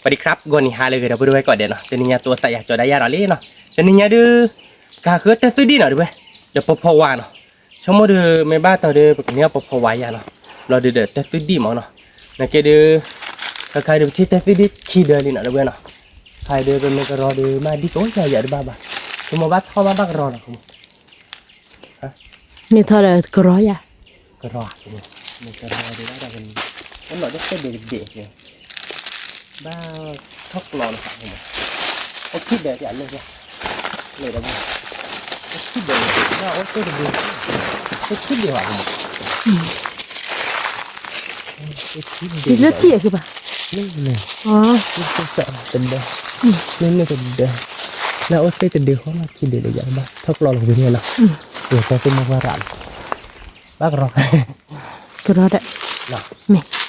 สวัสดีครับ ဂီၤနံၤဟါလၢအဂ့ၤ ဒီပုၢ်ဝဲၢ်ကိးဂၤဒဲးနီၤ, တနံၤညါ သုသးယၤကၠီဒၣ်ယၤဒီးလံနီၤ, တနံၤညါဒုး ကဟးဃုတၢ်သုဒံၣ်နီၤ ဒီပုၢ်ဝဲၢ်, ဒီးပဖီဝါနီၤ, ဆိကမိၣ်ဒုး မ့ၢ်ဘၣ်တီၤဒုး ပကန့ၢ်အီၣ်ပဖီဝါယၤနီၤ, ဘျီဒုးဒီးတၢ်သုဒံၣ်မးနီၤ, နာ်က့ဒုး ခါခါဒုး ပထံၣ်တၢ်သုဒံၣ်ခံဒၢလံနီၤ ဒီပုၢ်ဝဲၢ်နီၤ, ခါဒုး ပမ့ၢ်ကရီဒုး မ့ၢ်ဒံၣ်ကိးယၤယၤတဘၣ်ဘၣ်, ဆိကမိၣ်ဘၣ်ထီၣ်ဘၣ်ဘၣ်ကရီနီၤ, မ့ၢ်ထီၣ်ဒီးကရီယၤ, ကရီ, မ့ၢ်ကရီဒုးဘၣ်ဒီး အိၣ်နီၤတစဲးဒံးတဒံး, ဘၣ်ထီၣ်ကျီလီၤ, အိၣ်ခံဒၢးတၢ်လၢ, လၢဒီး, အိၣ်ခံဒၢး, ဘၣ်အိၣ်တဒံး, အိၣ်ခံဒၢးဘၣ်, အိၣ်ခံဒၢး, လၢထံၣ်ဘၣ်, တဒၢ, လၢန့ၣ်တ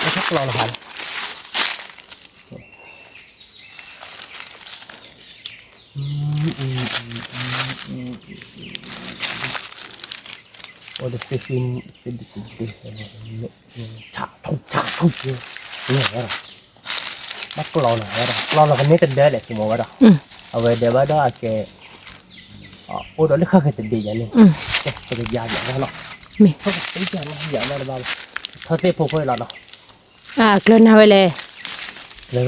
ဒၢ, လၢအိၣ်သ့ၣ်တဒုဃီလီၤ ခံဒုဒီးယၤဘၣ် ထီၣ်ကျီလီၤဝံၤန့ၣ်နီၤ, ယတဲသ့ၣ်မ့ၢ်ပှၢ်ရၣ်လီၤ, ဘၣ်ကရီ, ကရီဒီး, မ့ၢ်, ဘၣ်ထီၣ်ကျီလီၤဖးလီၤ အိၣ်ဒီးသ့ၣ်သ့ၣ်, ဆးထူၣ်ဆးထူၣ်, န့ၣ်ဝဲဒၣ်, ဘၣ်ကျီလီၤဝဲဒၣ်, ကျီလီၤကန့ၢ်တဒၢလဲၣ် ဆိကမိၣ်ဝဲဒၣ်, အဝဲဒၣ်ဘၣ်ဒီးအကဲ, အိၣ်ဒီးလၢဃၣ်ဃၢၤတဒံးယၤန့ၣ်, ပကယၤယၤနီၤ, မ့ၢ်, ယၤနီၤတဘၣ်, ထီၣ်သ့ၣ်ဖိဖိလီၤနီၤ အကျၢၤနၤဝဲလဲၣ်, လၢ, လီၤ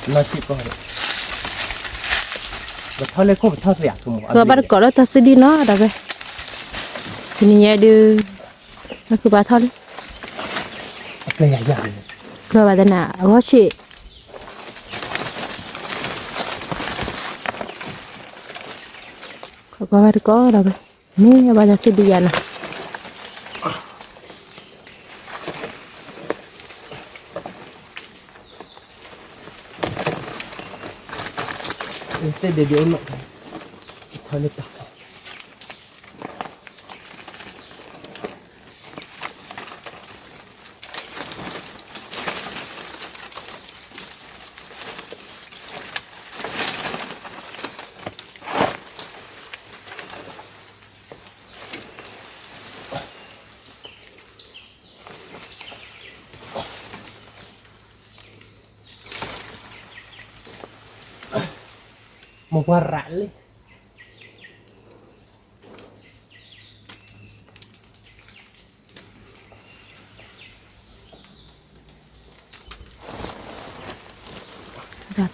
ဆံးကီး, ပထီၣ်လၢခိၣ်ပထီၣ်သ့ဧါ, ပဘၣ်တကိးလၢတၢ်သုဒံၣ်နီၤ ဒီးဝဲ, တနံၤညါဒုး, နကဘၣ်ထီၣ်လံ, ကျၢၤဘၣ်သနာ် အဂီၢ်ဆံး ခီကီဘၣ်တကိးဒီးဝဲ, မ့ၢ်အဘၣ်တၢ်သုဒံၣ်ယၤနီၤ, သ့ၣ်ဒ့ဒ့အိၣ်နီၤ, ထီၣ်လၢတၢ် မိၢ်ပှၢ်ရးလံ, ဒီ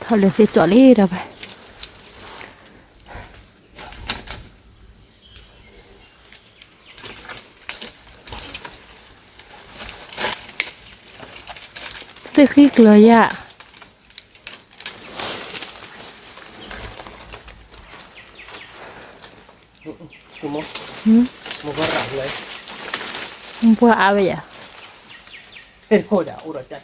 းထီၣ်လၢသ့ၣ်ကၠီလံဒီးဝဲ, သ့ၣ်ဃံကျၢၤယၤ, ပှၢ်အါဝဲယၤ, ပံပာ်ဒီးသ့ၣ်ဃံ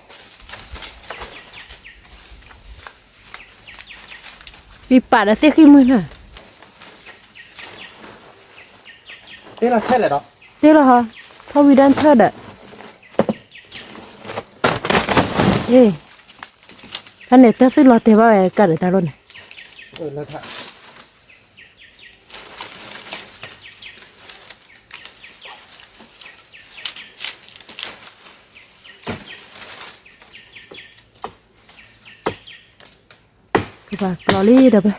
မုၢ်နီၤ, သ့ၣ်လီၤဟီ, ထီၣ်ဝံၤဒၣ်ထၢၣ်ဒီး, တၢ်န့ၣ်တၢ်သုလီၤတဲာ်ဘၣ်ဝဲကၢ်ဒီးတၢ်လိၣ်န့ၣ် ကဘၣ်ကျီလံဒီးဝဲ, လီၤတၢ်န့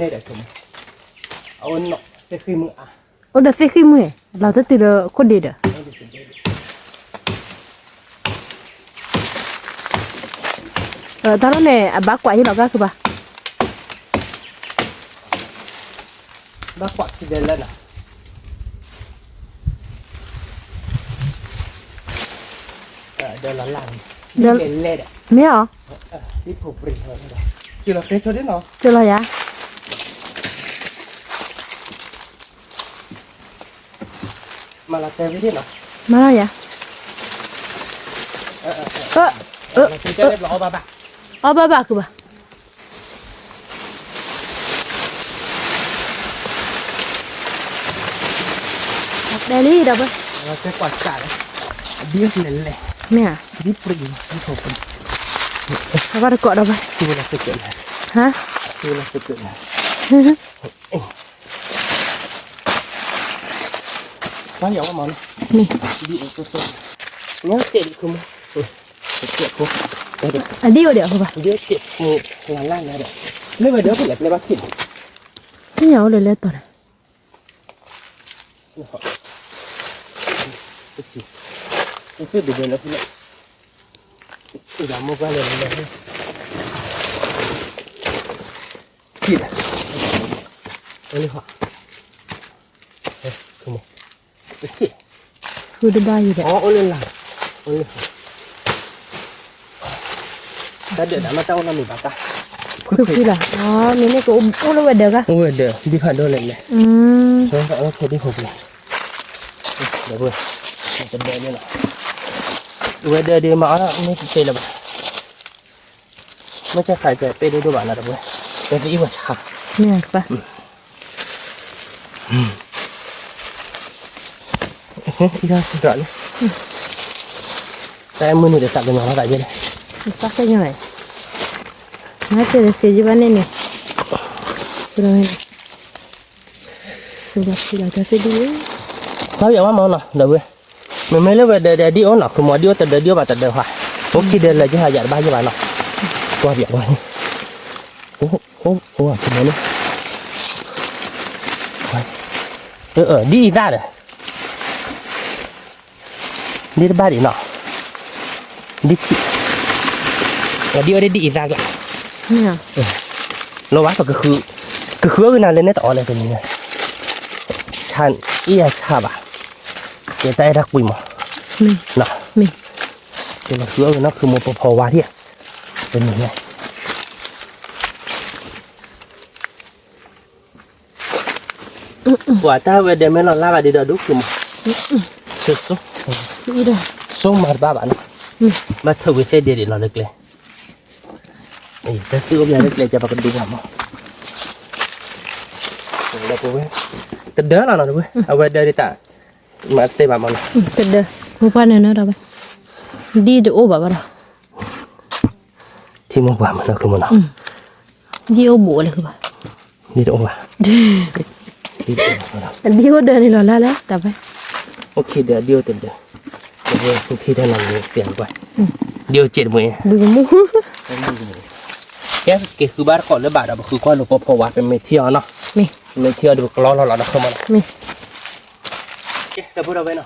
ၣ်ဒီး, အဝဲသ့ၣ်ဃံမုၢ်, အိၣ်ဒီးသ့ၣ်ဃံမုၢ်, လီၤတတုၤဒီးခိၣ်ဒ့ဒီး, တၢ်လီၢ်န့ၣ် အဘၣ်ကွၢ်ယံၤလီၤကါကဘၣ်, ဘၣ်ကွၢ်ခံဒဲးလၢနီၤ, ဒဲးလီၤလၢ်န့ၣ်, လဲၤလဲၤဒီး, မ့ၢ်အီၤ, ဒ်ဖိပြံၤ, ကလီၤကဲဆိဒ်နီၤ, ကလီၤယၤ. မၤလီၤတဲဝဲဒၣ်နီၤ, မၤလီၤယၤ, အၢ, အၢ, အီၣ်ဘၣ်ဘၣ်ကဘၣ်, တဲလံဒီးဘၣ်, တဲကွၢ်စၢ်လီၤ, အဒ်လဲၣ်လဲၣ်, မ့ၢ်ဧါ, ဒ်ပရံၣ်လီၤ, အဘၣ်တကိးဒီးဘၣ်, ဟါ, မ့ၢ်, အဒံၣ်အိၣ်ဒီးအဃိဘၣ်, မ့ၢ်ညါအိၣ်လၢလဲၤတီၤဒီး, ဃုတဘၣ်ယံၤဒီး, တၢ်ဒၢးဒၣ်မ့ၢ်တၢ်အိၣ်နီတမံၤဘၣ်တၢ်, ဃုဖံလီၤ, မ့ၢ်န့ၣ်ကအိၣ်လၢဝဲၤဒၢးဂၤ, အိၣ်ဝဲၤဒၢး ဒ်ဖးဒိၣ်လဲၣ်လဲၣ်, ဒီး, တဒၢးန့ၣ်လီၤ, ဝဲၤဒၢးဒ်မၤအီၣ်မ့ၢ်တတဲလၢၤဘၣ်, မ့ၢ်ကခးကဲပဲဒိၣ်ဒိၣ်ဘၣ်နီၤတဝဲ, ဝဲကအံၣ်ဝဲဆါ, မ့ၢ်တပၢ် အံၤဒၣ်စံးဒၣ်လံ, တၢ်မုၢ်နုာ်ဒီးသးကညီၤလီၤသးယဲလဲၣ်, သးကညီၤ, မၤစၢၤစ့ယဘၣ်န့ၣ်န့ၣ်, ကရၢန့ၣ်, ကဘၣ်စံးလီၤတၢ်သ့ၣ်ဒ်လဲၣ်, ဘၣ်ယၤဝဲမၤနီၤ ဒီပုၢ်ဝဲၢ်, မ့မ့ၢ်လၢဝဲၤဒၢးဒၢးဒ်အိၣ်နီၤ ဃုမီၤဒ်အိၣ်တဒၢးဒ်အိၣ်ဘၣ်တဒၢးဟါ, အိၣ်ခံဒၢးလၢယဟးယၤတဘၣ်ယဘၣ်နီၤ, ကွၢ်ပၠးကွၢ်န့ၣ်, အိၣ်, အိၣ်, အိၣ်, ဒ်အံၤသၣ်ဒီး ဒ်တဘၣ်ဒံးနီၤ, ဒ်ဆံး, ဒ်အိၣ်ဒ်ဒ်အံၤသၣ်ကျါ, လီၤဘၣ်ပကဃု, ကဃုအဂ့ၤနၤလၢန့ၣ်တအီၣ်လဲၣ်တမံၤ, ဆါ, အ့ၣ်ယၤဆါဘၣ်, ကဲတၢ်အဲၣ်တၢ်ကွံမး, ကဃုအဂ့ၤနီၤဃုမိၢ်ပဖီဝါဒံး, တမံၤန့ၣ် ပှၤတၢ်ဝဲဒၢးမ့ၢ်လီၤလၢ်ဘၣ်ဒ်ဒီးဒူၣ်ဃုမး, ဆိ, ဆိမၤတဘၣ်ဘၣ်နီၤ, ဘၣ်ထုးဝံၤသ့ၣ်ဒ့ဒံးလီၤလၢကျဲ, တၢ်သုအိၣ်ဘၣ်လၢကျဲကပကဒူဘၣ်မး, တဒၢလီၤနီၤတဝဲ, အဝဲဒၢးဒ်တၢ်, မၤသ့ဘၣ်မးနီၤ, တဒၢ, မိၢ်ပှၢ်နၢၤနၢၤဒီးဝဲ, ဒ်တအိၣ်ဘၣ်ဘၣ်ဒီး ထံမိၢ်ပှၢ်မးနီၤ ဃုမးနီၤ, ဒ်အိၣ်ဘူးဝဲလၢဃုဘၣ်, ဒ်တအိၣ်ဘၣ်, ဒ်အိၣ်ဒၢးန့ၣ်လီၤလၢ်လၢ်တၢ်ဖဲ, အိၣ်ခံဒၢး ဒ်အိၣ်တဒၢး, အိၣ်ခံဒၢးနီၤ ပျံၤကွၢ်, ဒ်အိၣ်စဲးတမှဲၤ, ဘုကမူ, ကဲက့ၤဃုဘၣ်တကိးလၢဘၣ်ဒီး ပဃုကွၢ်လိာ်ပဖီဝါ ပမ့ၢ်ထံၣ်အီၤနီၤ, မ့ၢ်ထံၣ်အီၤဒီးပကလီလီၤလီၤဒီးဃုမးနီၤ, မ့ၢ် ကဲ ဒီပုၢ်ဒီဝဲၢ်နီၤ,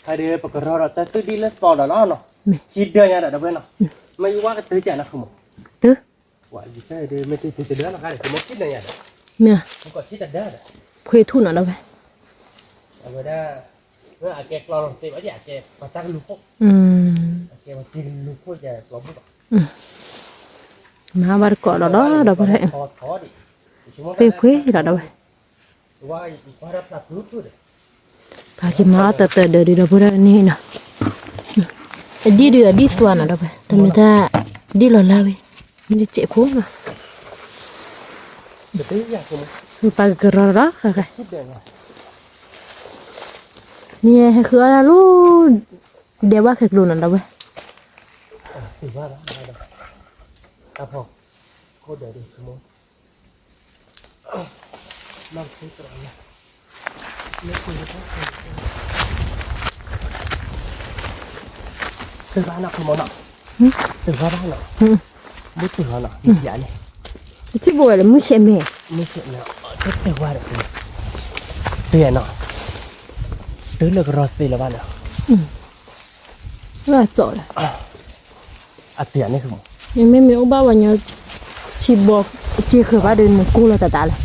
ဖဲဒီးပကရီဒီးတၢ်သုဒ်လၢသီဒီးလီၤနီၤ, ခံဒၢးညါဒီး ဒီပုၢ်ဝဲၢ်နီၤ, မ့ၢ်ယဝဲကတၢၢ်ကနီၤ ဃုမး, တၢ်, မ့ၢ်တဒၢးနီၤ မ့ၢ်, ဖှ့ထူၣ်နီၤဒီးဝဲ, အဝဲဒၣ်, အကဲကျီလီၤသ့ဘၣ် အကဲပှၤတၢ်ကလူၤခိၣ်, အကဲပှၤတၢ်ကလူၤခိၣ်ယကျီဘၣ်, မၤဘၣ်တကိးဒီးလီၤ ဒီပုၢ်ဝဲၢ်, သ့ၣ်ဖှ့လီၤဒီးဝဲ ပှၤက့ၤမၤအီၣ်တၢ်တဒၢးဒုးဒီပုၢ်ဝဲၢ်န့ၣ်နီၤ, အဒံၣ်ဒုးအဒံၣ်သွါနီၤဒီးဝဲ တမ့ၢ်တၢ်, ဒ်လီၤလၢ်ဝဲ, မ့ၢ်တစဲးဖိနီၤ, ပှၤကကရီဒီး, မ့ၢ်ဟဲဃုအီၣ်တၢ်လီၤ, ဒဲးဘၣ်ခဲကျိၤနီၤဒီးဝဲ တဘၣ်နီၤ မ့ၢ်နီၤ, တဘၣ်ဘၣ်နီၤ, မ့ၢ်တဘၣ်နီၤ, ယၤန့ၣ်, ထံၣ်ဘိဝဲလၢမုၢ်ဆဲးမဲာ်, မုၢ်ဆဲးမဲာ်, တဘၣ်ဒီး, တနီၤ, တုၤလၢကရီသ့လၢၤဘၣ်နီၤ, လၢအကၠီလီၤ အတန့ၣ်, မ့မ့ၢ်အိၣ်ဘၣ်ဝဲညီ, ထံဘီ, စ့ဃုာ်ဘၣ်ဒီးနကူလီၤတၢ်တၢ်လီၤ,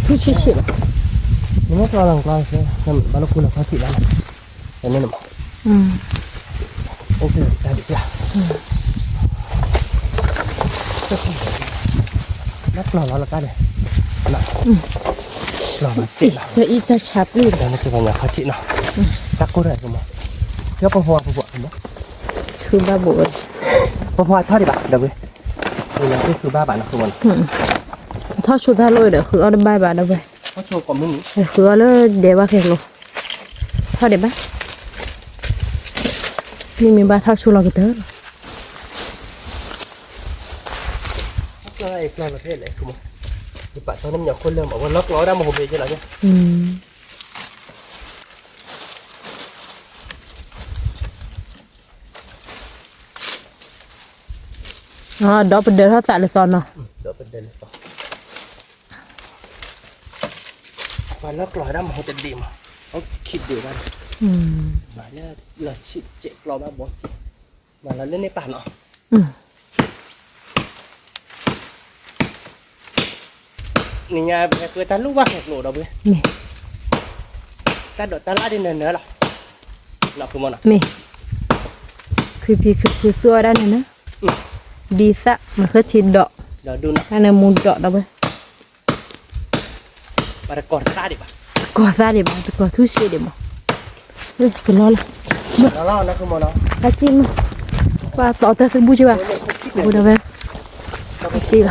ထူၣ်ဆံးဆံးလီၤ, နမ့ၢ်ကျီလီၤကျီ, ဘၣ်လၢကူလီၤခီထံးဘၣ်လီၤ, တန့ၣ်နမး, အိၣ်တၢ်ဒ်ပျၢ်, ဘၣ်ကျီလီၤလၢကါန့ၣ်, လီၤမးသ့ၣ်လီၤ, လၢအံၤတၢ်ဆါပျုၢ်ဒီး ဒီးနကဘၣ်ညါခီထံးနီၤ, တၢ်ကိၢ်တၢ်ကမီၤ, ယပီၤဖီဝါပီၤဖီဝါ, ထုဘၣ်ဘိးဝဲ, ပီၤဖီဝါထီၣ်ဒံးဘၣ် ဒီပုၢ်ဝဲၢ်, နကထုဘၣ်ဘၣ်နီၤ ဃုမီၤနီၤ, ထီၣ်ဆိတၢ်လိၣ်ဒီး ဃုအီၣ်တဘၣ်ဘၣ် ဒီပုၢ်ဝဲၢ်, ဃုအီၣ်လၢဒဲးဘၣ်ခဲကျိၤ, ထီၣ်ဒံးဘၣ်, မ့မ့ၢ်ဘၣ်ထီၣ်ဆိလီၤကတၢၢ်လီၤ. ဒီးပဒၢထီၣ်သးလၢသီနီၤ, ပှၤလီၢ်ကျီၤဒၣ်မဟိတဒံးမး, ခံဒံးဘၣ်, မၤလၢလီၤဆံးစဲးကျီၤဘၣ်ဘီစဲး, မၤလီၤလၢန့ၣ်ပာ်နီၤ, နညါပဟဲဃုတၢ်လိၣ်ဘၣ်ခဲကျိၤဒီးပှၤ, တၢ်ဒိးတၢ်လၣ်ဒ်နၤနၤလီၤ, မ့ၢ်, ခုဖံခုဖုသူအီၣ်ဒၣ်နၤနၤ, ဒ်သၣ်မၤဃၢထံဒီး, တၢ်နၢမူဒီးဒီးပှၤ တကိးသၣ်ဒံးဘၣ်, တကိးသၣ်ဒံးဘၣ် တကိးထူၣ်စ့ဒံးမး, ကလီလီၤ, အစံၣ်မး, ပှၤပျီတၢ်သဘူၣ်က့ဘၣ်, အဃိဒီးဝဲ, အစံၣ်လီၤ, လီၤ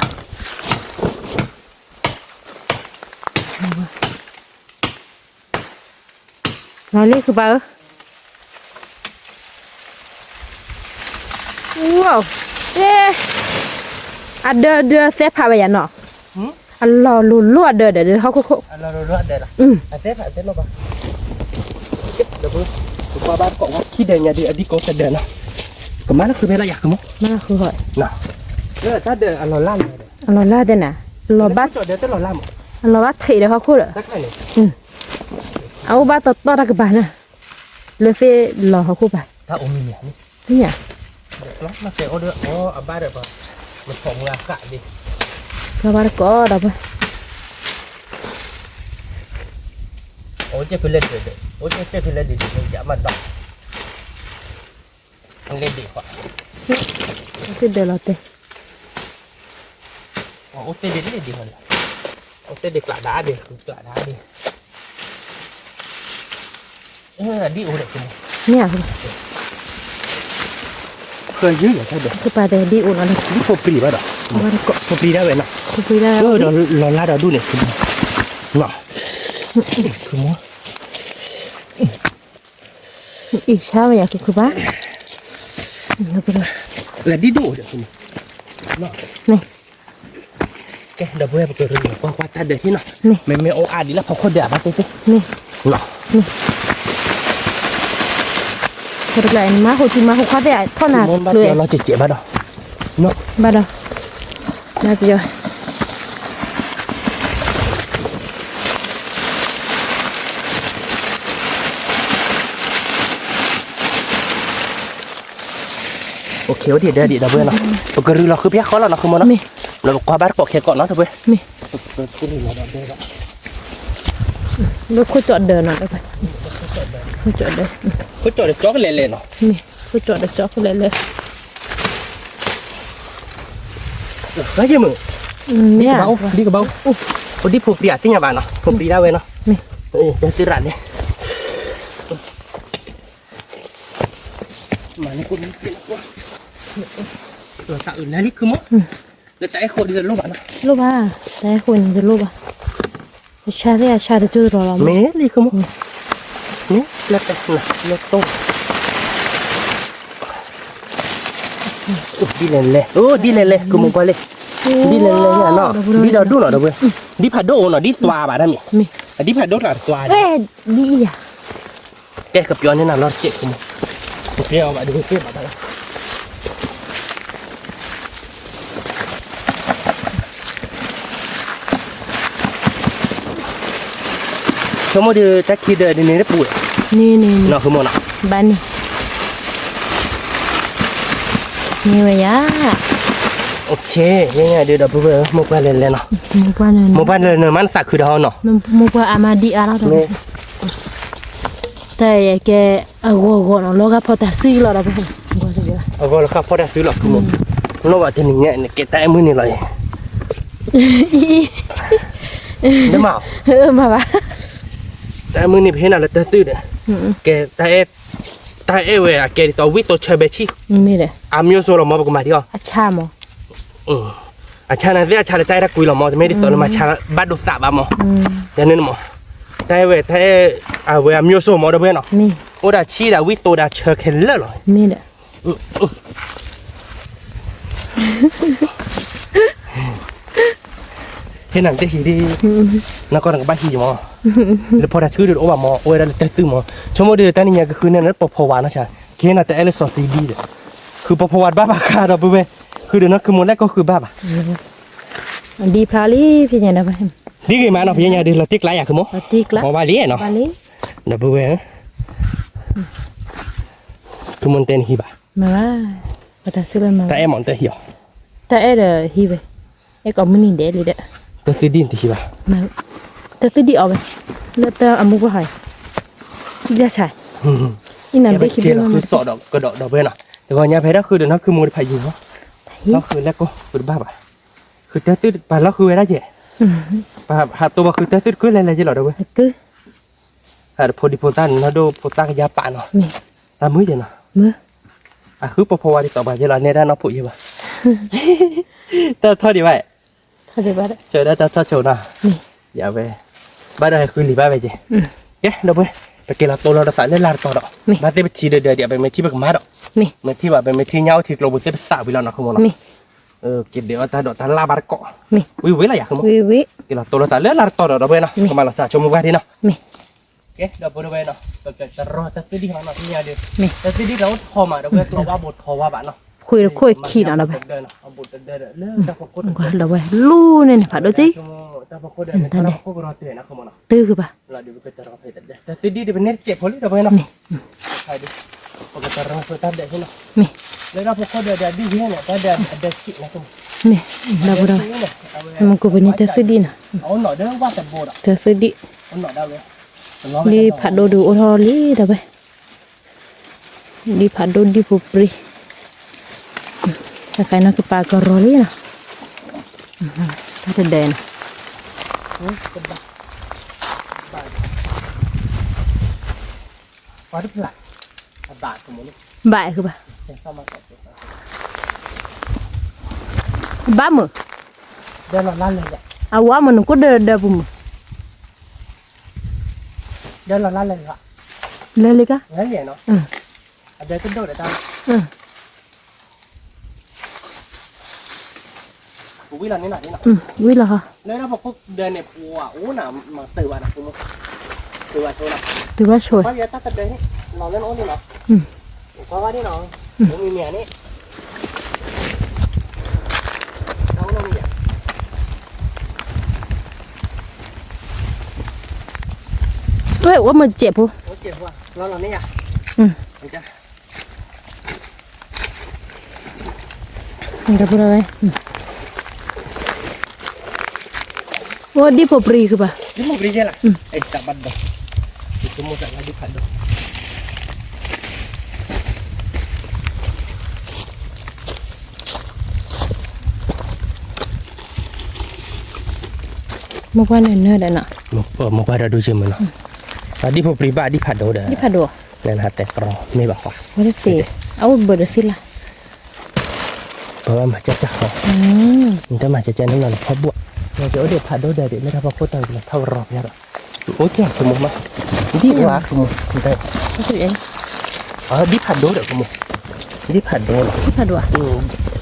လံ ဃုဘၣ်ဧၢ, ဝဲ, အဒၢဒၢသဲဖးဝဲယၤနီၤ, အလီၤလိၤလိၤအဒၢဒီး ဟီၣ်ခိၣ်ခိၣ်, ပှၤဘၣ်ကိးဝဲခံဒၢညါဒ်အဒ်ကိးတဒၢနီၤ, ကမၤလၢဃုဖဲလၢယၤဃုမီၤ, မၤလၢဃုဃီ, အလီၤလၢသ့ၣ်နၤ, အလီၤဘၣ်, အလီၤဘၣ်ထံးဒီးဟီၣ်ခိၣ်ဒီး, အအိၣ်ဘၣ်တီတီတၢ်ကပၤန့ၣ်, လၢသ့ၣ်လီၤဟီၣ်ခိၣ်ပၤ, သ့ၣ်ညါ, ကဘၣ်တကိးဒီးပှၤ, အိၣ်တ့ၢ်ဖဲလဲၣ်ဒုးဒုး, အိၣ်တ့ၢ်ဖဲလဲၣ်ဒုးဒုး, ယမၤဒီး, လဲၣ်ဒုးဃီ, တဒၢလီၤတဲာ်, အိၣ်တ့ၢ်ဒုးလဲၣ်ဒုးဃီ, အိၣ်တ့ၢ်ဒုးကျးဒါဒုး ဃုကျးဒါဒုး, ဒ်အိၣ်ဒီး, မ့ၢ်, ဃုယုၢ်ယၤတၢ်ဒီး, ကပၤတဲဒ်အိၣ်နီၤ, ဒ်ဖိပြံၤဘၣ်ဒီး, ဖိပြံၤဒၣ်ဝဲနီၤ, ဒီးလီၤလါဒီးဒူၣ်န့ၣ်, နီၤ, အံၤဆါဝဲယၤက့ၤခုဘၣ်, ဒ်ဒိၣ်အိၣ်ဒီး, ကဲ ဒီပုၢ်ဝဲၢ် ပကရူၢ်ကွၢ်ကွၢ်တၢ်ဒၢးဟံၣ်နီၤ, မ့မ့ၢ်အိၣ်အါဒ်လၢဖီခိၣ်ဒၢးအဘၣ်သ့ၣ်သ့ၣ်, တကျါန့ၣ် မၤဟူထံမၤဟူခွါသ့ၣ် ထီၣ်နၤကျၢၤ, ဘၣ်လီၤစဲးစဲးဘၣ်ဒီး, ဘၣ်ဒီး, နပယီၤ အိၣ်ခ့ အိၣ်ဒံးဒၢးဒံး ဒီပုၢ်ဝဲၢ်နီၤ, ပကရူၢ်လီၤဃုဖဲဃီလီၤနီၤ ဃုမီၤနီၤ, လၢပကွၢ်ဘၣ်တကိးခဲကိးနီၤ ဒီပုၢ်ဝဲၢ်, လၢခိၣ်ကၠီၣ်ဒၢးနီၤ, ခိၣ်ကၠီၣ်ဒၢး, ခိၣ်ကၠီၣ်ဒၢးကၠီကလဲာ်လဲာ်နီၤ, ခိၣ်ကၠီၣ်ဒၢးကၠီကလဲာ်လဲာ်, ဒ်ကဘၣ်အိၣ်, ဒ်ကဘၣ်အိၣ်, အိၣ်ဒ်ဖိပြံၤအသ့ၣ်ညါဘၣ်နီၤ, ဖိပြံၤဒၣ်ဝဲနီၤ, တရၣ်န့ၣ် မၤန့ၢ်ကိၣ်မ့ၢ်သ့ၣ်လီၤ, လၢတၢ်အုးလၢလံ ခုမီၤ, လၢတၢ်အဲၣ်ဃိဒ်တလိၣ်ဘၣ်နီၤ, တလိၣ်ဘၣ်, တၢ်အဲၣ်ဃိန့ၣ်တလိၣ်ဘၣ်, အဆါသ့ၣ်အဆါတကၠိတရီၤလီၤ, မ့ၢ်လံ ခုမီၤ, မ့ၢ်လၢတၢ်လၢတိၢ် အိၣ်ဒ်လဲၣ်လဲၣ်, အိၣ်ဒ်လဲၣ်လဲၣ် ကမိၢ်ကွၢ်လဲၣ်, ဒ်လဲၣ်လဲၣ်နီၤ, ဒ်ဒီးဒူၣ်နီၤ ဒီပုၢ်ဝဲၢ်, ဒ်ဖးဒိၣ်အိၣ်နီၤ ဒ်သွါဘၣ်တၢ်မ့ၢ်, ဒ်ဖးဒိၣ်တၢ်သွါ, ဒ်ယၤ, ကဲကပျီန့ၢ်နၤလီၤတစဲး ကမိၢ်, ကဲအီၤဘၣ်ဒုးကဲဘၣ်တၢ်လီၤ ဆိကမိၣ်ဒီး တၢ်ခံဒၢးဒ်န့ၣ်တပူၤ, န့ၣ်န့ၣ် နီၢ်ဃုမီၤနီၤ, ဘၣ်န့ၣ်, န့ၣ်ဝဲယၤ, အိၣ်ခ့, ယဲညါဒုးဒီပုၢ်ဝဲၢ် မိၢ်ပှၢ်လဲၤလဲၤနီၤ, မိၢ်ပှၢ်လဲၤလဲၤ မၤနသးခုဒီးဟီနီၤ, မိၢ်ပှၢ်အါမးဒ်အါလီၤ, တၢ်ယကဲ အဂီၤဂီၤနီၤ လီၤဂာ်ဖီတၢ်စုလီၤဒီး, အဂီၤလီၤဂာ်ဖီတၢ်စုလီၤ ခုမီၤ, နီၢ်ဘၣ်တနံၤညါန့ၣ် ကဲတၢ်အဲၣ်မုၢ်န့ၣ်လီၤယဲ မ့ၢ်မး, မၤဘၣ်, တၢ်မုၢ်နံၤပဟ့ၣ်နၤလၢတၢ်သုဒီး, ကဲ, တၢ်အဲၣ်ဝဲအကဲဒ်သိးဝံၣ်တိဆၢဘဲဆံၣ်, မ့ၢ်ဒီး, အမျိုးစုံလီၤမး ပကမၤဒ်အီၤ, အဆါမး, အဆါနၤသ့ၣ်အဆါလၢတၢ်အဲၣ်တၢ်ကွံလီၤမး, တမ့ၢ်ဒ်သိးလၢမၤဆါဘၣ်ဒိသးဘၣ်မး, တၢ်န့ၣ်မး, တၢ်အဲၣ်ဝဲ တၢ်အဲၣ်အဝဲအမျိုးစုံမး ဒီပုၢ်ဝဲၢ်နီၤ, အိၣ်ဒၣ်ဆံၣ်ဒၣ်ဝံၣ်တိဒၣ်ဆၢခဲလၢာ်လီၤ, မ့ၢ်ဒီး ဟ့ၣ်နၤတဟံးဒ်, နကီၢ်နကဘၣ်ဟံးယမး, လၢဖီတၢ်ဆှုဒုးတအိၣ်ဘၣ်မး, အိၣ်ဝဲဒၣ်လၢတၢ်သုမး, ဆိကမိၣ်ဒုးတၢ်နံၤညါကဃုန့ၣ်လၢပီၤဖီဝါနီၤဆါ, ကဟ့ၣ်နၤတၢ်အဲၣ်လၢစီၤစံဒံဒီး, ဃုပီၤဖီဝါတဘၣ်ဘၣ်ဃး ဒီပုၢ်ဝဲၢ်, ဃုဒီးနီၢ်ခုမိၢ်လဲၣ်ကီၢ်ဃုဘၣ်ဘၣ်, ဒ်ဖျါလံဖဲညါနီၤ, ဒ်ဂ့ၤမးနီၤ ဖဲညါဒုး လီၤတံၢ်ကျါယၤ ခုမိၢ်, လီၤတံၢ်ကျါ, အီဘၣ်လံနီၤ, ဒီပုၢ်ဝဲၢ်, ခုမိၢ်တဲနဟံးဘၣ်, မၤဘၣ်, ပတၢ်စုလၢမၤ, တၢ်အဲၣ်မးတဟံးအီၤ, တၢ်အဲၣ်ဒီးဟံးဝဲ, အဲၣ်ကိးမုၢ်နံၤဒဲးလံဒီး, တၢ်သုဒံၣ်တဟံးဘၣ်, တၢ်သုဒံၣ်အီၤဝဲ, လၢတၢ်အမူကဟါ, ဒၣ်ဆါ, အံၤနဘ့ၣ်ခံဘ့ၣ်မး ဃုစီၣ်ဒီးကဒီးဒီပုၢ်ဝဲၢ်နီၤ, တဂီၤညါဖဲတၢ်ဃုဒီးနီၢ်ခုမိၢ်တဖးယံၤ, လီၤဃုလဲၣ်ကိၢ်ဃုတဘၣ်ဘၣ်, ဃုတၢ်သုပာ်လီၤဃုဝဲဒၣ်ကဲ, ပဟးတိဘၣ်ဃုတၢ်သုတကုလဲၤလဲၤက့ၤလီၤ ဒီပုၢ်ဝဲၢ်, ဟးတဖိဒံဖိသၣ်န့ၣ် နီၢ်ဒိၣ်ဖိသၣ်ကယါပာ်နီၤ, တၢ်မုာ်ကဲနီၤ, အဃုပီၤဖီဝါဒ်သိးပှၤကဲလီၤ နဲဒၣ်နီၢ်ဖိယဲဘၣ်, တၢ်ထီၣ်ဒံးဘၣ်, ဆၢဒၣ်တၢ်ထီၣ်ဆိနီၤ, ယဝဲ, ဘၣ်ဒီးဟဲဃုလံာ်ဘၣ်ဝဲကဲ, ကဲ ဒီပုၢ်ဝဲၢ်, ပက့ၤလီၤတိလီၤတသးလၢလါတတီၤဒီး, ဘၣ်သ့ၣ်ပထံဒၢဒၢဒံး အပမ့ၢ်ထံပကမၤဒီး, မ့ၢ်ထံဘၣ် ပမ့ၢ်ထံညါအိၣ်ထံကျိပူၤသ့ၣ်ပသးဝံၤလီၤနီၤ ခုမိၢ်နီၤ, က့ၤဒုးအီၣ်တၢ်ဒိးတၢ်လၢ်ဘၣ်တကိး, ဝံၤဝံၤလီၤယၤ ခုမိၢ်, က့ၤလီၤတိလီၤသးလၢလါတတီၤဒီး ဒီပုၢ်ဝဲၢ်နီၤ ကမၤလီၤစၢ်ဆိကမိၣ်ပှၢ်ဒံးနီၤ, ကဲ ဒီပုၢ်ဝဲၢ်နီၤ ပကတရီတၢ်သုဒံၣ်ဟီနီၤ သ့ၣ်ညါဒုး, တၢ်သုဒံၣ်ဒီးအိၣ်ထီမး ဒီပုၢ်ဝဲၢ် ကျီဘၣ်ဘိးထီဘၣ်ဘၣ်နီၤ, ဃုတခိၣ်ခံနီၤ ဒီပုၢ်ဝဲၢ်, ဒီပုၢ်ဝဲၢ် လူန့ၣ်န့ၣ် ဖးဒိၣ်က့, တၢ်သုကဘၣ်, မ့ၢ်, ဒီပုၢ်ဝဲၢ်, မ့ၢ်ကိးပနံၣ်တၢ်သုဒံၣ်နီၤ, တၢ်သုဒံၣ်, ဒ်ဖးဒိၣ်ဒုးအိၣ်ထီၣ်လံ ဒီပုၢ်ဝဲၢ်, ဒ်ဖးဒိၣ်ဒ်ဖိပြံ, တၢ်ခါအံၤနီၤကပာ်ကရီလံနီၤ, တၢ်တဒၢနီၤ, ဘၣ်ဃုဘၣ်, ဘၣ်မုာ်, အဝဲမုာ်နကိၣ်ဒၢဒၢပူၤမုာ်, လၢလံကါ, ဝံၤလီၤဟီ, တုၤဘၣ်ဆိၣ်, ဝဲမုာ်တစဲးဖိ, ဒီပုၢ်ဝဲၢ်, အိၣ်ဒ်ဖိပြံဃုဘၣ်, မိၢ်ပှၢ်န့ၣ်နၢၤဒီးနီၤ, မိၢ်ပှၢ်ဒီးဒိကၠ့မုာ်နီၤ, ဒ်ဖိပြံဘၣ်ဒ်ဖးဒိၣ်ဒီး, ဒ်ဖးဒိၣ်, နဟးတဲကရီမ့ၢ်ဘၣ်ဃီ, အအိၣ်ဘၢဒီးသ့ၣ်လၢ ပဘၣ်မၤကၢ်ကၢ်ဃီ, နတမၤကၢ်ကၢ်န့ၣ်နီၤ နဖီဘိၣ်, နကအိၣ်ဒီးဖးဒိၣ်ဒီးဒ် မ့ၢ်တၢ်ဖီခိၣ်တၢ်ကလီၤထီၣ်ကရီဖဲဒီး, အိၣ်ကၢ်ခုမိၢ်မး, ဒ်အိၣ်အါခုမိၢ်, ဒ်ဖးဒိၣ်ဒီးခုမိၢ်, ဒ်ဖးဒိၣ်လီၤ,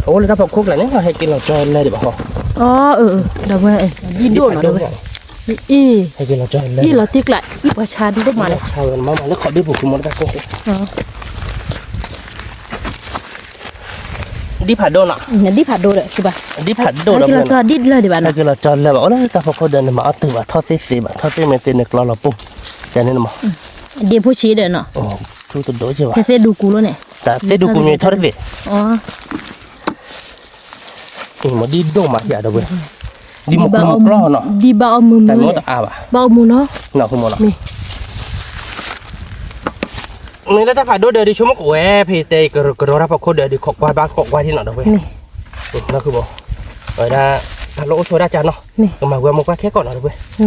အိၣ်လၢတၢ်ဖီခိၣ်ကျါန့ၣ် ဟဲက့ၤလီၤကၠီလၢဒံးဘၣ်ဃီ, ဒ်ဒိၣ်လီၤ, အံၤလီၤတံၢ်ကျါ အံၤပှၤဆါဒိၣ်မးလဲၣ်, ဒ်ဖးဒိၣ်နီၤ, ဒ်ဖးဒိၣ်ဒီး ဒ်ဖးဒိၣ်ဒီး ဒ်လၢဒံးဘၣ်နီၤ, ဟဲက့ၤလီၤကၠီလၢဘၣ်အိၣ်လၢတၢ်ဖီခိၣ်ဒီး နမၤအီၣ်တုၤဘၣ်ထီၣ်သ့သ့ဘၣ် ထီၣ်သ့မ့ၢ်သ့န့ၣ်ကျီလီၤပူၤ, ဒ်ဖိဆံးဒီးနီၤ, ထူတဒိၣ်က့ဘၣ်, သ့ဒူကူလီၤန့ၣ်, သ့ဒူကူမ့ၢ်ထီၣ်တသ့, မ့ၢ်ဒ်ဒိၣ်မးယၤဒီးဝဲ, ဒ်မကျီနီၤ, ဒ်ဘၣ်အီၣ်မုာ်မုာ်, တၢ်မ့ၢ်တအါဘၣ်, ဘၣ်အီၣ်မုာ်နီၤ, နီၤ, မ့ၢ်လၢတၢ်ဖးဒိၣ်ဒီး ဒ်ဆိကမိၣ်ကဝဲဖဲတဲကရီတၢ်ဖီခိၣ်ဒီး ဒ်ခိးကွၢ်ဘၣ်ခိးကွၢ်ထံနီၤဒီးဝဲ, နီၤ, ဝဲဒၣ် တၢ်လီၢ်အိၣ်ဆိးဒၣ်ကၢ်နီၤ, ကမၤဝဲမိၢ်ပှၢ်ခဲကိာ်နီၤဒီပုၢ်ဝဲၢ်,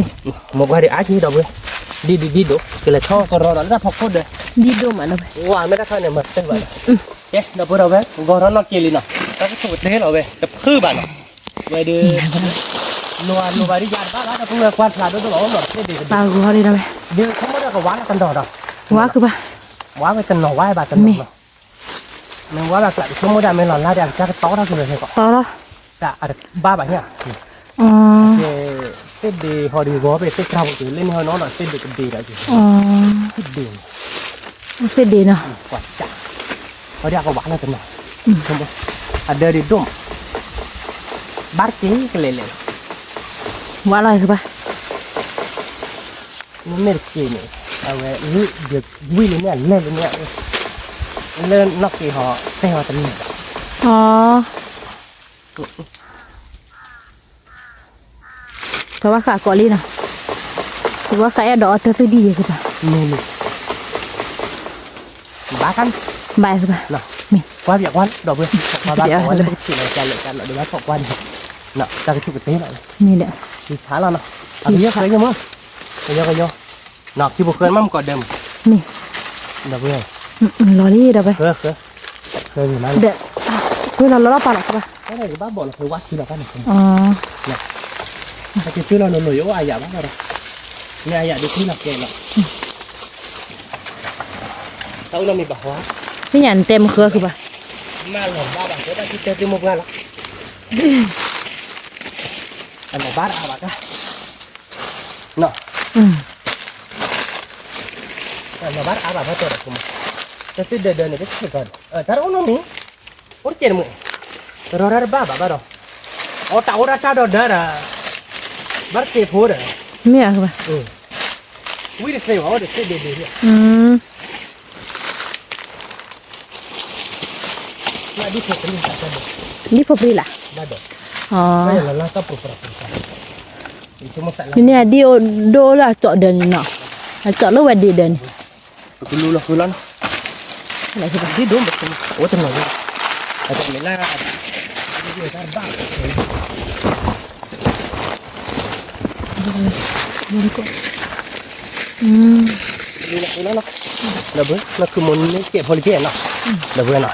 မိၢ်ပှၢ်ဒီးအါက့ၤဒီပုၢ်ဝဲၢ်, ဒ်ဒ်ဒ်ဒိၣ် ကလဲၤထီၣ်ကရီဒီးလၢတၢ်ဖီခိၣ်ဒီး, ဒ်ဒိၣ်မးဒီပုၢ်ဝဲၢ်, ဝါမ့ၢ်တၢ်ခါန့ၣ် မၤတၢ်ဘၣ်ဒီး, ကဲ ဒီပုၢ်ဝဲၢ် ဂီၤထီၣ်နီၢ်က့ၤလံနီၤ, တၢ်ကဆိၣ်ကတ့လီၤဝဲ တဖုၣ်ဘၣ်နီၤ, ဝဲဒီး လိၣ်ဘၣ်ဒ်ယၤတဘၣ်ဘၣ် ဒီပုၢ်ဝဲၢ် ကွၢ်ဖျါဒိၣ်ဒိၣ်လီၤ အိၣ်လီၤသ့ၣ်ဒ့ၣ်တဘ့ၣ်, ဒီးဆိကမိၣ်ဒီးကဝါလၢတနီၤဒီး, ဝါကဘၣ်, ဝါဝဲတနီၤဝါဘၣ်တနီၤနီၤ, မ့ၢ်ဝါဘၣ်ကျး ဆိကမိၣ်ဒၣ်မ့ၢ်လီၤလါဒီး အကစၢ်ကတီထီၣ်က့ၤဝဲဟဲကီး, တီထီၣ်, တၢ်အတဘၣ်ဘၣ်ညါ, သ့ၣ်ဒ့ၣ်ဟီၣ်ဒံးဂီၤဖဲသ့ၣ်ကြၢးပူၤက့ၤ လၢန့ၣ်ဟီနီၤနီၤ သ့ၣ်ဒ့ၣ်ကဒ့ၣ်ဒီးက့ၤ, သ့ၣ်ဒ့ၣ်နီၤ, သ့ၣ်ဒ့ၣ်နီၤ, ဟီဒံးအကဝါလၢတနီၤ, အဒၢဒံးဒိၣ်မး, ဘၣ်တက့ၢ်ကလဲၤလဲၤလီၤ, ဝါလီၤယကဘၣ် မ့မ့ၢ်တက့ၢ်န့ၣ်, အဝဲ ဝံၣ်လၢန့ၣ် အလဲၢ်လၢန့ၣ်, လၢနီၢ်က့ၤဟီ တဲဟီတမံၤ, ပှၤဘၣ်ဃးကိးလံနီၤ, ပှၤဘၣ်ဃးအဲၣ်ဒိးအီတၢ်သူၣ်ဒံၣ်ယဲကဘၣ်, မ့ၢ်မ့ၢ်, ဘၣ်က, ဘၣ်ကဘၣ်, မ့ၢ်, ကွၢ်ပျးကွၢ်ဒီပုၢ်ဝဲၢ်, ကွၢ်ဘၣ်ဃးဝဲလၢပကထံၣ်လီၤကလဲၣ်ကလဲၣ်ဒီးဘၣ်ဖီၣ်ကွၢ်န့ၣ်, တၢ်ကဆူၣ်ကတ့လီၤ, မ့ၢ်ဒီး, ထံဆးလီၤနီၤ, အကယီကယီမ့ၢ်, ကယီကယီ, နီၤ ခံပူၤဃၢမးမ့ၢ်ကိးဒၢမး, မ့ၢ်, ဒီပုၢ်ဝဲၢ်, လီၤလံဒီပုၢ်ဝဲၢ်, ဃၢဃၢ, ဒီး, ဃၢလီၤလီၤလီၤပာ်လီၤကဘၣ်, ဘၣ်ဘီၣ်လီၤဃၢဝါထံလီၤကန့ၣ်, တက့ၤသုလီၤလိၤလိၤ ယအိၣ်အါယၤဘၣ်ဒီး, မ့ၢ်အါယၤဒုးထံလီၤကဲလီၤ, တၢ်အိၣ်နီတမံၤဘၣ်ဟီ, မ့ၢ်ညါနတဲမဃၢဃုဘၣ်, မ့ၢ်လီၤဘၣ်ဘၣ် တဲတၢ်ထံတဲသုမိၢ်ပှၢ်လီၤ, အလီၤဘၣ်တအါဘၣ်ကါ, နီၤ, အလီၤဘၣ်တအါဘၣ်ဘၣ်တဲဒီးဖိမး, တၢ်သုဒၢဒၢန့ၣ် တဆံးကီးဒီး တၢ်တအိၣ်နီတမံၤ, အိၣ်တကဲးတမုာ်, တရီတၢ်တဘၣ်ဘၣ်ဘၣ်ဒီး, အီတၢ်အိၣ်တၢ်တၢ်ဒီးဒၢဒီး, ဘၣ်တသ့ဖိဒီး, မ့ၢ်အကဘၣ်, ဝံၣ်တသ့ဘၣ် အိၣ်တသ့ဒ့ဒ့, ဒ်ဖိပလံၤလၢ်, နန့ၣ်အဒံၣ်အိၣ်ဒိၣ်လၢအကၠီၣ်ဒၢန့ၣ်နီၤ, အကၠီၣ်လၢဝဲဒ့ဒၢန့ၣ်, ဒ်ဒိၣ်မး, အိၣ်တနီၤ, ဒီပုၢ်ဝဲၢ်နီၤ, နၢ်ခုမူန့ၣ်ကဲးဖိလၢကဲးနီၤ, ဒီပုၢ်ဝဲၢ်နီၤ,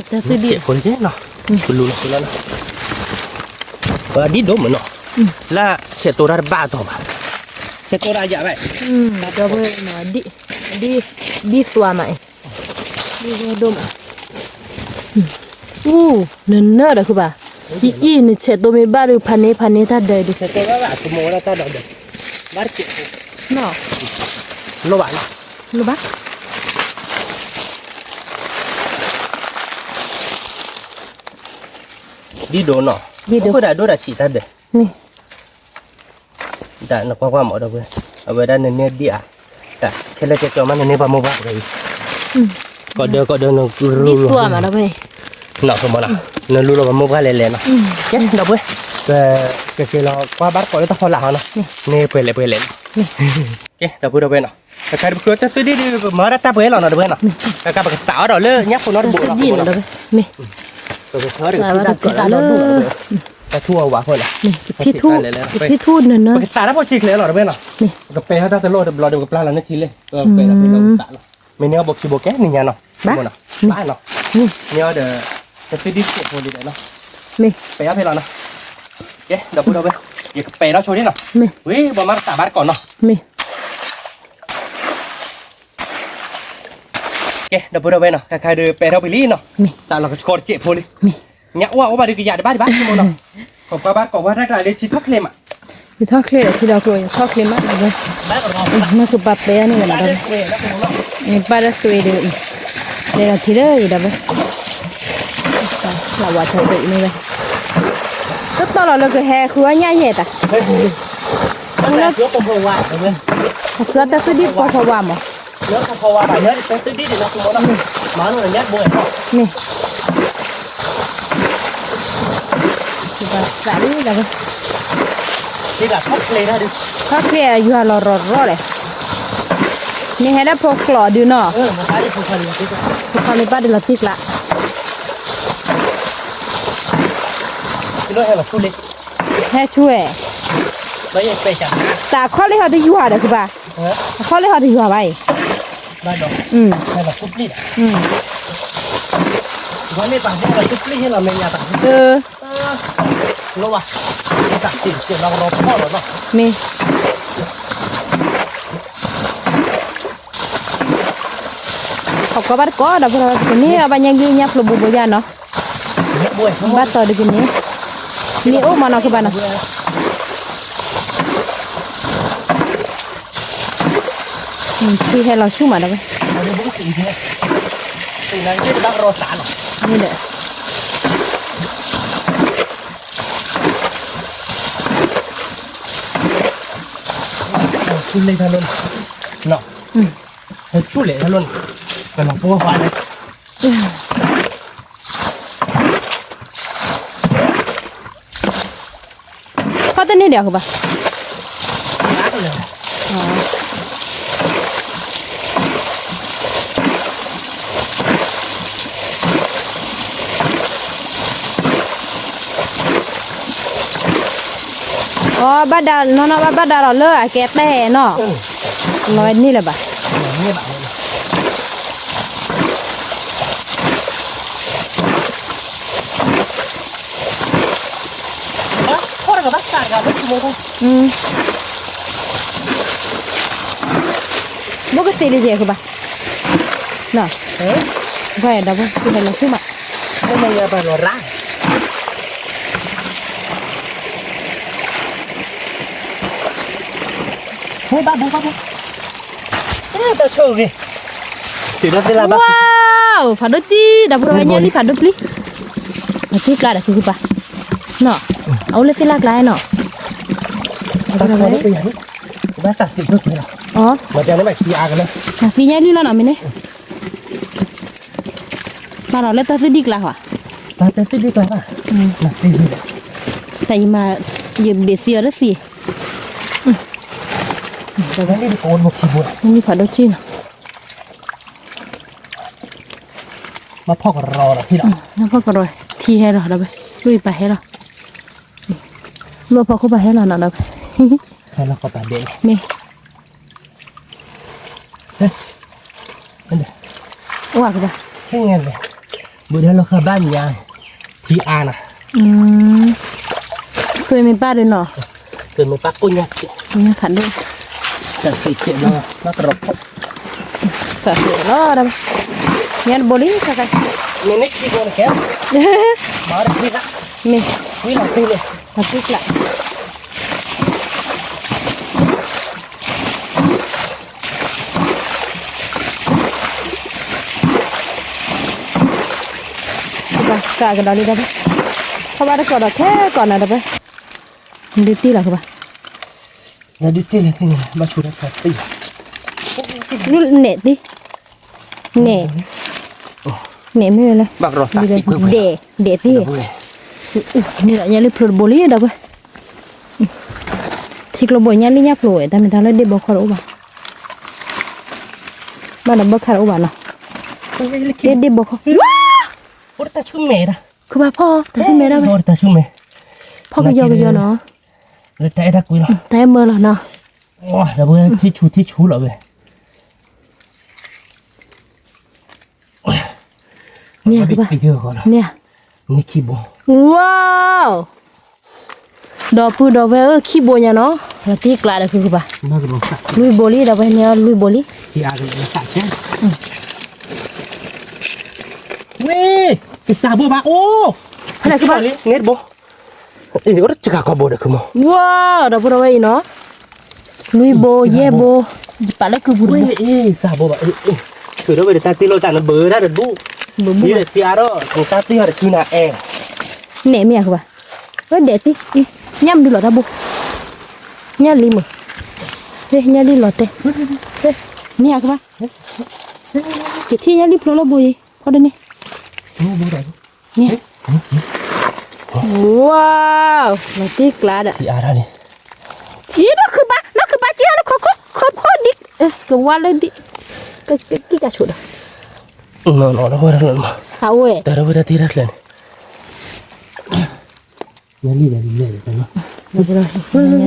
ကဲးဖိလၢကဲးနီၤ, ကလူလီၤဃုလီၤနီၤ, ဒ်ဒိၣ်မးနီၤ, လၢဆဲးတိၢ်တၢ်တဘၣ်အတီၤဘၣ်, ဆဲးတိၢ်တၢ်ယၤဘၣ်, ဒီပုၢ်ဝဲၢ်နီၤ, ဒ်သွါမးအံၤ, ဒ်ဒိၣ်မး, အူ, နနၢၤဒီးခုဘၣ်, အံၤအံၤ နဆဲးတိၢ်မ့ၢ်ဘၣ်ဒီး ဖးန့ၢ်ဖးန့ၢ်တၢ်ဒၢးဒီး, ဆဲးတိၢ်ဘၣ်ဘၣ် ကမူဝဲဒၣ်တၢ်ဒီးဒၢး, ဘၣ်တကဲးဖိ, နီၤ, လိၣ်ဘၣ်နီၤ, လိၣ်ဘၣ် ဒ်ဒိၣ်နီၤ, ဒ်ဒိၣ်, အိၣ်ဒၣ်ဒိၣ်ဒၣ်ဆံးတၢ်ဒဲး, န့ၣ်, ဒၣ်နကွၢ်ကွၢ်မးဒီပုၢ်ဝဲၢ်, အဝဲဒၣ်နန့ၢ်ဒ်အါ, တၢ်ခဲလၢာ်ကၠီကၠီမး နန့ၢ်ပှၤမိၢ်ပှၢ်ပှဲၤအံၤ, ကိးဒၢကိးဒၢနလူလီၤ, နီၤ ဖိမးနီၤ, နလူလီၤပှၤမိၢ်ပှၢ်လဲၤလဲၤနီၤ, ကဲ ဒီပုၢ်ဝဲၢ်, ပကက့ၤလီၤကွၢ်ဘၣ်တကိးလၢတၢ်ဖီလာ်ဟီနီၤ, န့ၢ်ပှဲၤလဲၤပှဲၤလဲၤလီၤ, ကဲ ဒီပုၢ်ဝဲၢ်နီၤ, တခါဒီးပဃုအီၣ်တၢ်သူၣ်ဒံၣ်ဒီး ပမၤဝဲဒၣ်တၢ်ပှဲၤလီၤနီၤ ဒီပုၢ်ဝဲၢ်နီၤ, တခါပကသးအီၣ်ဒီးလၢညါဖိနီတဘိးလီၤ ဒီပုၢ်ဝဲၢ်နီၤ, မ့ၢ်, ပကထၢဒီးဖံးတၢ်လီၤဒိၣ်လီၤ တၢ်ထူအဝဲဖိနီၤ, ဖံထူ, ဖံထူန့ၣ်နီၤ, ပကသးတၢ်ဖိဆံးချ့လီၤ ဒီပုၢ်ဝဲၢ်နီၤ, ပကပဲာ်ထီၣ်တၢ်တလီၢ်တဘျီဒီး ပကပျၢ်လီၤန့ၢ်ထံလံ, ပပဲာ်လီၤဖဲလီၤပသးလီၤ, မ့ၢ်န့ၢ်အီၣ်ဘိခံဘိကဲန့ၣ်ညါနီၤ, ဘၣ်နီၤ, မ့ၢ်, န့ၢ်အီၣ်ဒီး, တၢ်သူၣ်ဒံၣ်ဆဲးဖိလံဒီးနီၤ, မ့ၢ်, ပဲာ်အီၣ်ဖဲလီၤနီၤ, ကဲ ဒီပုၢ်ဝဲၢ်, ယကပဲာ်ထီၣ်ဆိဒ်နီၤ, မ့ၢ်, ဝံၤ ပှၤမၤတသးဘၣ်တကိးနီၤ, မ့ၢ် ကဲ ဒီပုၢ်ဝဲၢ်နီၤ, ခါခါဒီးပဲာ်ထီၣ်ပှဲၤလံနီၤ, မ့ၢ်, တၢ်လီၢ်ကဆှီတစဲးဖိလံ, မ့ၢ်, ညါအိၣ်အိၣ်ဘၣ်ဒီးကယၤတဘၣ်ဒံးဘၣ်မ့ၢ်နီၤ, ကိးပှၤဘၣ်ကိးပှၤတၢ်ကျါလၢထံထီၣ်ချ့မး, ထံထီၣ်ချ့ဒီးထံဒီကျိၤထီၣ်ချ့မး, မ့ၢ်ကဘၣ်ပဲာ်န့ၣ်လီၤ, မ့ၢ်ဘၣ်ဒီးသွံၣ်ဒီး, လဲၤလီၤထံလၢအံၤဒီးဝဲ, လၢဝဲထီၣ်ပှဲၤအံၤန့ၣ်ဝဲ, တတီၢ်လီၤလၢကဟဲဃုအီၣ်ညၣ်ယဲၢ်တၢ် ဃုအီၣ်တၢ်သူၣ်ဒံၣ်ပီဖီဝါမး, မ့ၢ်, ဘၣ်သးလံလီၤ, ထီၣ်ချ့ယွၤလီၤရီၤရီၤလဲၣ်, မ့ၢ်ဟဲဒၣ်ဖိကျိာ်ဒုးနီၤ, ဖိခွါန့ၣ်ဘၣ်ဒုးလီၤတံၢ်ကျါ လၢဟဲလီၤဆူလံ, ဟဲဆူဝဲ, တၢ်အခီၣ်လ့ၢ်ဟီတယွၤဒီးခုဘၣ်, အခီၣ်လ့ၢ်ဟီတယွၤဘၣ်အံၤ, မ့ၢ်, ဟီၣ်ကီဘၣ်တကိးဒီးဖိလီၤ ပကန့ၢ်အဘၣ်ညါလံညါဖျိဘိးဘိးယါနီၤ, ဘၣ်တီၤဒ်ကန့ၢ်, မ့ၢ်အိၣ်မးနီၤခုဘၣ်နီၤ, ထံဟဲလီၤဆူမးဒီးဝဲ, မ့ၢ်ဒီး ဆူလဲၣ်ထါလိၣ်, ကလီၤပှီၢ်ပှၤလဲၣ်, ဖီၣ်တန့ၢ်ဒီးအကဘၣ်, အဘၣ်ဒါနီၢ်နီၢ်ဘၣ်ဘၣ်ဒါလီၤလၢအကဲတဲနီၤ, လီၤန့ၢ်လၢၤဘၣ်, ဘၣ်ကသ့လံယဲၢ်ကဘၣ်, ဘၣ်ဒီးဘၣ်ကသ့လီၤဆူမး, ဘၣ်ဘၣ်ဘၣ်ဘၣ် တၢ်ဆိၣ်ဂ့ၤ, ဝါ, ဖးဒိၣ်ကံ ဒီပုၢ်ဝဲၢ်ညါလံဖးဒိၣ်ပျံၤ, အသ့ၣ်ကျါဒီးခုကပၤ, နီၤ, အအိၣ်လၢသ့ၣ်လၢကျါနီၤ, ဘၣ်သးသံလီၤ, သံညါလံလီၤနီၤမ့ၢ်န့ၣ်, ဘၣ်ဒီးလၢတၢ်သ့ၣ်ဒံၣ်ကျါဟီ, တၢ်ယမၤ, ယဘ့ၣ်သံအီၤတသံ, လံဖးဒိၣ်ကံနီၤ ဘၣ်ဖီၣ်ကရီ, ဘၣ်ဖီၣ်ကရီ, ထံဟဲလီၤဒီးဝဲ, လွံၢ်ပာ်ဟဲလီၤ, လွံၢ်ဖီခိၣ်ပာ်ဟဲလီၤနီၤဒီးဝဲ, မ့ၢ်, အိၣ်ကဘၣ်, ဘုဒၣ်လီၤဃာ်ဘၣ်မံၤ, ထံအါနီၤ, သွေးမင်းပါဒုနီၤ, သွေးမင်းပါကိၣ်ညါ, ကိၣ်ညါခးဒိၣ်, တၢ်သွေးကဲနီၤ, တၢ်ကရီဖီၣ်, တၢ်သွေးလီၤ, ညါတဘိလံ, မ့ၢ်န့ၣ်ခံဘိနကဲ, မ့ၢ်, ဝံလီၤတံၢ်လံ, လီၤတံၢ်ကျါ ကကဒီးလံဒီး, ခီဘၣ်တကိးဒီးခဲကိးနၤဒီး, ဒုးတံၢ်လီၤကဘၣ်, ဒုးတံၢ်လီၤ, ဘၣ်ဆူၣ်တၢ်သံ, နဲၣ်တံၢ်, နဲၣ်, နဲၣ်မ့ၢ်ဝဲလဲၣ်, ဒဲး, ဒဲးတံၢ်, မ့ၢ်ဒီးညါလံဖျိတဘိလံဒီးဝဲ ထံကျိဘိညါလံညါဖျိဝဲ တၢ်မ့ၢ်တၢ်လၢဒ့ၣ်ဘီခီတအိၣ်ဘၣ်, ဘၣ်ဒီးဘၣ်ခါတအိၣ်ဘၣ်နီၤ, ဒ့ၣ်ဒ့ၣ်ဘီခီ, ခုဘၣ်ဖီၣ်တၢ်ဆူမဲာ်ဒၣ်ဝဲ, ဖီၣ်ကယီကယီနီၤ, တၢ်အဲၣ်မၢလီၤနီၤ, ထံဆူၣ်ထံဆူၣ်လီၤဝဲ န့ၣ်, န့ၣ်, ဝါ, ဒီပုၢ်ဒီဝဲၢ်ဧၢ ခံဘိညါနီၤ, လီၤတံၢ်ကျါဒီးခုကပၤ, လွံၢ်ဘိလံ ဒီပုၢ်ဝဲၢ်န့ၣ် လွံၢ်ဘိလံ, ဝ့ၢ်, ကစၢ်ဘိဘၣ်အိၣ်, ဖဲန့ၣ်ခုဘၣ်, န့ၣ်တဘိ အ့ၣ် အိၣ်တစှၤကီးဘိဒီးခုမီၤ, ဝါ, ဒီပုၢ်ဒီဝဲၢ်အံၤနီၤ, လွံၢ်ဘိ ယဲၢ်ဘိ, ယပာ်လၢကုပူၤတဘိ, ဝ့ၢ်, စှၤဘိဘၣ်, ထုးထီၣ်ဝဲဒီးတၢ်တ့ၢ်လိာ်တၢ်နဘၢတၢ်တဒူၣ်, ဘၣ်, ယဲဒီးထံအါထီၣ် တၢ်တ့ၢ်အီၤတစုနၤအဲၣ်, နဲၣ်မ့ၢ်ယၤကဘၣ်, ဝဲဒဲးတံၢ်, ညၣ်မနုၤလီၤတၢ်ဘိ, ညၣ်လံမုၢ်, ဝဲညၣ်လံလီၤတဲာ်, န့ၢ်ယၤကဘၣ်, ယထံၣ်ညၣ်လံဖျိလၢဘိအံၤ, ခီဒန့ၣ် ဝါ, လီၤတံၢ်ကျါဒီး, အံၤ နီၢ်ခုၣ်ဘၣ် နီၢ်ခုၣ်ဘၣ် က့ၤဟီၣ်လၢခိခိၣ် ခိခိၣ်ဒံး, ကဝါလၢဒံး, ကက့ၤကဆိးဒီး, အဝဲ တၢ်ဝဲတၢ်တ့ၢ်တၢ်ချၢန့ၣ်, ညၣ်လံလီၤ, ဒီပုၢ်ဒီဝဲၢ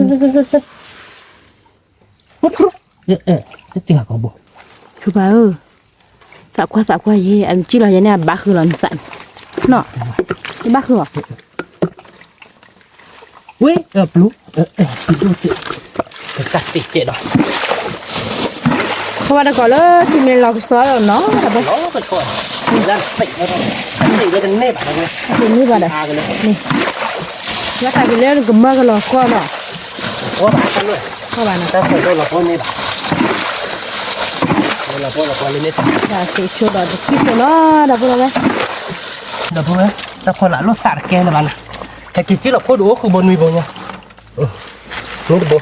်, တကီဘိ, ခုဘၣ်ဧၢ, သးကွၢ်သးကွၢ်ယဲ, အကံၣ်လီၤယဲန့ၣ်အဘၣ်ဃုာ်လီၤနသးန့ၣ်, နီၢ်, ယဘၣ်ဃုာ်အီၤ, ဝ့ၢ်, ပျူ, တၢ်တ့ၢ်ကဲဒီး, ခီဘၣ်တကီးလၢထံမ့ၢ်လီၤကစီဒီးနီၤ, တၢ်ဘၣ်, တ့ၢ်လၢတန့ၢ်ဘၣ်, တန့ၢ်ဘၣ်ဒီး, လၢသးကလဲၤကမၢကလီၤကီနီၤ, တၢ်ဆိဒီးတကံၢ်နီၤ, ဒီပုၢ်ဝဲၢ်, တၢ်ဖီလာ်လိာ်သးတကဲလၢၤဘၣ်နီၤ, ဟဲက့ၤက့ၤလီၤဖိဒိၣ်အိၣ်ဃုာ်ဘိနွံဘိညါ, န့ၣ်တဘိ, န့ၣ်ဒီး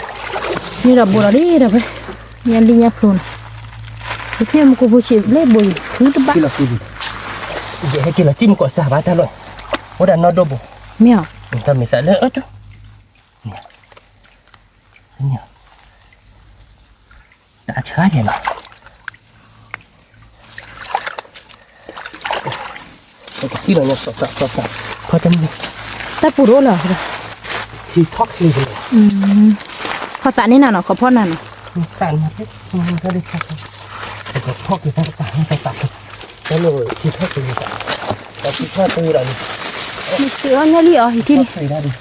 ဘိလီၤလံ ဒီပုၢ်ဝဲၢ်, ညါလံညါဖျိနီၤ, ဖဲမူခိၣ်ဖိဆံးဘျဲၣ်ဘိအံၤ ဃုတဘၣ်, ဟဲက့ၤလီၤစံၣ်မူကီးစၢ်ဘၣ်တၢ်လီၢ်, အိၣ်ဒၣ်နီၢ်ဒိၣ်ဘိ, မ့ၢ်အီၤ, တၢ်မ့ၢ်သးလၢအၢ တၢ်ဆါယဲနီၤ, တၢ်ပူၤဒိၣ်လီၤ, ထံထီၣ်ချ့, ဖီသးန့ၣ်နၤနီၤ, ခီဖီနၤနီၤ, ထီၣ်က့ၤတၢ်တပၤ, တၢ်ထီၣ်က့ၤ, တၢ်ထီၣ်က့ၤ, တၢ်ထီၣ်က့ၤဒီး, မ့ၢ်သ့အီၣ်ညၣ်လံအီၤ ဟံးထံၣ်န့ၣ်,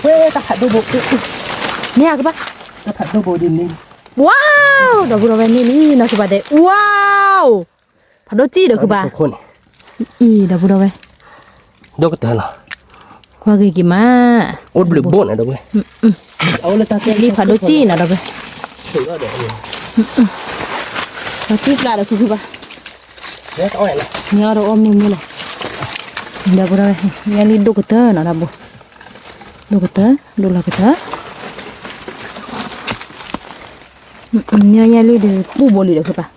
ဝဲတၢ်ဖးဒိၣ်ဘိ, မ့ၢ်အကဘၣ်, တၢ်ဖးဒိၣ်ဘိဒ်န့ၣ်, ဝါ, ဒီပုၢ်ဒီဝဲၢ်န့ၣ်လံနီၤ ခုဘၣ်ဒဲး, ဝါ, ဖးဒိၣ်စံၣ်ဒီးခုဘၣ်, အံၤ ဒီပုၢ်ဒီဝဲၢ်, ဒိၣ်ကတၢၢ်လီၤ, ကွၢ်ဂ့ၤက့ၤမး, အိၣ်ဘျုးဘိၣ်န့ၣ် ဒီပုၢ်ဝဲၢ်, လံဖးဒိၣ်စံၣ်နီၤ ဒီပုၢ်ဝဲၢ်, ဖးစံၣ်ကျါဒီးခုခုဘၣ်, မ့ၢ်အီၣ်ဒီးအီၣ်မုာ်မုာ်လီၤ, ဒီပုၢ်ဒီဝဲၢ်, ညၣ်လံဒိၣ်ကတၢၢ်နီၤ ဒီပုၢ်, ဒိၣ်ကတၢၢ်, ဒိၣ်လီၤကတၢၢ်, မ့ၢ်အီၣ်ညၣ်လံဒီး ပူၣ်ဘိလံဒီးခုဘၣ်,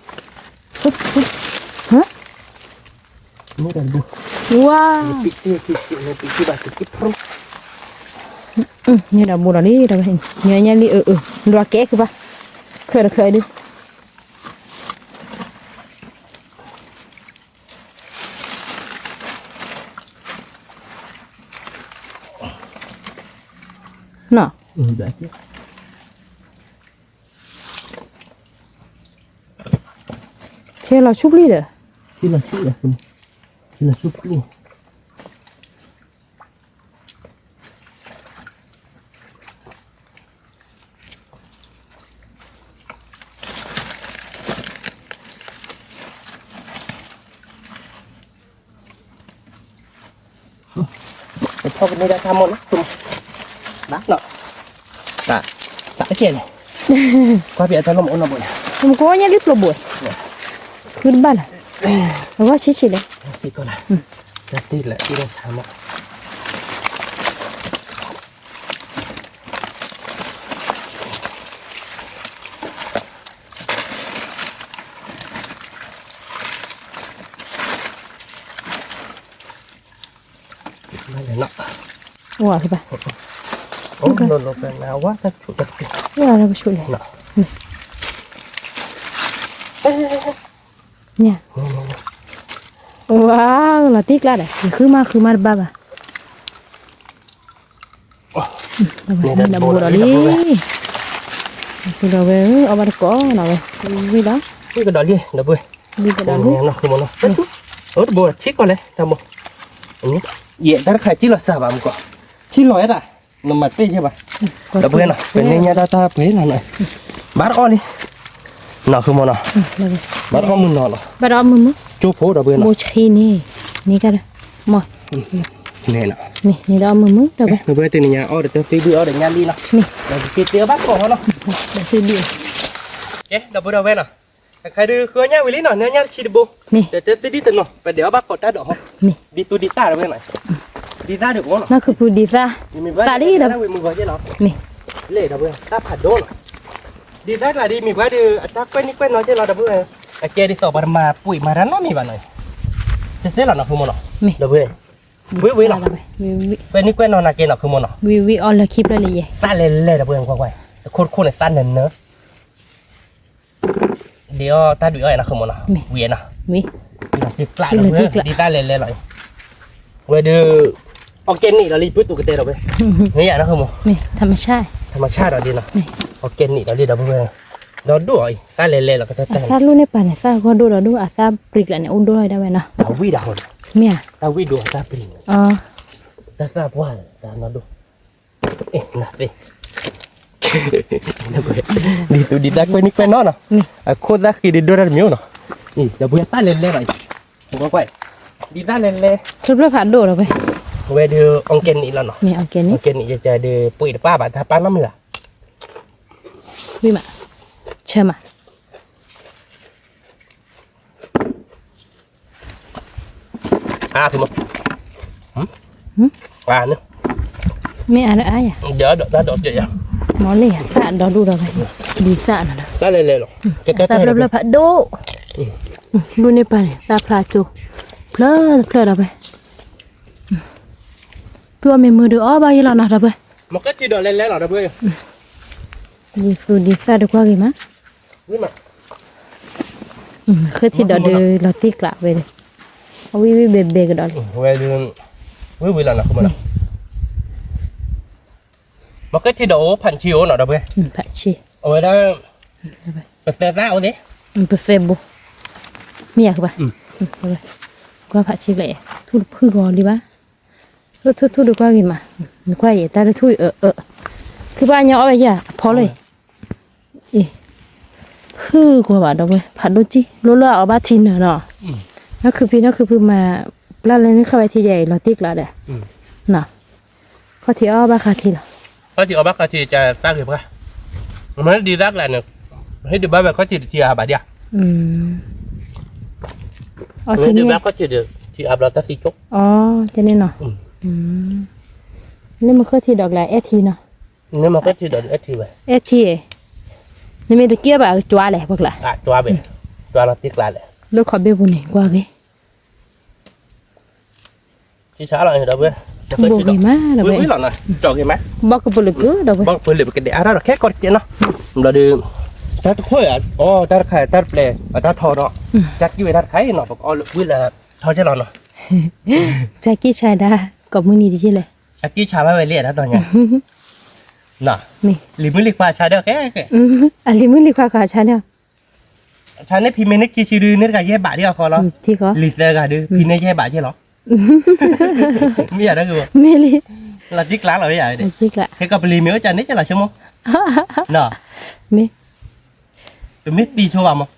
ဝါ, န့ၣ်ဒီးဘိလီၤလံ ဒီပုၢ်ဝဲၢ်, မ့ၢ်အီၣ်ညၣ်လံအၢအၢ, ဒွးကဲခုဘၣ်, ချၢးတချၢးဒုး နီၤ, ခဲလီၤဆူပျံၢ်ဒီး, ပထီၣ်ကန့ၢ်ဒၣ်တၢ်မီၢ်နီၤ, ဘၣ်နီၤ, တၢ်ကဲလဲၣ်, ကွၢ်ပျဲတၢ်လီၢ်မအိၣ်နီတဘိလဲၣ်, မကိးညါလံပျိဘိ, ဃုတဘၣ်လၢ်, အဂီၢ်ဆံးဆံးလဲၣ်, တၢ်တ့ၢ်လၢတ့ၢ်လၢဆါမး ဘၣ်လဲၣ်နီၤ, ဝါဖဲဘၣ်, အိၣ်လီၤလီၤကနၤဝါတၢ်ဆူၣ်တၢ်တ့ၢ်, ဝါတၢ်ပဆူၣ်လဲၣ်, ညါ, ဝါ, လီၤတံၢ်ကျါဒီး ယဃုမးဃုမးတဘၣ်ဘၣ် ဒီးဘိဒီးလံ, ဒီပုၢ်ဒီဝဲၢ်ဧၢ, အီၣ်ဘၣ်တကိးနီၤဝဲ, ဝံၤလီၤ, ဝံၤကဒီးလံ ဒီပုၢ်ဝဲၢ်, ဝံၤကဒီးလံ, နီၢ်ဃုမီၤနီၤ, အိၣ်တဘိထံကီၢ်လဲၣ် တၢ်ဘိ, ယဲတၢ်တခါထံလီၤစၢ်ဘၣ်မကီး, ထံလီၤယဲဒၣ်, နမၤတ့ၢ်ယဲဘၣ်, ဒီပုၢ်ဝဲၢ်နီၤ, ပန့ၢ်ညါတၢ်တၢ်ပှဲၤလီၤနီၤ, ဘၣ်တအီၣ်လံ, နီၢ်ဃုမီၤနီၤ, ဘၣ်တအီၣ်မုၢ်နီၤလီၤ, ဘၣ်တအီၣ်မုၢ်မုၢ်, ကၠိဖိဒီပုၢ်ဝဲၢ်နီၤ, ဘိဆံးန့ၣ်, န့ၣ်ကဒီး, မ့ၢ် န့ၣ်လီၤ, န့ၣ်ဒီးမုၢ်မုၢ် ဒီပုၢ်ဝဲၢ်, ဒီပုၢ်ဝဲၢ်တနံၤညါအီၣ်ဒီးတၢ်သ့ၣ်ဒုၣ်အီၣ်ဒီးညၣ်လံလီၤ, မ့ၢ် ဒီးက့ၤတ့ၢ်အီၣ်ဘၣ်ကိးဟီလီၤ, သ့ၣ်ဒုၣ်, ကဲ ဒီပုၢ်ဝဲၢ်နီၤ, အခါဒုးဃုအီၣ်ညၣ်ဝံၤလံနီၤ, ညၣ်ဆံးတဘိ, ဒီးတၢ်သ့ၣ်ဒုၣ်တနီၤ ပဒဲးအီၣ်ဘၣ်ကိးတၢ်ဒီးဟီ, ဒ်သူၣ်ဒ်သၣ်ဒီပုၢ်ဝဲၢ်နီၤ, ဒ်သၣ်ဒုးအိၣ်နီၤ, သၣ်လံဒီး, လဲၣ်ဒီပုၢ်ဝဲၢ် တၢ်ဖးဒိၣ်နီၤ ဒ်သၣ်ကျါဒ်မ့ၢ်ပှၤဒီး အတၢ်ကွဲးနံၣ်ကွဲးနီၤကဲလီၤ ဒီပုၢ်ဝဲၢ်, အကဲဒ်သိးပှၤတမၤပှ့ၤမၤတၢ်နီတမံၤဘၣ်နီၤ, တစဲးလီၤနီၤ ဃုမီၤနီၤ, ဒီပုၢ်ဝဲၢ်, ဝံၤဝံၤလီၤ, ကွဲးနံၣ်ကွဲးနီၤနာ်က့နီၤ ဃုမီၤနီၤ, ဝံၤဝံၤအီၣ်လၢခံဖျၢၣ်လံယဲ, သၣ်လဲၤလဲၤ ဒီပုၢ်ဝဲၢ် ကွၢ်ကွၢ်, တခိၣ်တခိၣ်န့ၣ် သၣ်နၢၤနၢၤ ဒ်အီၣ်တၢ်ဒုးအီၣ်နီၤ ဃုမီၤနီၤ, ဝံၤနီၤ, ဝံၤ, ဒ်သၣ်လဲၤလဲၤလီၤ, ဝဲဒုး, အီ organic ဒီးလံ ပုၢ်သူကတဲဒီးဝဲ, မ့ၢ်ယၤနီၢ် မ့ၢ် ธรรมชาติ ธรรมชาติ ဒီးလံနီၤ, organic ဒီးလံဒီပုၢ်ဝဲၢ်, ဒီဒူၣ်အီၤအံၤ သၣ်လဲၤလဲၤလီၤကတၢၢ်တၢ်, အသၣ်လူၢ်န့ၢ်ပာ်န့ၣ် သၣ်ဂီၢ်ဒိၣ်ဒီးဒူၣ် အသၣ်ပြံကျါန့ၣ် အိၣ်ဒိၣ်ထီၣ်ဝဲဒၣ်ဝဲနီၤ, တၢ်ဝံၣ်ဒီးဟီ, မ့ၢ်ဧါ, တၢ်ဝံၣ်ဒိၣ်အသၣ်ပြံန့ၣ်, တၢ်သၣ်ပှၢ်တၢ်နီၢ်ဒိၣ်, ဒ်သူၣ်ဒ်သၣ်ကွဲၢ်နံၣ်ကွဲၢ်နီၢ်နီၤ, အခိၣ်သၣ်ဃံဒုးဒိၣ်တၢ်တမံၤနီၤ, ဒီပုၢ်ဝဲၢ် သၣ်လဲၤလဲၤလီၤအံၤ, ဒ်သၣ်လဲၤလဲၤ, ဖျၢၣ်ဖျၢၣ်ဖးဒိၣ်ဒီးဝဲ, အဝဲဒုး organic လီၤနီၤ, မ့ၢ် organic ယကဲဒုး ပှ့ၤတပၣ်ဘၣ် တၢ်ပၣ်နီတမံၤဘၣ်, ဝံၣ်မး, ဆၢမး အါ, မ့ၢ်အါလၢအါယၤ, မ့ၢ်လံယၤ သၣ်ဒီဒူၣ်ဒီးဝဲ, ဒ်သၣ်နီၤ, သၣ်လဲၤလဲၤလီၤ, သၣ်ဖျၢၣ်ဖျၢၣ်ဖးဒိၣ်, လူၢ်န့ၢ်ပာ်န့ၣ် သၣ်ဖျါကၠိ, ဖျၢၣ်တဖျၢၣ်ဒီးဝဲ, သူအီၣ်မ့ၢ်မုာ်ဒီးအီၣ်ဘၣ်ယဲလီၤနီၤ ဒီပုၢ်ဝဲၢ်, ဒ်သူၣ်ဒ်သၣ်တကွၢ်ဂ့ၤမး, ဃ့ထံဒီးဒုးလီၤတံၢ်ကျးဝဲဒီး, အဝံၣ်ဝံၣ်ဘဲဘဲကဒီးလံ, ဝဲဒုး, ဝံၣ်ဝံၣ်လီၤနီၤ, မ့ၢ်ဃ့ထံဒီးအိၣ် ဖးဆံအိၣ်နီၤ ဒီပုၢ်ဝဲၢ်, အဝဲဒၣ်, ပသဲသၣ်အိၣ်သ့, ပသဲဘိ, မ့ၢ်ယၤဃုဘၣ်, ကွၢ်ဖးဆံကျဲ, ထူၣ်တဖုၣ်ဂီၤလံဘၣ်, ထူၣ်ထူၣ်ထူၣ်တကွၢ်ဂ့ၤမး, နကွၢ်ယဲ တၢ်တထူၣ်အၢအၢ, ခုဘၣ်ညီအီၣ်ဝဲယၤအဖီလီၤ, အ့ၣ်, ဖုၣ်ဂီၤဘၣ်ဒီပုၢ်ဝဲၢ် ဖးဒိၣ်ကံၢ် လိၣ်လၢအအီၣ်ဘၣ်ထံနၢၤနီၤ, နီၢ်ခုဖံ နီၢ်ခုဖုမၤ, ပျၢ်လၢနခီၣ်ဝဲထံယဲအံၤ လီၤတံၢ်ကျးဒီး, နီၤ, ခီၣ်ထံးအီၣ်ဘၣ်ခါထံလီၤ, ခီၣ်ထံးအီၣ်ဘၣ်ခါထံ ကသၣ်ဂ့ၤပှၢ်, မ့ၢ်ဒ်သၣ်ကျးန့ၣ်, ဟ့ၣ်ဒုးဘၣ်ဝဲခီၣ်ထံးတထံအါဘၣ်ဒံးဧါ, အီၣ်ထံန့ၣ်, ခီၣ်ထံးတထံအါဘျီတၢ်သံကၠိ, အီၣ်, ကဲန့ၣ်နီၤ, နမ့ၢ်ခီၣ်ထံးဒီးကျါ အဲၣ်ထံနီၤ, နမ့ၢ်ခီၣ်ထံးဒီးအဲၣ်ထံဝဲ, အဲၣ်ထံ, နမ့ၢ်တကဲဘၣ်ကၠွါလဲၣ် ပှၤကျါ, ကၠွါဘဲ, ကၠွါလီၤတံၢ်ကျးလဲၣ်, လၢခီၣ်ဘ့ၣ်ပူၤန့ၣ် ကွၢ်ဂ့ၤ ထံဆါလီၤဒီပုၢ်ဝဲၢ်, ထူဘိဂ့ၤမးဒီပုၢ်ဝဲၢ်, ကၠီဂ့ၤမး, ဘီကပလၢကဒီပုၢ်ဝဲၢ်, ဘီကပလၢပကဒဲးအါထီၣ်ဒီးခဲကီးတကဲနီၤ, ဘျီဒီး, တၢ်တခိၣ်, အီၣ်တၢ်တခါ တၢ်တပျဲၢ်, အတၢ်ထီဒီး, တၢ်ကံၣ်ဝဲတၢ်တခါအံၤနီၤ ပကအီၣ်လၢဝံၣ်လၢထီကဲလီၤနီၤ, တၢ်ကံၣ်ဆါဒၣ်, ကိးမုၢ်နံၤတက့ၢ်လဲၣ်, အကံၣ်ဆါဘၣ်ဝဲလံအတၢ်တီညါ, လံၤမုၢ်လံၤခွါဆါဒီးခဲ, အလံၤမုၢ်လံၤခွါခီဆါဒီး ဆါန့ၢ်ဖံမ့ၢ်န့ၢ်ခံဆံဒု န့ၢ်တဂၤယဲၢ်ဘးဒ်အဃီလီၤ, လံၤသၢဂၤဒု ဖံန့ၢ်ယဲၢ်ဘးကဲလီၤ, မ့ၢ်ယၤဒၣ်ဂ့ၤ, မ့ၢ်လံ, လီၤတံၢ်ကျးလီၤဝဲယၤ, ခဲကီးပလံၤမ့ၢ်အိၣ်ကန့ၢ်ကဲလီၤဆိကမိၣ်, မ့ၢ်, ပမ့ၢ်သံဆိဘၣ်မး,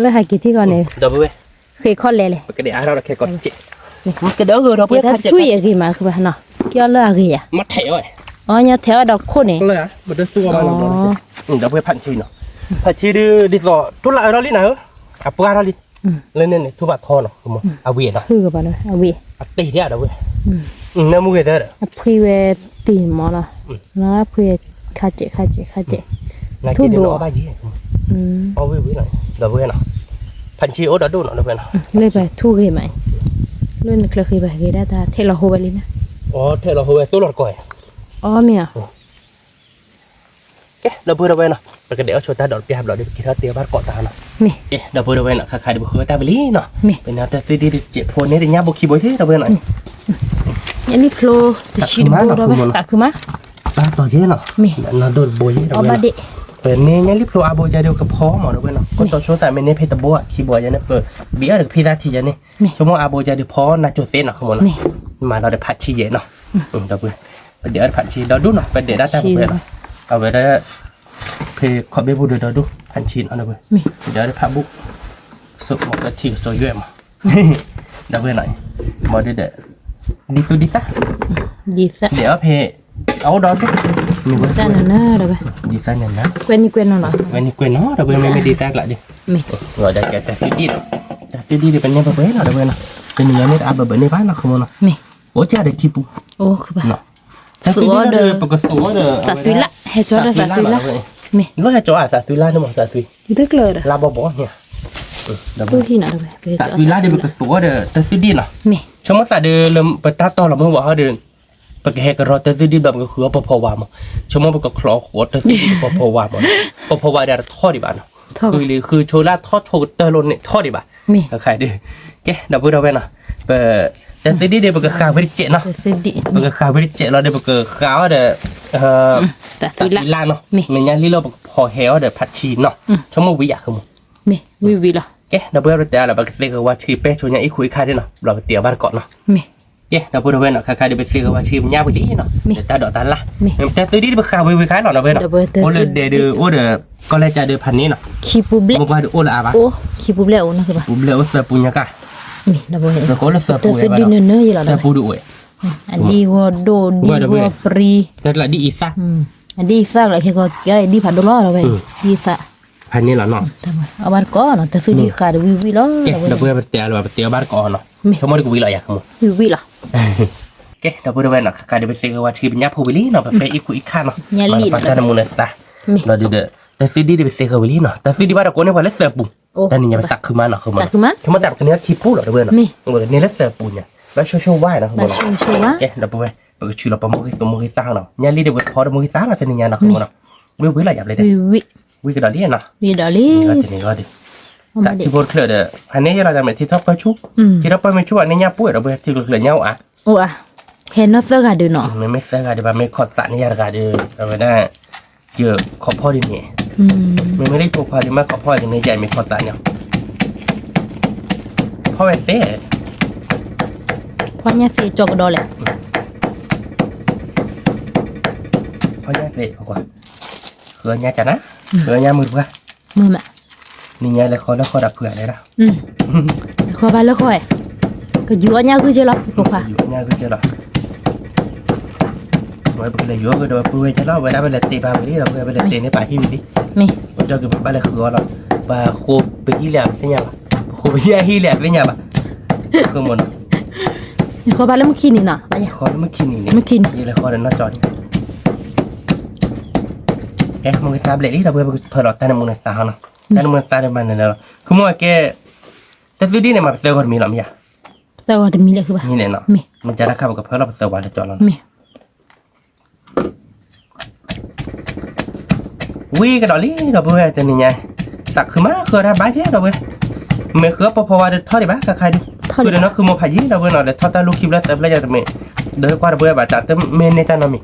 လၢဟဲက့ၤထံဂီၤန့ၣ်, ဒီပုၢ်ဝဲၢ်, ဃ့ခီၣ်လဲလဲၣ်, ပကဒဲးအါထီၣ်ဒီးခဲကီးတကဲ, ကဒဲးအဂၤဒီပုၢ်ဝဲၢ်, ထူၣ်အံၤအဂ့ၤမးဃုဘၣ်နီၤ, ကဲအီၣ်လၢအဂ့ၤယၤ, မ့ၢ်ထဲးအီၣ်, အီၣ်ညီထဲးအီၣ်ဒီးခိၣ်န့ၣ်, ဒီပုၢ်ဝဲၢ်ဖးဆံနီၤ, ဖးဆံဒု ဒ်သိး ထိၣ်လၢအၢထီၣ်လံနၤဧၢ, အပှၢ်ထီၣ်လံ, လၢန့ၣ်န့ၣ် ထူၣ်ဘၣ်ထီနီၤ, အဝံၣ်နီၤ, အတ့ၢ်ထဲဒီပုၢ်ဝဲၢ်, နၢမူဂ့ၤသၢဒီး, အဖှံဝဲတ့ၢ်မးလီၤ, ဖှံဝဲခါစဲးခါစဲးခါစဲး, ထူၣ်ဒိၣ်, အီၣ်ဝံၣ်ဝံၣ်နီၤ, ဒီပုၢ်ဝဲၢ်နီၤ, ဖးဆံအိၣ်ဒီးဒိၣ်နီၤ ဒီပုၢ်ဝဲၢ်နီၤ, လၢပထူၣ်ဂ့ၤမး, လၢနချၢဃ့ဘၣ်ဂ့ၤဒၣ်တၢ်ထဲးလီၤဟိဝဲလံနၤ, အိ ထဲးလီၤဟိဝဲသိၣ်လီၤတကီၢ်, အိ မ့ၢ်ဧါ ကဲ ဒီပုၢ်ဝဲၢ်နီၤ, ပကဒဲးအီၣ်ဆိတၢ်ဒီးတပျၢ်ဘျီဒီး ပက့ၤထီၣ်တ့ၢ်ဘၣ်တကိးတၢ်နီၤ, ကဲ ဒီပုၢ်ဝဲၢ်နီၤ, ခါခါဒီးပဃုတၢ်ပလံၤနီၤ, ပန့ၢ်တၢ်သ့ၣ်ဒံးတစဲးဖိန့ၣ်တညါဘိခံဘိယ့ ဒီပုၢ်ဝဲၢ်နီၤ, လံဖျိတဆံတဘိဒီပုၢ်ဝဲၢ် သးခုမး, သးခုမး, မ့ၢ် နဒိၣ်တဘိယ့ ဒီပုၢ်ဝဲၢ်နီၤ, ပန့ၢ်ညါလံဖျိအါဘိယဲဒီးကဖီမး ဒီပုၢ်ဝဲၢ်နီၤ, ကတီၢ်ဆိသးမ့ၢ်န့ၢ်ဖဲတဘိခံဘိယဲန့ၣ် ပဘံအၢဒီးကဖံသၣ်ထံယဲန့ၣ်, ဆိကမိၣ်အါဘိယဲဒီးဖီနၤကၠိသ့နီၤ မးနီၤ, မၤလီၤဒီးဖးဆံယဲနီၤ, ဒီပုၢ်ဝဲၢ်, ပဒဲးအီၣ်တဖးဆံဒီးဒိၣ်နီၤ, ပဒဲးဒၣ်တၢ်ပဝဲလီၤ, အဝဲဒၣ် ဖဲခီၣ်ဘ့ၣ်ပူၤဒီးဒီဒိၣ်ဖးဆံနီၤ ဒီပုၢ်ဝဲၢ်, ပဒဲးအီၣ်တဖးဘူၣ်, ဆိကမိၣ်ကထံၣ်ကစီယွဲၣ်မး, ဒီပုၢ်ဝဲၢ်နီၤ, မ့ၢ်ဒ်ဒီး, ဒ်သူၣ်ဒ်သၣ်, ဒ်သၣ်, ဒဲးအီၣ်ဖဲ, အအိၣ်ဒီးဒိၣ်, ဒ်သၣ်နၤနၤ ဒီပုၢ်ဝဲၢ်, ဒ်သၣ်နၤနၤ, ကွဲးနံၤကွဲးနီၤလီၤ, ကွဲးနံၤကွဲးနီၤ ဒီပုၢ်ဝဲၢ် မ့မ့ၢ်ဒ်သၣ်ကျးဒီး, မ့ၢ်, တၢ်သ့ၣ်ဒံးဒီး, တၢ်သ့ၣ်ဒံးဒီးပန့ၢ်ပှဲၤပှဲၤနီၤ ဒီပုၢ်ဝဲၢ်နီၤ, တနံၤညါန့ၣ်တအါဘၢဘၢန့ၢ်ဘၣ်နီၤ ခီမီနီၤ, မ့ၢ်, အိၣ်ကဒီးခံပူၤ, အိၣ်, တၢ်သ့ၣ်ဒံးဒီးပကသူၣ်အီၤဒီး, သးသွံလၢ်, ဟဲကၠီဒီးသးသွံလၢ်, မ့ၢ်, လၢဟဲကၠီအသးသွံလၢ်န့ၣ်မး သးသွံ, လၢဘီဘီန့ၣ်, သးသွံလၢ်ဒီးပကသူၣ်အီၤဒီးတၢ်သ့ၣ်ဒံးနီၤ, မ့ၢ်, ဆိကမိၣ်သးဒီးလၢပတၢ်တီၢ်လီၤမ့ၢ်ဝဲဟီဒီး ပကဟဲကရီတၢ်သ့ၣ်ဒံးဘျီ ပကဃုအီၣ်ဖီဖီဝါမး, ဆိကမိၣ်ပကချီဃီတၢ်သ့ၣ်ဒံး ဖီဖီဝါမး, ဖီဖီဝါဒီးတထီၣ်ဒံးဘၣ်နီၤ, ဃုလံ ဃုဆိလၢ်ထီၣ်ဆိကတၢၢ်လိာ်န့ၣ်ထီၣ်ဒံးဘၣ်, မ့ၢ်, ကဲ ဒီပုၢ်ဝဲၢ်နီၤ, ပ, တၢ် တၢ်သုဒံၣ်ဒီး ပကဃၣ်ဝဲတစဲးနီၤ, ပကဃၣ်ဝဲတစဲးလီၤဒီး ပကဃၣ်အီၤဒီး သးသွံလၢ်နီၤ, မ့ၢ်ညါလံလီၤ ပကဖီၣ်ဟဲအီၤဒီး ဖးထံနီၤ, ဆိကမိၣ်ဝံၤယၤဃမူ, ဝံၤဝံၤလီၤ, ကဲ ဒီပုၢ်ဝဲၢ် ပတဲအါလီၤ ပကသ့ဂဲၤဝါဆှံ ပဲဆိညါအံၣ်ခူအံၣ်ခါဒ်နီၤ, ဘျီပတ့အီၤဘၣ်တကိးနီၤ, ကဲ ဒီပုၢ်ဝဲၢ်နီၤ ခါခါဒီး ပသ့ဂဲၤဝါဆှံ ပညၣ်ပူၤလံနီၤ, တၢ်ဒိးတၢ်လၢ်, တၢ်သုဒံၣ်ဒီး ပဃၣ်ဝံၤဝံၤခါလီၤ ဒီပုၢ်ဝဲၢ်နီၤ, အိၣ်လၢဒဲးဒီး အိၣ်ဒီး ကီၢ်လဲၢ်ကၢ်ဒီး ဖးန့ၣ်နီၤ, မ့ၢ်ပှၤဒီးအိၣ်လၢအါဘၣ်, ပူၤဘျဲၣ်အိၣ်သၢပူညါကၢ်, သၢပူဒုးအိၣ်, အဒံၣ်ဂီၤဒိၣ် ဒံၣ်ဂီၤပြံ, တၢ်ဒ်အံၤသၣ်, အဒံၣ်အံၤသၣ်လီၤ ခဲကီး ဒံၣ်ဖးဒိၣ်လီၤ ဒီပုၢ်ဝဲၢ်, ဒံၣ်အံၤသၣ်, ဖးန့ၣ်လီၤနီၤ, အဘၣ်တကိးနီၤ တၢ်သုဒံၣ်ဃာ်ဒီးဝံၤဝံၤလီၤ, ဒီပုၢ်ဝဲၢ် ပတဲအါလီၤ ပတဲအီၤဘၣ်တကိးနီၤ, ဆိကမိၣ်တကဝံၤလီၤယၤဃမူ, ဝံၤဝံၤလီၤ, ကဲ ဒီပုၢ်ဝဲၢ်နီၤ ခါခါဒီး ပသ့ဂဲၤဝါဆှံ ပညၣ်ဖိဝံၤလံနီၤ, ပပဲအံၣ်ခူအံၣ်ခါနီၤ, မၤတပှၢ်တၢ်နမူနသါ, ဒီးဒုးဒီး တၢ်သုဒံၣ်ဒီး ပသ့ဂဲၤဝံၤလံနီၤ, တၢ်သုဒံၣ်ဘၣ်တကိးန့ၢ်ပှၤလၢသၢပူ, တၢ်နံၤညါပသးခုမးနီၤ ဃမူနီၤ, ဆိကမိၣ်သးပကန့ၢ်ထံပူလီၤ ဒီပုၢ်ဝဲၢ်နီၤ, ပကန့ၢ်လၢသၢပူညါ, ဘၣ်ဆိၣ်ဆိၣ်ဝါနီၤ ဃမူနီၤ, ကဲ ဒီပုၢ်ဝဲၢ် ပကဆူးလီၤပမိၢ်ဂ့ၤ ပမိၢ်ဂ့ၤသၣ်နီၤ, ညါလံဒီး ပဖီဒီးမိၢ်ဂ့ၤသၣ်နီၤ တနံၤညါနီၤ ဃမူနီၤ, ဝံၤဝံၤလီၤယၤဘျဲၣ်တဲ ဝံၤကဒီးလံနီၤ, ဝံၤကဒီးလံနီၤ, ထံဖိတချၢးဒီး ဖးန့ၣ်ယဲလီၤ တၢ်မ့ၢ်ထံထီၣ်ပၢဆူၣ်, ထံထီၣ်ပၢမ့ၢ်ဆူၣ်ဘၣ်န့ၣ် ညၣ်ပူၤဒီပုၢ်ဝဲၢ် ထံချၢးချၢးညၣ်အိၣ်အါ, အိၣ်အါ, ဟဲနီၢ်သၢဂၤဒုးနီၤ, မ့မ့ၢ်သၢဂၤဒုးဘၣ် မ့ၢ်ခီၣ်သးန့ၢ်ယၤတဂၤဒီး အဝဲဒၣ် ယခီၣ်ဖီၣ်ဒ်န့ၣ်, မ့မ့ၢ်လၢဖိခွါဒုး မ့ၢ်ခီၣ်ဖီၣ်ဒ်န့ၣ် ယမ့ၢ်ခီၣ်သးန့ၣ်, ဖီၣ်ဝဲသ့ ဖီၣ်ညၣ်သ့ကၠီကဒီးလဲၣ်, ဖီၣ်ညၣ်သ့ ဃုအီၣ်ညၣ်ကနၤ, ဃုအီၣ်ညၣ်မုၢ်တပှၢ်, မုၢ်မး, နံၤညါလဲၤဃီလၢဃီဒီးဖုဂၤလဲၣ်, လဲၤဃီဘၣ်လၢဃီ, ကယူၤအီၣ်ညၣ်ဂုၢ်က့လီၤ ဖိခွါ, ယူၤအီၣ်ညၣ်ဂုၢ်က့လီၤ, ဝဲပကလဲၤယူၤကဒီးပုၢ်ဝဲၢ်ကလီၤ ဝဲဒၣ်ပလဲၤတ့ၢ်ဘၣ်ဝံၤလံဒီး ပဝဲပလဲၤတ့ၢ်န့ၢ်ပာ်ဟံၣ်ဝံၤလံ, မ့ၢ်, ပဒီက့ၤပဘၣ်လဲၤဃုအီၣ်လီၤ, ပဃိပဟံၣ်လဲၣ်အသ့ၣ်ညါဘၣ်, ပဃိပဟံၣ်အဟံၣ်လဲၣ်အသ့ၣ်ညါဘၣ်, ဃိမ့ၢ်နီၤ, ဃီဘၣ်လၢမုၢ်ခံနံၤနီၤ, ဃီလၢမုၢ်ခံနံၤန့ၣ်, မုၢ်ခံနံၤ, ယလဲၤဃီဒီးနီၢ်ကၠီန့ၣ် ကဲ မိၢ်ဂ့ၤသၣ်ဘျဲၣ်လံ ဒီပုၢ်ဝဲၢ် ပကဖၢလီၤတၢ်နမူနသးဟီနီၤ, တၢ်နမူနသးဒ်မးန့ၣ်လီၤ, ခမီကဲ, တၢ်သုဒံၣ်န့ၣ် မၤပသၢဂီၤတမံၤလီၤမ့ၢ်ဧါ, သၢဂီၤတမံၤလၢၤဘၣ်, မ့ၢ်လဲၣ်နီၤ, မ့ၢ်ကၢ်တၢ်ခါ ပကဖၢလီၤပသၢဝၤလၢကၠီလီၤနီၤ, မ့ၢ် ဝံၤကဒီးလံ ဒီပုၢ်ဝဲၢ် တနံၤညါ, သးခုမး ဃုအီၣ်တၢ်ဘါယဲ ဒီပုၢ်ဝဲၢ်, မ့ၢ်ဃုအီၣ်ပီၤဖီဝါဒီးထီၣ်ဒံးဘၣ် ခါခါဒံး, ဃုဒီးနီၢ်ဃုမိၢ်ဖးယံၤ ဒီပုၢ်ဝဲၢ်နီၤ, လဲၤထီၣ်တၢ်လူၢ်ခံဘျီသၢဘျီယၤတမ့ၢ်, ဒီးကွၢ်ဒီပုၢ်ဝဲၢ်ဘၣ် တၢ်တမ့ၢ်န့ၢ်တၢ်နီတမံၤ,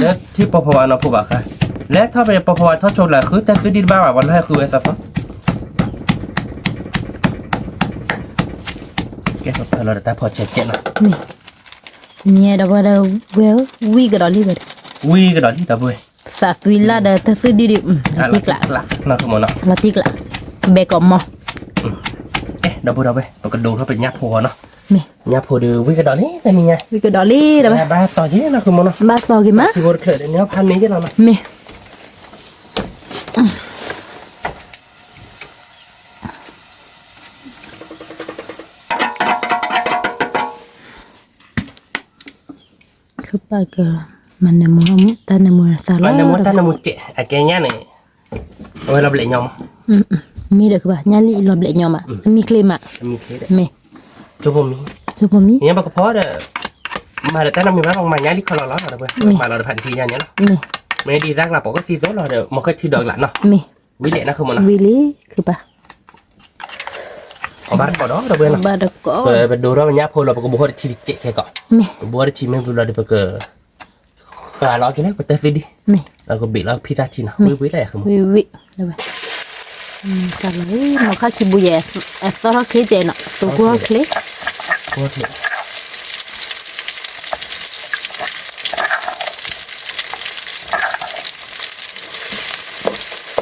လၢထံပီၤဖီဝါနီၢ်ဖိဘၣ်ဃး, လဲၤထီၣ်ပပီၤဖီဝါထီၣ်ဆိလၢဃုတၢ်သုဒံၣ်တဘၣ်ဘၣ် ပှၤလၢဟဲဃုဝဲသီသီ ကဲ ပဖၢလီၤဒီးတၢ်ဖီၣ်ဆဲးကဲးနီၤ, မ့ၢ်, ညဲဒီးဝဲဒီးဝဲဧၢ, ဝံၤကဒီးလံဝဲဒီး, ဝံၤကဒီးလံ ဒီပုၢ်ဝဲၢ်, သးသွံလၢ်ဒီးတၢ်သုဒံၣ်ဒံး, လီၤတံၢ်ကျး, နီၢ်ခိမီၤနီၤ, လီၤတံၢ်ကျး, ဘဲကီးမီၤ, ကဲ ဒီပုၢ်ဝဲၢ် ပကဒိးထီၣ်ပညၣ်ဖိဂီၤနီၤ, မ့ၢ်, ညၣ်ဖိဒီးဝံၤကဒီးလံ တနံၤညါ, ဝံၤကဒီးလံ ဒီပုၢ်ဝဲၢ်, ဘၣ်တီၢ်က့ၤနီၢ်ခိမီၤနီၤ, ဘၣ်တီၢ်က့ၤမး, ထံဖိတချၢးဒီးန့ၣ်ဖးန့ၢ်က့ၤလီၤနီၤ, မ့ၢ် မၤနၢမူတၢ်နၢမူတၢ်နၢမူစဲး အကဲညါန့ၣ်, အဝဲလီၤဘျဲးညီမး, မ့ၢ်ဒီးကဘၣ် ညၣ်လံလီၤဘျဲးညီမး, အမံၤချ့မး, အမံၤချ့, မ့ၢ်, ကၠိဖိမံၤ, ကၠိဖိမံၤ, မ့ၢ်ပကဖီဒီး, မၤဒီးတၢ်နၢမူဘၣ် ပကမၤညၣ်လံခီလီၤလီၤ ဒီပုၢ်ဝဲၢ်, မၤလီၤဒီးဖးထံညါန့ၣ်လီၤ, မ့ၢ်, မ့ၢ်ဒ်သၣ်ကျါပိာ်ကသံသိလီၤဒီး မ့ၢ်ဃ့ထံဒီးကလးနီၤ, မ့ၢ်, ဝံၤလဲၣ်နီၢ်ခိမီၤနီၤ, ဝံၤလံ, ခုပၢ် အဘၣ်တကိးဒီး ဒီပုၢ်ဝဲၢ်နီၤ, ပဒိးထီၣ်ပညၣ်ဖိလီၤ ပကဘိးထီၣ်တထံတစဲးခဲကီး, ပဘိးထီၣ်တထံမ့ၢ်ဘျီဒီး ပက ဃာ်လီၤက့ၤလၢပတၢ်သုဒံၣ်, မ့ၢ်, လီၤကဘ့ၣ်လီၤဖံသၣ်ထံနီၤ, ဝံၤဝံၤလီၤ ဝံၤဝံၤ, တၢ်လီၤ, မ့ၢ်ခါခံဘိယဲၢ်, အသီထီၣ်ချ့ကဲနီၤ, သိကွၢ်ချ့, မ့ၢ်, လၢပယီ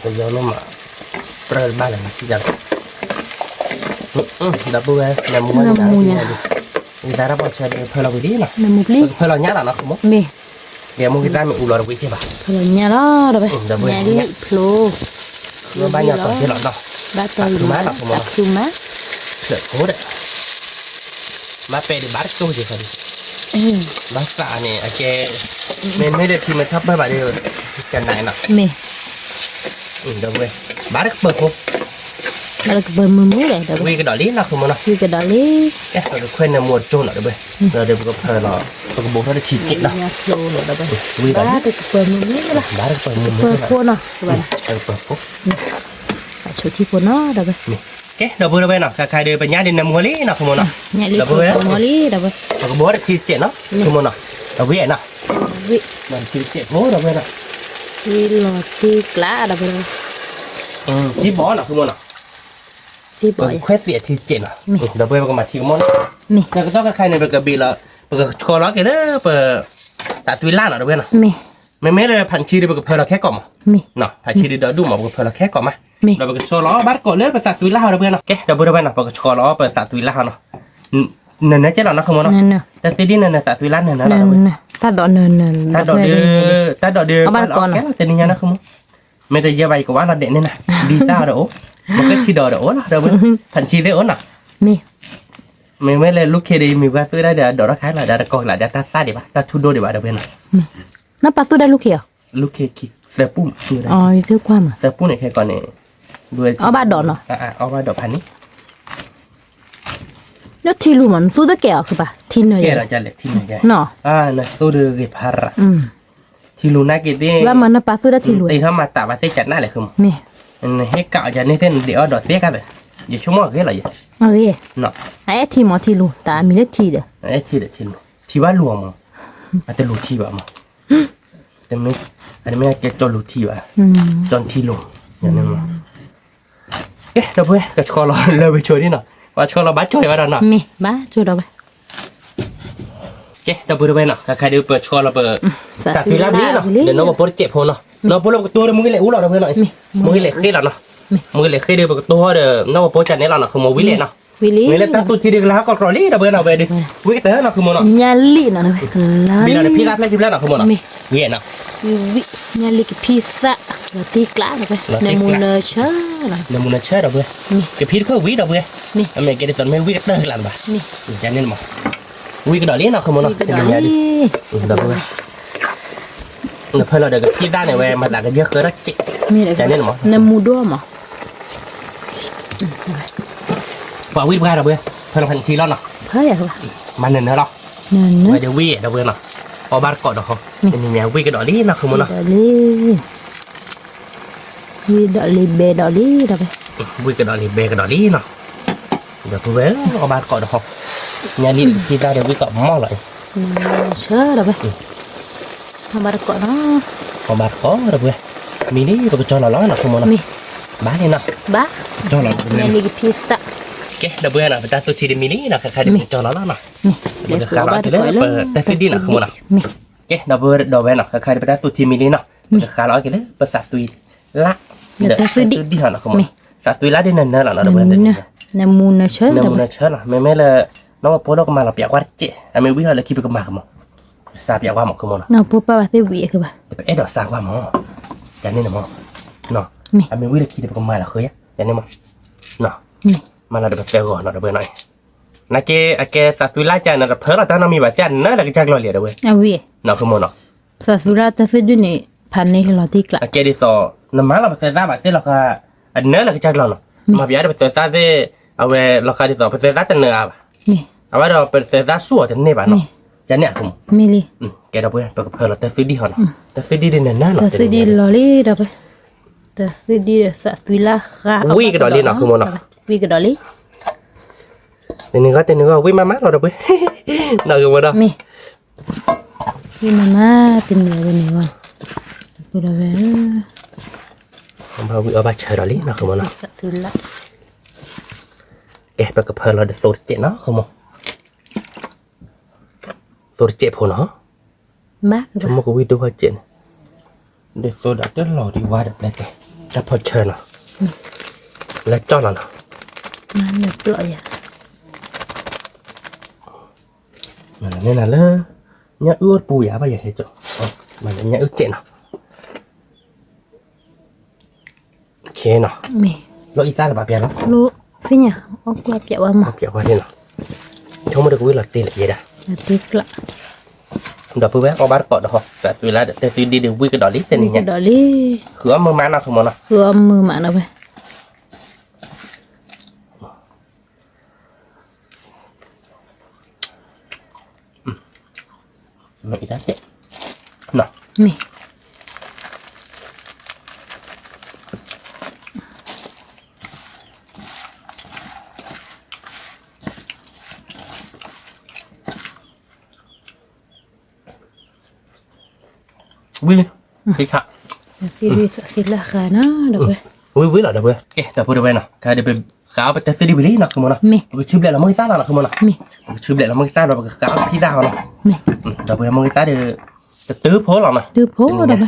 ၤလိၣ်မး, ပြၢတဘၣ်လၢၤမး ထံၣ်တၢ်လီၤ, ဒီပုၢ်ဝဲၢ် နၢမူမးန့ၣ်, နၢမူညါ, ဝံသးတၢ်ဖီၣ်ဆဲးဒီး ဖၢလီၤဝံၤလံနီၤ, နၢမူပျံၤ, ဖၢလီၤညၣ်လီၤနီၤ မ့ၢ်, ကဲ မိၢ်ဂ့ၤသၣ်မ့ၢ်အူလီၤတဝံၤက့ၤဘၣ်, ဖၢလီၤညၣ်လီၤ ဒီပုၢ်ဝဲၢ်, ညၣ်လံဖျိ, ဘၣ်ညီတီၤက့ၤလီၤနီၤ, ဘၣ်တီၤလီၤ, တၢ်ဖျိမး, တၢ်ဖျိမး, ဖျိးကိးဒီး ဘၣ်ပဲာ်ဒံးဘၣ်တကၠိက့ၤခီဒံး, ဘၣ်သးန့ၣ် အကဲ, မ့မ့ၢ်ဒီးထံမ့ၢ်ထီၣ်ပၢၢ်ဘၣ်ဒီး, ကနၤနီၤ, မ့ၢ်, ဒီပုၢ်ဝဲၢ်, ဘၣ်တကပၢၤဖိ, ကပၢၤမုာ်မုာ်လီၤ ဝံကဒီးလံနီၤ ဃုမၢ်နီၤ, ဝံကဒီးလံ, ကဲ ပကခွဲနၢမူအကၠိနီၤ ဒီးဝဲ, ဒီးပကဖၢလီၤ, ပကဘိးထီၣ်တထံစဲးနီၤ, ဝံကဒီးလံ, ဘၣ်တကပၢၤမုာ်မုာ်လီၤ, ကပၢၤဖိနီၤ, ကပၢၤဖိ, ဆိထံဖိနီၤ ဒီးဝဲ, ကဲ ဒီပုၢ်ဝဲၢ်နီၤ ခဲခါဒီး ပညါဒ်နၢမူလံနီၤ ဃုမၢ်နီၤ, ပကဘိးထီၣ်တထံစဲးနီၤ ဃုမၢ်နီၤ, ဒီးဝံနီၤ, ဝံ, ဒီးဝံ, လီၤတံၢ်ကျါ ဒီးဝဲ, ထံဘီနီၤ ဃုမၢ်နီၤ, ပကခွဲးသ့ၣ်အထံစဲးနီၤ, ဒီးပဝဲပကမၤထံကမီၤန့ၣ်, ဆၢကတီၢ်ခဲခါန့ၣ် ပကဘ့ၣ်လီၤ, ပကဆှီလီၤက့ၤလၢပ, သးသွံလၢ်နီၤ ဒီးဝဲနီၤ, မ့မ့ၢ်လၢဖးဆံဒီး ပကဖၢလီၤခဲကိာ်မး, ဖးဆံဒီးဒိၣ်ဒိၣ်မး ပကဖၢလီၤခဲကိာ်မး, ဒီးပကဆှီလီၤအီၣ်ဘၣ်တကိးလၢပသးသွံလၢ်ဟီ ဒီးဝဲနီၤ, ကဲ ဒီပုၢ်ဝဲၢ်နီၤ ပကဆှီလီၤအီၣ်ပသးသွံလၢ်ဟီနီၤ, နနၢကဲလီၤနီၤ ဃုမၢ်နီၤ, တၢ်သ့ၣ်ဒ်နနၢသးသွံလၢ်နနၢလီၤ ဒီးဝဲ, တၢ်ဒိးဒုး, တၢ်ဒိးဒုး, တနံၤညါနီၤ ဃုမၢ် မ့ၢ်တယဲၢ်ဘၣ် ယကဝါလီၤဒဲးန့ၣ်နၤ, ဒ်တၢ်အီၤဒီးအိၣ်, မ့ၢ်ဃ့ထံဒီးအီၤဒီးအိၣ်လီၤ ဒီးဝဲ, ဖးဆံသ့ၣ်အိၣ်နီၤ, မ့မ့ၢ်လၢလူၢ်ခ့ဒီး မ့ၢ်ပှၤသွံဒၣ်ဒီး အဒိးထီၣ်ခါလီၤ ဒီးတကိးကလးဒီးတၢ်သၣ်ဒံးဘၣ် တၢ်ထူဒိၣ်ဒံးဘၣ် ဒီးဝဲနီၤ, နပာ်သူၣ်ဒၣ်လူၢ်ခ့ဧါ, လူၢ်ခ့ခံသၢပူၣ်, သၢပူၣ်န့ၣ်ခဲကီးန့ၣ်, အီၣ်ဘၣ်ဒိးနီၤ, အီၣ်ဘၣ်ဒိးဖးန့ၣ် လၢထံလူၤမး နသူၣ်တကဲအီၤ ထံနၢၤယဲ, နသူၣ်ဒုးဂ့ၤဖးရၤ, ထံလူၤနာ်က့ၤသ့ၣ်, မၤနပာ်သူၣ်တၢ်ထံလူၤ, မၤတၢ်ဘၣ်သ့ၣ်ကနၣ်လဲၣ် ဃုမၢ်, နဟ့ၣ်ကးအီၤယၤန့ၣ်သ့ၣ် နဒုးအီၣ်ဒိးသ့ၣ်ကသ့, ယဆိကမိၣ်အဂ့ၢ်လီၤယဲ, အအဲၣ်ထံမး ထံလူၤ တၢ်အမံၤလၢထံဒီး, ထံဘၣ်လူၤအီၤမး, အတလူၤထံဘၣ်မး, တမ့ၢ်ကဲကၠီလူၤထံဘၣ်, ကၠီထံလူၤ, ကဲ ဒီပုၢ်ဝဲၢ် ကဆှီလီၤလၢဝဲဆိဒ်နီၤ, ပှၤဆှီလီၤဘၣ်ကၠီဝဲဒၣ်နီၤ, ကဲ ဒီပုၢ်ဝဲၢ်နီၤ ခဲခါဒီး ပဆှီလီၤပ, သးသွံလၢ်ဝံၤလီၤ ဒီးနီၢ်ဝဲဖိတစဲးဖိနီၤ, နီၢ်ဖိလၢပကတိၤဒီး မ့ၢ်ဂ့ၤလဲၣ်အူလီၤ ဒီပုၢ်ဝဲၢ်နီၤ, မ့ၢ်ဂ့ၤလဲၣ်ဃ့လီၤနီၤ, မ့ၢ်ဂ့ၤလဲၣ်ဃ့ဒီး ပကတိၤဒီး နီၢ်ဝဲဖိကန့ၣ်လီၤနီၤ ဃုမၢ် ဝံၤလဲၣ်နီၤ, မ့ၢ်လၢတၢ်သူၣ်ထံဒုးကလၢဟီၣ်ကီၢ်ကီၢ်လံ ဒီပုၢ်ဝဲၢ်နီၤ ဝဲဒုး, ဝံၤကတၢၢ်နီၤ ဃုမၢ်နီၤ, ညါလံနီၤ ဝဲ, ဘံလီၤတဖံသၣ်ဖျဲၣ်ထံဖျဲၣ်နီၤ ဃုမၢ်နီၤ, ဝံၤနီၤ, ဝံၤ, ညါလံကဖံသၣ်, လီၤတံၢ်ကျါ ဒီပုၢ်ဝဲၢ်, နမူနၢဆၢ, နမူနၢဆၢ ဒီပုၢ်ဝဲၢ်, ကဖံတခိၣ်ဝံၤ ဒီပုၢ်ဝဲၢ်, အမ့ၢ်ကဲဒ်သိးမ့ၢ်ဝံၤကတၢၢ်ကလးဘၣ်, န့ၣ်မး, ဝံၤကဒီးလံနီၤ ဃုမၢ်နီၤ, ဒီပုၢ်ဝဲၢ်, နဖၢလီၤဒီးကဖံသၣ်န့ၣ်ဝဲ မၤသးကယၢၢ်ဃၢထီၣ်စဲး, န့ၣ်မး, နမူဒိၣ်မး, ပှၤဝံၣ်တပှၢ် ဒီပုၢ်ဝဲၢ်, ဖၢလီၤဖးနထံလီၤနီၤ, မၤနၢၤနၢၤလီၤ, ဝဲဒၣ်ဝံၣ် ဒီပုၢ်ဝဲၢ်နီၤ, အီၣ်ဘၣ်တကိးဒီးဟီ, တနံၤညါဝံၣ်ကဒီးလံနီၤ ဃုမၢ်နီၤ, ဝံၣ်ဒီးလံဘဲဒီးလံ, ဝံၣ်ကဒီးလံဘဲကဒီးလံနီၤ, ဒီပုၢ်ဝဲၢ် အီၣ်ဘၣ်တကိးဒီးဟီ, ညါလံကဖံသၣ်ဒီးဝံၣ်ကီးမီၢ်လီၤ, ဆၢ ဒီပုၢ်ဝဲၢ်, အီၣ်ဘၣ်တကိးနီၤ, အီၣ်ဘၣ်တကိး ဒီပုၢ်ဝဲၢ်, မံလံ ပကကၠီလီၤလီၤနီၤ ဃုမၢ်နီၤ, ဘၣ်န့ၣ်နီၤ, ကၠီလီၤ, ကဲ ဒီပုၢ်ဝဲၢ်နီၤ ပတၢ်သူၣ်ထံတမံၤလံနီၤ ခဲခါဒ်ပကကၠီလီၤလီၤနီၤ, ပကဃးလီၤက့ၤလၢပတၢ်သူၣ်ဒံၣ်နီၤ ဃုမၢ်နီၤ, ကဲ ဒီပုၢ်ဝဲၢ် ဒီပုၢ်ဝဲၢ်နီၤ ခဲခါဒ်ပတၢ်သူၣ်ထံမံၤလံနီၤ, ပကဃးလီၤက့ၤလၢပသးသွံလၢ်, ဒီးတၢ်သူၣ်ဒံၣ်ဟီနီၤ ဃုမၢ်နီၤ, သးသွံလၢ်ဒ်နနၢလီၤနီၤ ဒီပုၢ်ဝဲၢ်, နမူနၢဆၢ, နမူနၢဆၢနီၤ မ့မ့ၢ်လၢ, နီၢ်ပှၤဖိလၢကမၤလီၤပၠးကွၢ်တစဲး အမ့ၢ်ဝံၣ်ဟီၣ်လၢခံပကမၤကမၢ်, စးပၠးကွၢ်မၢ် ဃုမၢ်နီၤ, ပအဲၣ်ဒိးစးကွၢ်မၢ်, ကန့ၣ်န့ၣ်မၢ်, အမ့ၢ်ဝံၣ်လၢခံဒီးပကမၤလီၤဃုယါ, ကန့ၣ်မၢ်, မၤလီၤဒီးပသၢဂီၤနီၤ ဒီပုၢ်ဝဲၢ်နီၤ, နာ်က့ အကဲသးသွံလၢ်ကၢ်န့ၣ် တဖၢလီၤတၢ်နီတမံၤဘၣ် သ့ၣ်အနၢလၢကစၢ်ကျီၤလံ ဒီပုၢ်ဝဲၢ်, နီၤ ဃုမၢ်နီၤ, သးသွံလၢ်တၢ်သူၣ်ဒံၣ်န့ၣ် ဖးန့ၢ်လီၤတံၢ်ကျါ, အကဲဒ်သိး, နမၤလီၤပသၢသၣ်ဘၣ်သ့ၣ်လီၤဃာ်, အနၢလၢကစၢ်ကျီၤနီၤ, မၤပၠးဒီးပသၢသၣ်သ့ၣ်, အဝဲလီၤဃာ်ဒ်သိး ပသၢသၣ်တနၢအါဘၣ်, အဝဲဒီးပသၢသၣ်ဆူၣ်အီၤတန့ၢ်ဘၣ်နီၤ, ကန့ၣ်အဃုမၢ်, ကဲဒီပုၢ်ဝဲၢ် ပကဖၢလီၤတၢ်သူၣ်ဒံၣ်ဟီနီၤ, တၢ်သူၣ်ဒံၣ်ဒ်နနၢနီၤ, တၢ်သူၣ်ဒံၣ်လီၤလံ ဒီပုၢ်ဝဲၢ်, တၢ်သူၣ်ဒံၣ်ဒီးသးသွံလၢ်ဃာ်, ဝံၣ်ကဒီးလံနီၤ ဃုမၢ်နီၤ, ဝံၣ်ကဒီးလံ, တနံၤဂီၢ်တနံၤဂီၢ် ဝံၣ်မးမးလီၤ ဒီပုၢ်ဝဲၢ်, နီၤ ဃုမၢ်နီၤ မ့ၢ်, ဝံၣ်မးမး တနံၤဂီၢ်တနံၤဂီၢ်, ဒီပုၢ်ဝဲၢ်ဧၢ, ဘၣ်ဝံၣ်အီၣ်ဘၣ်ဆၢဒီးလံနီၤ ဃုမၢ်နီၤ, ကဲ ပကဖၢလီၤဒီးသိတစဲးနီၤ ဃုမၢ်, သိတစဲးဖိနီၤ, ဆိကမိၣ်ကဝံၣ်ဒိၣ်ဂီၢ်စဲးန့ၣ်, ဒ်သိးဒီးတလီၤဒံးဝါဒီးပျဲၢ်တဲ, တၢ်ဖီၣ်ဆၢနီၤ, လၢကၠီၣ်လီၤနီၤ, မၤနၢၤလၢ, ညၣ်အုၣ်အိၣ်တပူၤယၤဘၣ်ယၤဟဲကၠီၣ်, မၤနၢၤညၣ်အုၣ်စဲးနီၤ, ဆဲးနီၤ, လီၤအံသၣ်လၢဘၣ်ပျဲၢ်လီၤ, သ့ၣ်ညါ, အီၣ်ကွၢ်ပျဲၢ်ဝဲမး, ပျဲၢ်ဝဲန့ၣ်လီၤ, ဆိကမိၣ်ဒီးကဝံၣ်လီၤတ့ၢ်လၢယဲဒၣ်, ဒီပုၢ်ဝဲၢ် အီၣ်ဘၣ်တကိးဒီးဟီ, သးသွံလၢ်ဒီးတၢ်သူၣ်ဒံၣ်ဒီးဝံၣ်ကဒီးလံ တနံၤညါ, ဃုအီၣ်မုာ်မးနီၤ ဃုမၢ်နီၤ, ဃုအီၣ်မုာ်မးနီၤဝဲ မ့ၢ်အံၤတၢ်တဲ, မ့ၢ် ဝံၤလံ, သ့ခါ, သ့လၢဃာ်နီၤ ဒီပုၢ်ဝဲၢ်, ဝံၤဝံၤလီၤ ဒီပုၢ်ဝဲၢ်, ကဲ ဒီပုၢ်ဝဲၢ်နီၤ, ခဲဒီးပဃးအီၣ်ပတၢ်သ့ဒံးဝံၤလံနီၤ ဃုမီၤနီၤ, မ့ၢ် ပကဆူဘျဲးလီၤမ့ၢ်ဂ့ၤသၣ်လီၤနီၤ ဃုမီၤနီၤ, မ့ၢ် ပကဆူဘျဲးလီၤမ့ၢ်ဂ့ၤသၣ်ဒီး ပကဃးအီၣ်ဖံသၣ်ဟီနီၤ, မ့ၢ် ဒီပုၢ်ဝဲၢ် မ့ၢ်ဂ့ၤသၣ်ဒီး တတုၤဖိလီၤနီၤ, တုၤဖိဒီး ကၠီကၠီလီၤ,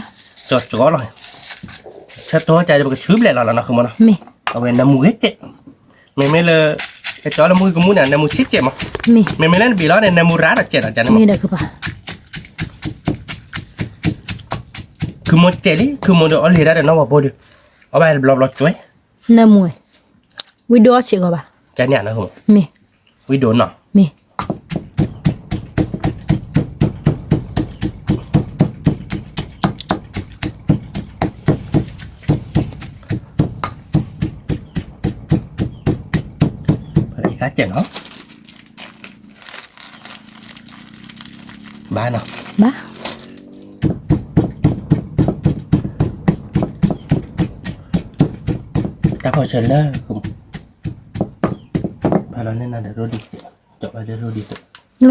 ဆၢတိကၢ်ဒီး ပကဆူဘျဲးလီၤလီၤနီၤ ဃုမီၤနီၤ, မ့ၢ် အဝဲနမူဂ့ၤတဲ မ့မ့ၢ်လၢ ကကၠီလၢမူဂ့ၤကမူၣ်န့ၣ် နမူဆံးကဲးမး, မ့ၢ် မ့မ့ၢ်လၢနဘ့ၣ်လီၤန့ၣ် နမူရၤဒီးကဲးလီၤ ကန့ၣ်မး, မ့ၢ်ဒီးကပၤ ခုမိၢ်ကဲးလံ ခုမိၢ်ဒီးအီၣ်လံၤတၢ်ဒီးနီၢ်ဝီၤဘိဒီး အီၣ်ဘၣ်တဘျီဘျီကွဲး, နမူ ဝံၤဒိးအီၣ်ဆံးဂီၤဘၣ်, ကန့ၣ်နီၤ မ့ၢ် ဝံၤဒိးနီၤ မ့ၢ် အံၤသၣ်ကဲးနီၤ, ဘၣ်နီၤ, ဘၣ် တၢ်ဖီၣ်ဆၢလၢ ဖီၣ်လီၤန့ၢ်နၤဒီးရိဒံး, ကၠီဘၣ်ဒီးရိဒံး, န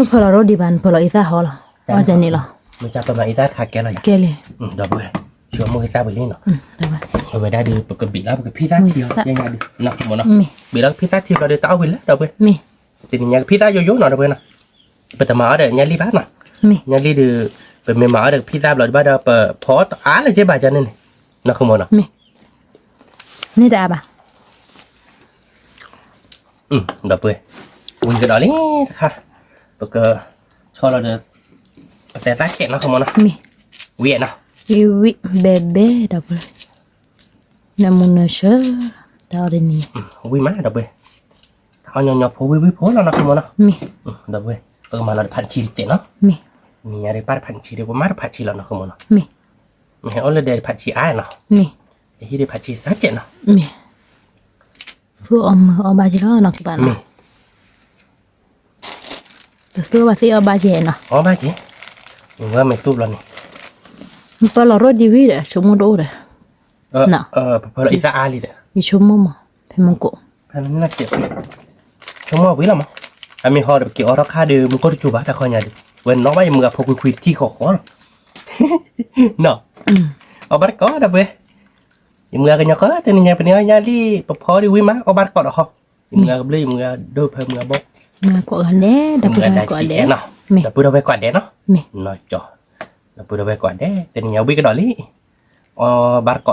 ဖီၣ်လီၤရိဒံးဘၣ် နဖီၣ်လီၤအံၤသၣ်ဟီလီၤ, အီၣ်ကန့ၣ်လီၤ, မ့ၢ်ကပမၤအံၤသၣ်တခါကဲလီၤယၤ, ကဲလံ, ဒီပုၢ်ဝဲၢ်, ဆူအမ့ၢ်ဂ့ၤသၣ်ဝံၤလံနီၤ, အဝဲဒၣ်ဒီး ပကဘ့ၣ်လီၤ ပကဖံသၣ်ထံလီၤ, မ့ၢ် ဘ့ၣ်လီၤကဖံသၣ်ထံဘျီဒီး တၢ်အီၣ်ဝံၤလၢ ဒီပုၢ်ဝဲၢ်, မ့ၢ် တနံၤညါကဖံသၣ်ယိယိနီၤ ဒီပုၢ်ဝဲၢ်နီၤ, ပတမၤအီၣ်ဒီးညၣ်လံၢ်ဘၣ်နီၤ, မ့ၢ် ညၣ်လံၢ်ဒီး ပမ့ၢ်မၤအီၣ်ဒီးကဖံသၣ်ဘျီဒီးဘၣ်ဒီး ပဖီအါလၢက့ဘၣ်ကန့ၣ်န့ၣ်, နီၤ ဃုမီၤနီၤ, မ့ၢ် မ့ၢ်တအါဘၣ်, ဒီပုၢ်ဝဲၢ်, ဝံၤကဒီးလံတခါ, ပက ဆီလီၤဒီး ပတဲသၣ်ကဲးနီၤ ဃုမီၤနီၤ, မ့ၢ် ဝံၤနီၤ, ဝံၤဝံၤ ဘဲဘဲ ဒီပုၢ်ဝဲၢ်, နမူနဆၢ, တၢ်အီၣ်တနံၤ, ဝံၤမး ဒီပုၢ်ဝဲၢ်, တၢ်အီၣ်ညီညီဖိဝံၤဝံၤဖိလီၤနီၤ ဃုမီၤနီၤ, မ့ၢ် ဒီပုၢ်ဝဲၢ်, ပကမၤလီၤတဖးဆံးတစဲးနီၤ, မ့ၢ် နံၤညါဒီးပၢ်တဖးဆံးဒီး ပမါတဖးဆံးလီၤနီၤ ဃုမီၤနီၤ, မ့ၢ် မ့ၢ်ဟဲအိၣ်လၢဒဲးတဖးဆံးအါနီၤ, မ့ၢ် ဟံၣ်ဒံးဖးဆံးစၢ်ကဲးနီၤ, မ့ၢ် သူအီၣ်မုာ်အီၣ်ဘၣ်က့ၤလီၤနီၤ ကပၤနီၤ, မ့ၢ် တသူဘၣ်သ့အီၣ်ဘၣ်က့ၤနီၤ, အီၣ်ဘၣ်က့ၤ, ဝဲမ့ၢ်သူဘျီန့ၣ်, ပၢလီၤရိဒံးဝံၤဒီး ဆိကမိၣ်တအိၣ်ဒီး, ပၢလီၤအံသၣ်အါလံဒီး, ယဆိကမိၣ်မး ဖဲမူကိး ဆိကမိၣ်ဝံၤလီၤမး, အမ့ၢ်ဟီဒီး ပက့ၤအီထီၣ်ခါဒီး မူခိၣ်တစိၤဘၣ် တၢ်ခီညါဒီး, ဝဲနီၣ်ဘၣ်ယမုၢ်အဖိခွံခွံတထံၣ်ဃီဃီလီၤ, နီၤ, အီၣ်ဘၣ်တကိးဒီပုၢ်ဝဲၢ်, ယမုၢ်အကညီကီး တနံၤညါပန့ၢ်အီၣ်ညၣ်လံၢ် ပဖီဒံးဝံၤမး အီၣ်ဘၣ်တကိးဒီးဃီ, ယမုၢ်အကဘျုး ယမုၢ်အဒိၣ်ဖဲမုၢ်အဘီၣ်, မုၢ်အကိးဂၤဒဲး ဒီပုၢ်ဝဲၢ်ကိးဂၤဒဲးနီၤ, နီၤကၠီ, ဒီပုၢ်ဝဲၢ်ကိးဂၤဒဲး တနံၤညါဝံၤက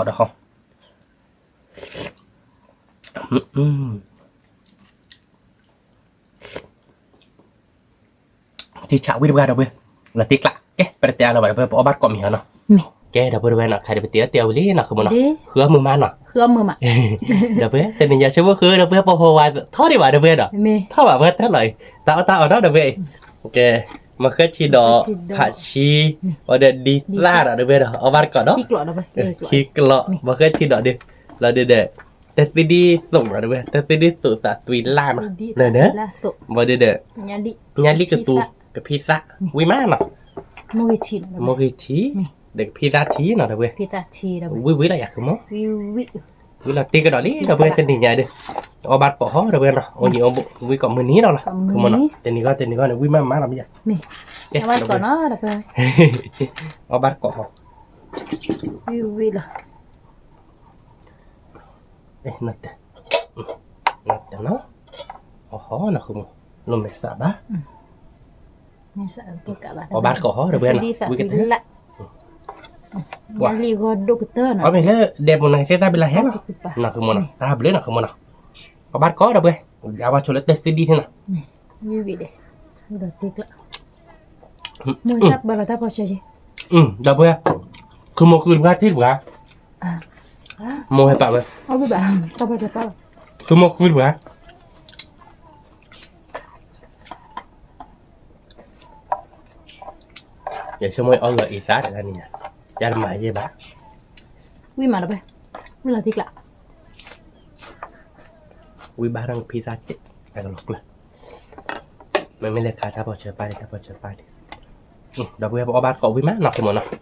ဒီးလံ, အီၣ်ဘၣ်တကိးဒီးဃီ ထံဆးဝံၤတပှၢ်ဒီပုၢ်ဝဲၢ်, လီၤတံၢ်ကျး, ကဲ ပတတဲအါလၢၤဘၣ်ဒီပုၢ်ဝဲၢ် ပအီၣ်ဘၣ်တကိးမံၤဟီနီၤ, ကဲ ဒီပုၢ်ဝဲၢ်နီၤ ခါဒီးပတ့အီၣ်တဲအီၣ်ဝံၤလံနီၤ ဃုမီၤနီၤ, ဃုအီၣ်မုာ်မးနီၤ, ဒီပုၢ်ဝဲၢ် တနံၤညါဆိကမိၣ်ဃုဒီပုၢ်ဝဲၢ် ပီၤဖီဝါထီၣ်ဒံးဘၣ်ဒီပုၢ်ဝဲၢ်ဒီး, ထီၣ်ဘၣ်ပှၤတၢ်လီၤအံၤ, တၢ်အီၣ်တၢ်အီနီၤဒီပုၢ်ဝဲၢ်, ကဲ မၤဃၢထံဒီး ဖးဆံ, ဝံၤဒီးဒံသၣ်ဒီးဒီပုၢ်ဝဲၢ်ဒီး အီၣ်ဘၣ်တကိးဒီး, ခံကျိး, မၤဃၢထံဒီးဒီး, လီၤဒုဒီး, တၢ်သ့ဒံသိးဒီပုၢ်ဝဲၢ် တၢ်သ့ဒံသိးသးသွံလၢ်နီၤ, ဝံၤဒီး, ညၣ်လံၢ်ကသူ, ကဖံသၣ်, ဝံၤမးနီၤ, မိၢ်ဂ့ၤထံ, ဒီးကဖံသၣ်ထံနီၤဒီပုၢ်ဝဲၢ်, ဝံၤဝံၤလီၤယၤ ဃုမီၤ, ဝံၤလီၤတ့ကဒီးလံဒီပုၢ်ဝဲၢ် တနံၤညါဒီး, အီၣ်ဘၣ်တကိးဃီဒီပုၢ်ဝဲၢ်နီၤ, အီၣ်ယံၤအီၣ်ဘိဝံၤကိးမုၢ်နံၤဒီးလီၤ, တနံၤဂီၢ်တနံၤဂီၢ်န့ၣ် ဝံၤမးမးလီၤမ့ၢ်ယၤ, အီၣ်ဘၣ်တကိးဃီ, အီၣ်ဟီနီၤ ဃုမီၤ, လိၣ်မဲာ်သၣ်ဘၣ်, အီၣ်ဘၣ်တကိးဃီဒီပုၢ်ဝဲၢ်နီၤ, ဝံၤကတၢၢ်, အီၣ်မ့ၢ်လၢဒဲးပူၤန့ၣ် သ့ၣ်သၣ်ဘျါဟဲလီၤ, နီၤ ဃုမီၤနီၤ, တၢ်ဘျုးနီၤ ဃုမီၤနီၤ, အီၣ်ဘၣ်တကိးဒီပုၢ်ဝဲၢ်, ယဝဲဆိလၢတၢ်သ့ဒံထဲနီၤ, ဒီပုၢ်ဝဲၢ်, ဃုမိၢ်ဃုတပှၢ်ထံၣ်တပှၢ်, မိၢ်ဟဲပာ်ဝဲ, ဃုမိၢ်ဃုတပှၢ် ယဆိကမိၣ်အီၣ်လီၤအံသၣ်တဂၤန့ၣ်, ယတမၤယဲဘၣ်, ဝံၤမးဒီပုၢ်ဝဲၢ်, ဝံၤလီၤတံၢ်ကျး, ဝံၤဘၣ်ရၣ်ကဖံသၣ်စဲး, အကလီၤကျၢၤ, မ့မ့ၢ်လဲၤခးတၢ်ဖီၣ်ဆၢပၢ်န့ၣ် တၢ်ဖီၣ်ဆၢပၢ်န့ၣ်, ဒီပုၢ်ဝဲၢ် ပအီၣ်ဘၣ်တကိးဝံၣ်မးနီၤ ခုမိၢ်နီၤ,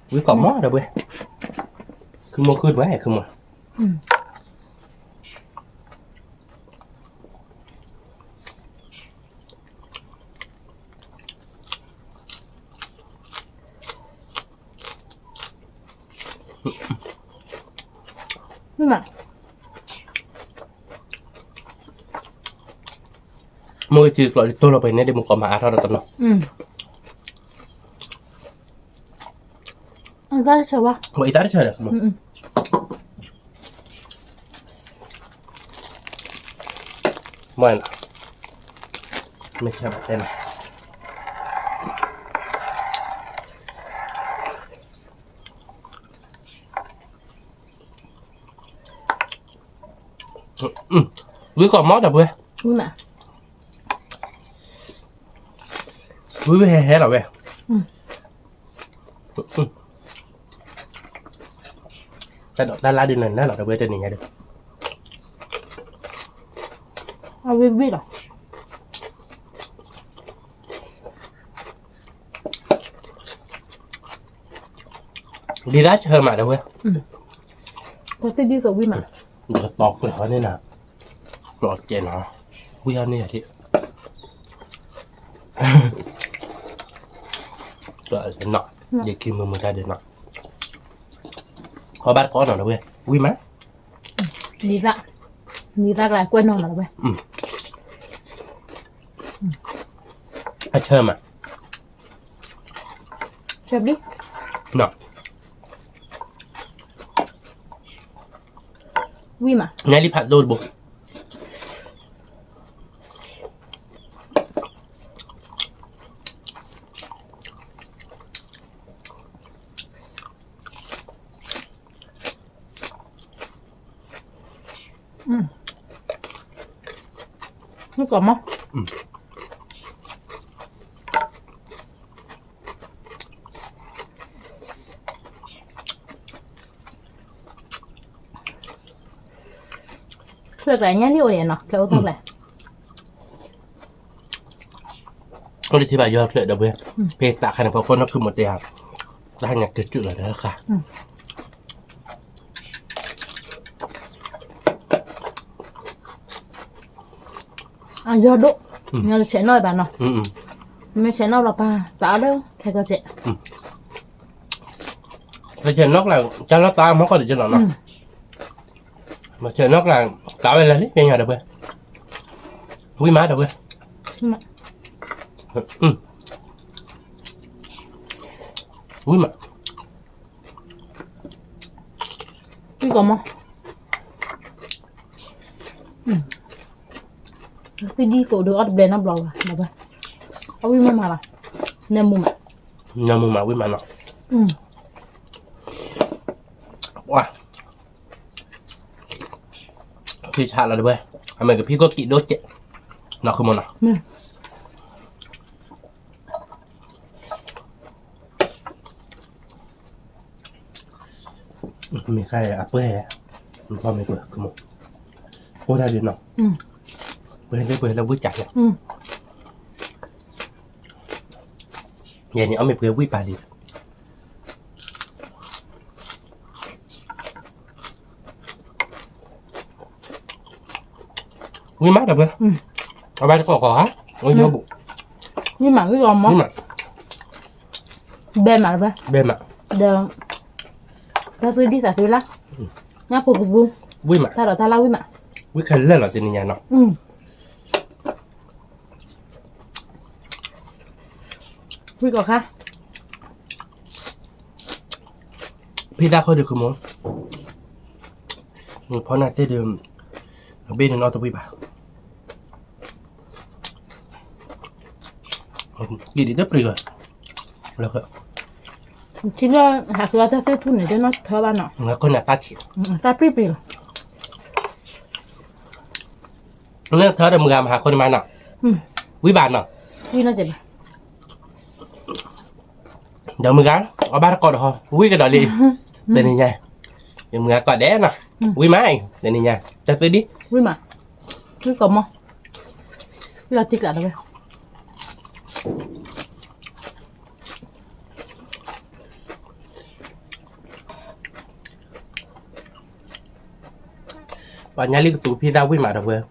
ဝံၣ်ကိးမး ဒီပုၢ်ဝဲၢ်, ခုမိၢ်ဃုတဝဲ ခုမိၢ် မိၢ်ဂ့ၤထံကျိးဒ်သိးလီၤ ပှဲၤန့ၣ်ဒ်မိၢ်ကိးမၤအါထီၣ်ဒီးတနီၤ, အံၤသၣ်တဆၢဘၣ်, အံၤသၣ်တဆၢဒီး မ့ၢ်နီၤ, မ့ၢ်ဆၢဘၣ်တဲနီၤ, ဝံၣ်ကိးမးဒီပုၢ်ဝဲၢ်, ဝံၣ်ဝံၣ်ဟဲဟဲလီၤဝဲ, တၢ်ဒိးတၢ်လၢ်ဒ်နၤနၤလီၤ ဒီပုၢ်ဝဲၢ် တနံၤညါဒီး, အဝံၣ်ဝံၣ်လီၤ ဒ်တၢ်ဆၢမး ဒီပုၢ်ဝဲၢ်, ပသ့ၣ်ဒ်သိးဝံၣ်မး, ယကတီၤကျဲၤဟီန့ၣ်နၤ, ကျိးကဲးနီၤ, ဝံၣ်ဟီန့ၣ်ယၤထံၣ်, နီၤ, ယခံမုာ်မုာ်တၢ်ဒ်နီၤ, ခီဘၣ်တကိးနီၤ ဒီပုၢ်ဝဲၢ်, ဝံၣ်မး, နံၤသၣ်, နံၤသၣ်ကျါကွဲးနီၤနီၤ ဒီပုၢ်ဝဲၢ်, အဆၢမး ဆၢဘျုး, ဝံၣ်မး ညါလံဖးဒိၣ်တဘိ, မ့ၢ်ကီးမး, ချၢၣ်ကျါညါလံအိၣ်ဒံးနီၤ ချၢၣ်အိၣ်သီကျါ, အိၣ်ဒံးထံဘၣ်ယီၤချၢၣ်ဒီပုၢ်ဝဲၢ်, ဖဲသးခါန့ၣ် ဖီခိၣ်နီၢ်ခုမိၢ်တဲဧါ, တၢ်ဟါညါကစုၣ်လီၤတခါ အယီၤဒိၣ်, မ့ၢ်တဆဲးနီၣ်ဘၣ်နီၤ, မ့ၢ်ဆဲးနီၣ်လီၤပၢ်သးအီၤလၢခဲကီၢ်စဲး, တဆဲးနီၣ်ကျါ ကၢ်လီၤသးမီၢ်ကီၢ်တက့ၢ်လီၤနီၤ, မ့ၢ်ဆဲးနီၣ်ကျါ သးဝဲလၢာ်လံ ပညါဒီပုၢ်ဝဲၢ်, ဝံၣ်မးဒီပုၢ်ဝဲၢ်, ဝံၣ်မး ဝံၣ်ကီးမး, သ့ၣ်ဒ်သိးဒီးအီၣ်တဘျဲးနီတဘျီဘၣ်, အဝံၣ်မးမးလီၤ, နမူမး, နမူမးဝံၣ်မးနီၤ, ပှၤ ဖံဆးလီၤတဝဲ, အမ့ၢ်ကဖံကိၣ်ကံးဒိၣ်ကဲး, နီၢ်ခုမိၢ်နီၤ, မ့ၢ်ခါအပှဲၤ, မ့ၢ်ပှဲၤ, ကိၢ်တၢ်ဒ်နီၤ, ပှဲၤလၢပှဲၤလၢဝံၣ်ကးလီၤ, ယဲန့ၣ်အီၣ်မ့ၢ်ပှဲၤဝံၣ်ပာ်လံ ဝံၣ်မးဒီပုၢ်ဝဲၢ်, အဘၣ်တကိးကီးဧါ, ဝံၣ်မး, ဝံၣ်မး, ဘဲမးဒီပုၢ်ဝဲၢ်, ဘဲမး, ဒီး, တၢ်သုဒ်သးသုလၢ်, ညၣ်ဖိကသူ, ဝံၣ်မး, တၢ်ဒိးတၢ်လၢ်ဝံၣ်မး, ဝံၣ်ခဲလၢာ်လီၤတနံၤညါနီၤ, ဝံၣ်ကီးခါ ဖံသၣ်ခိၣ်ဒုးခုမိၢ်, ဖီနၢ်သ့ၣ်ဒုး, အဘ့ၣ်န့ၣ်နီၣ်တဝံၣ်ဘၣ်, ကံၣ်ဒံးတပျံၤလီၤ, ထံလၢဟးဃုအီၣ်တၢ်သ့ၣ်ထူၣ်န့ၣ် တနီၣ်ထၢဘၣ်နီၤ, တၢ်ပျံၤပျံၤလီၤ, လၢထၢဒီးမုၢ်ဂၤမဟးခိၣ်န့ၣ်မးနီၤ, ဝံၣ်ဘၣ်နီၤ, ဝံၣ်နီၢ်ကဲးဘၣ် ဒီးမုၢ်ဂၤ, အီၣ်ဘၣ်တကိးဒီးဟီ, ဝံၣ်ကဒီးလံ, တနံၤညါ, ယမုၢ်ဂၤကိးဒဲးနီၤ, ဝံၣ်မးအံၤ တနံၤညါ, တၢ်သုဒ်, ဝံၣ်မး, ဝံၣ်ကီးမး, ဝံၣ်လီၤတံၢ်ကျးဒီးဝဲ, ပှၤညါလံကသူးဖံသၣ်ဝံၣ်မးဒီးပှဲၤ,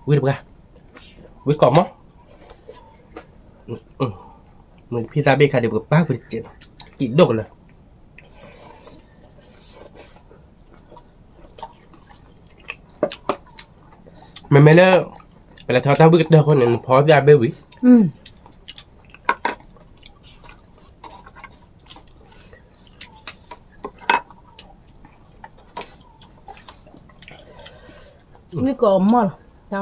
ဝံၣ်တပှၢ်, ဝံၣ်ကိးမီၢ်, မ့ၢ်ဖံသၣ်ဘ့ၣ်ခါဒံးပကပၢ်ကွံာ်တကဲး, ကံၣ်ဒိၣ်ကလၢာ်. မ့မ့ၢ်လၢ ပလဲၤထီၣ်တၢ်ဝံၣ်ကတၢၢ်အဃိန့ၣ် နဖီသ့ၣ်အဘ့ၣ်ဝံၤ ဝံၣ်ကိးမီၢ်လီၤ, တၢ်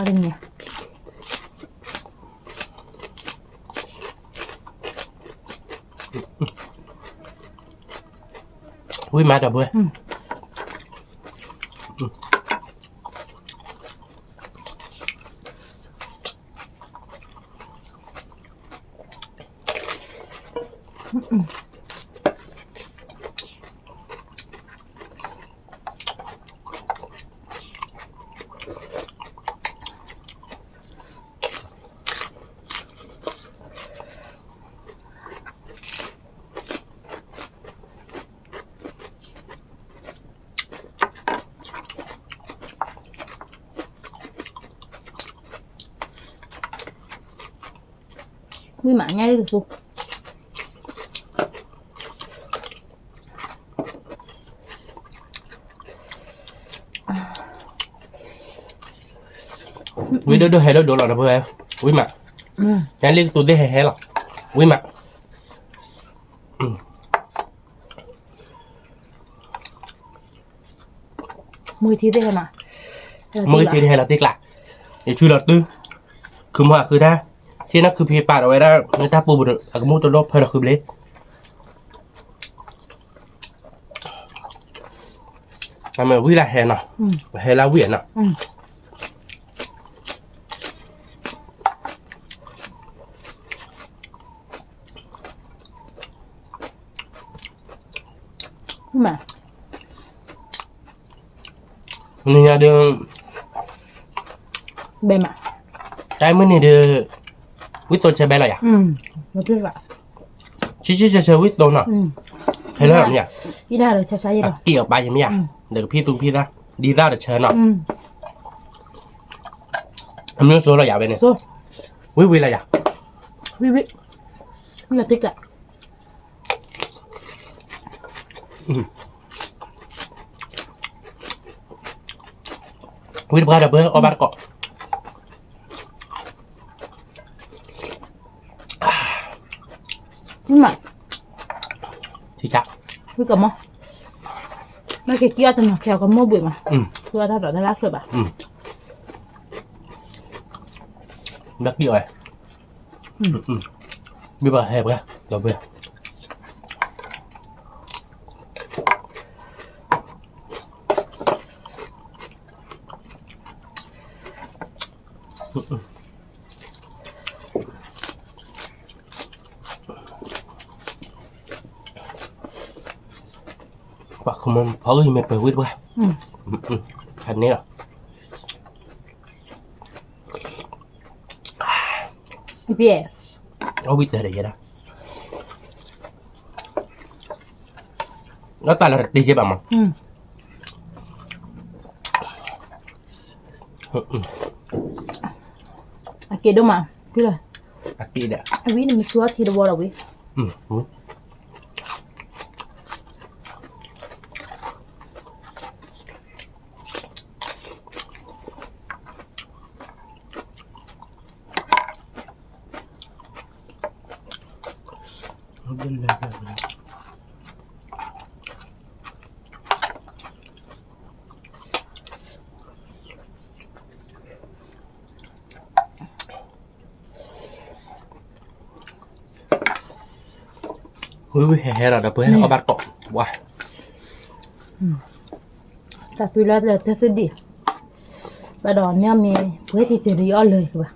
တမံၤ ဝံၣ်မးဒီးပှဲၤ ဝံၣ်မးညါလၢတသူ ဝံၣ်ဒိၣ်ဒိၣ်ဟဲဒိၣ်ဒိၣ်လီၤဒီးပဝဲ, ဝံၣ်မး, ညါလၢကသူးသ့ၣ်ဟဲဟဲလီၤ, ဝံၣ်မး, မုၢ်ထံသ့ၣ်ဟဲမး, မုၢ်ထံသ့ၣ်ဟဲလီၤတ့ၢ်ကျး, ယဆူလီၤတုၤ, ခုမီၢ်ဃုတၢ်, ထံၣ်န့ၣ်ခုဖံပာ်ဒီးဝဲဒၣ် မ့ၢ်တၢ်ပူၤပူၤဒီး အကမူၣ်တလိၣ်ဖၢလီၤဃုဘျ့ အမ့ၢ်ဝံၣ်လၢဟဲနီၤ, ဟဲလၢဝံၣ်နီၤ, မ့ၢ် နံၤညါဒီး ဘဲမး တၢ်မုၢ်နံၤဒီး ဝံၣ်သိဆၢဘဲလီၤယၤ, ဆံဆံဆၢဆၢဝံၣ်သိနီၤ, ဟဲလၢမ့ၢ်ယၤ, အက့ၢ်အီၤပာ်ယမ့ၢ်ယၤ, ဒီးကဖံသူဖံသၣ် ဒ်သၣ်တဆၢနီၤ, အမ့ၢ်စိလီၤယၤဝဲန့ၣ်, ဝံၣ်ဝံၣ်လီၤယၤ, ဝံၣ်ဝံၣ်, ဝံၣ်လီၤတ့ၢ်ကျး ဝံၣ်တပှၢ်ဒီးပှဲၤအီၣ်ဘၣ်တကိး, မ့ၢ်မး, ထံဆး, ဝံၣ်ကမီၢ်, မ့ၢ်က့ၤကံအီၣ်တနီၤခဲအီၤကမိၢ်ဘှံးမး, သူအတၢ်ဒိးတၢ်လၢ်ဆွဲးဘၣ်, ဘၣ်ကံအီၣ်, ဘၣ်ဟဲပှဲၤ, ဒီးပှဲၤ ပှၤခမီဖီဂ့ၤမ့ၢ်ပှဲၤဝံၣ်တပှၢ်, ဖးန့ၣ်လီၤ, အဝံၣ်တၢ်ဒီးယဲဒၣ်, အတၢ်လီၤတတ့ၢ်ယဲဘၣ်မး, အက့ၤဒိၣ်မး, ဖုလီၤ, အက့ၤဒီး အဝံၣ်န့ၣ်မ့ၢ်ဆူအီထံတဝီလီၤဝံၣ် ဝံၣ်ဝံၣ်ဟဲဟဲလီၤဒီးပှဲၤအီၣ်ဘၣ်တကိး, ဝါ, တၢ်သုလၢတၢ်သုဒံၣ်, ဘၣ်ဒီးန့ၣ်မ့ၢ်ပှဲၤထံၣ်စၢၤဒီးယအီၣ်လၢၤကဘၣ်,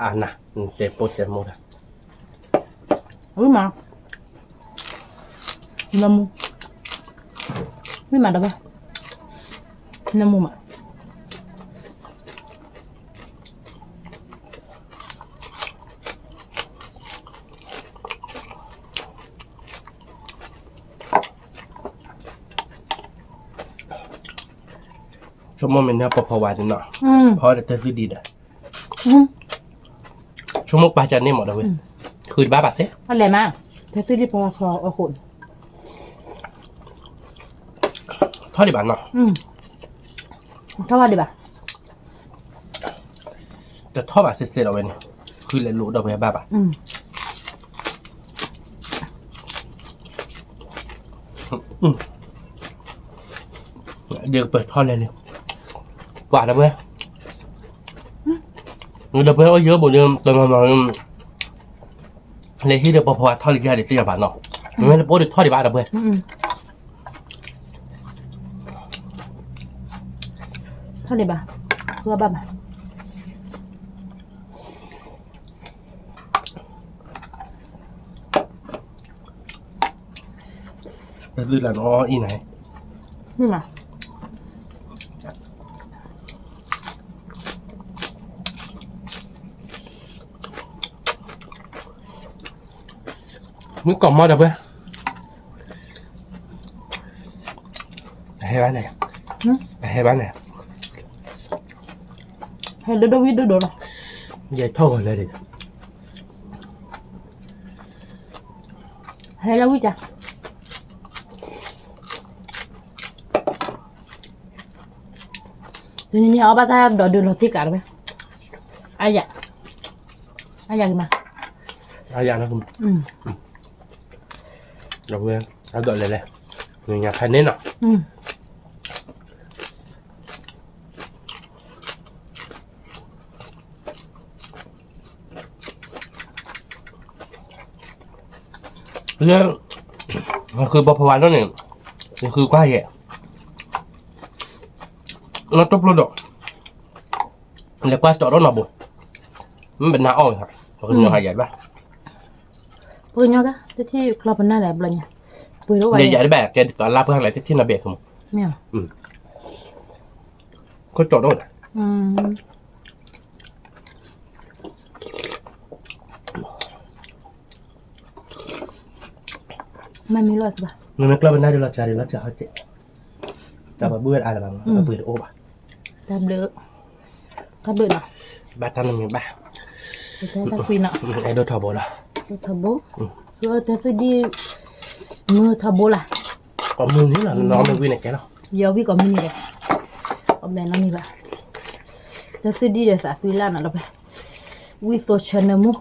အနၤ, တဲပိၢ်တဲမိၢ်တၢ်, ဝံၣ်မး, နမူ, ဝံၣ်မးဒီးဘၣ်, နမူမး အ ဆိကမိၣ်မ့ၢ်န့ၢ်ပီၤဖီဝါန့ၣ်နီၤ, ဖီတၢ်သၢသံဒံးဒီး, ဆိကမိၣ်ပာ်ကန့ၢ်မးဒီးဝဲ, ဃုတဘၣ်ဘၣ်စ့ၢ်, လဲၤမးတၢ်သၢသံဒံးပီၤဖီအဃိန့ၣ်, ထီၣ်ဒံးဘၣ်နီၤ, ထီၣ်ဘၣ်ဒံးဘၣ်, တထီၣ်ဘၣ်စ့ၢ်စ့ၢ်ဒီးဝဲန့ၣ်, ဃုလဲၤလိာ်ဒီးဝဲဘၣ်ဘၣ်. ဒ်ကပၢၤထီၣ်လဲၣ်န့ၣ်, ပှၤဒီးဝဲ, ဒီးပှၤအိၣ်ယၢဘိးဒီး တနီၤနီၤ လဲၤဟံးဒီးပီၤဖီဝါထီၣ်လံယၤဒံးတယၤဘၣ်နီၤ, မ့ၢ်လၢပအိၣ်ဒီးထီၣ်ဒံးဘၣ်ဒီးပှဲၤ, ထီၣ်ဒံးဘၣ်, ဃုဘၣ်ဘၣ်. တၢ်သုလၢနီအီၣ်အံၤန့ၣ်, မုၣ်ကီၢ်မီၢ်ဒီးပှဲၤ, အဟဲဘၣ်န့ၣ်, အဟဲဘၣ်န့ၣ်, ဟဲဒိၣ်ဒိၣ်ဝံၣ်ဒိၣ်ဒိၣ်လီၤ, ယဲထီၣ်ဂီၤလၢာ်ဒီး, ဟဲလၢဝံၣ်ကၢ် တနံၤညါအီၣ်ဘၣ်တၢ်ဒီးဒုးလီၤတံၢ်ကးတဝဲ, အါယၤ, အါယၤကမး, အါယၤလီၤ, အဝဲ, အဒိးလဲၤလဲၣ်, နညါဖဲန့ၣ်နီၤ. လၢ, ယဃုပီၤဖီဝါလီၤန့ၣ်, ယဃုကွၢ်ယဲၢ်, နီၢ်တိၢ်ပျိဒီး, လဲၤကွၢ်ကၠီၣ်ဒိၣ်နီၤဘိ, မ့ၢ်ပနၢ်အီၣ်ဝဲ, ပကညီဟးယၤဘၣ်, ပကညီက, တထံၣ်ကျီပနၢ်လဲၣ်ဘျီညါ, ပှ့ၤဒိၣ်ဝဲ, လဲၤယၤတဘၣ် ကဲဒ်သိးလါပှၢ်လဲၣ် တထံၣ်နီၤဘဲၣ်ခမ, မ့ၢ်, ကၠီၣ်ဒိၣ်န့ၣ် မ့မ့ၢ်လီၤစဘၣ်, မ့မ့ၢ်ကျီပနၢ်ဒ်လီၤစှၤဒ်လီၤစှၤဟီကဲ, တၢ်ပှၤဘုၣ်ဝဲတအါလၢၤဘၣ်, အပှ့ၤတအိၣ်ဘၣ်, တၢ်ဘျုး, တၢ်ဘျုးနီၤ, ဘၣ်တၢ်နမံၤဘၣ်, တၢ်ကွံနီၤ, အဲၣ်ဒိးထီဘိလီၤ, ထီဘိ, တၢ်သ့ၣ်ဒံး, မုၢ်ထီဘိလီၤ, ကိးမုၢ်နံၤလီၤ နီၢ်မ့ၢ်ဝံၣ်န့ၣ်ကဲလီၤ, ယဝံၣ်ကိးမုၢ်နံၤဒီး, အဘဲနီၢ်မံၤဘၣ်, တၢ်သ့ၣ်ဒံးဒီးသးသွံလၢ်နီၤလီၤဖဲ, ဝံၣ်သိဆၢနၢမူ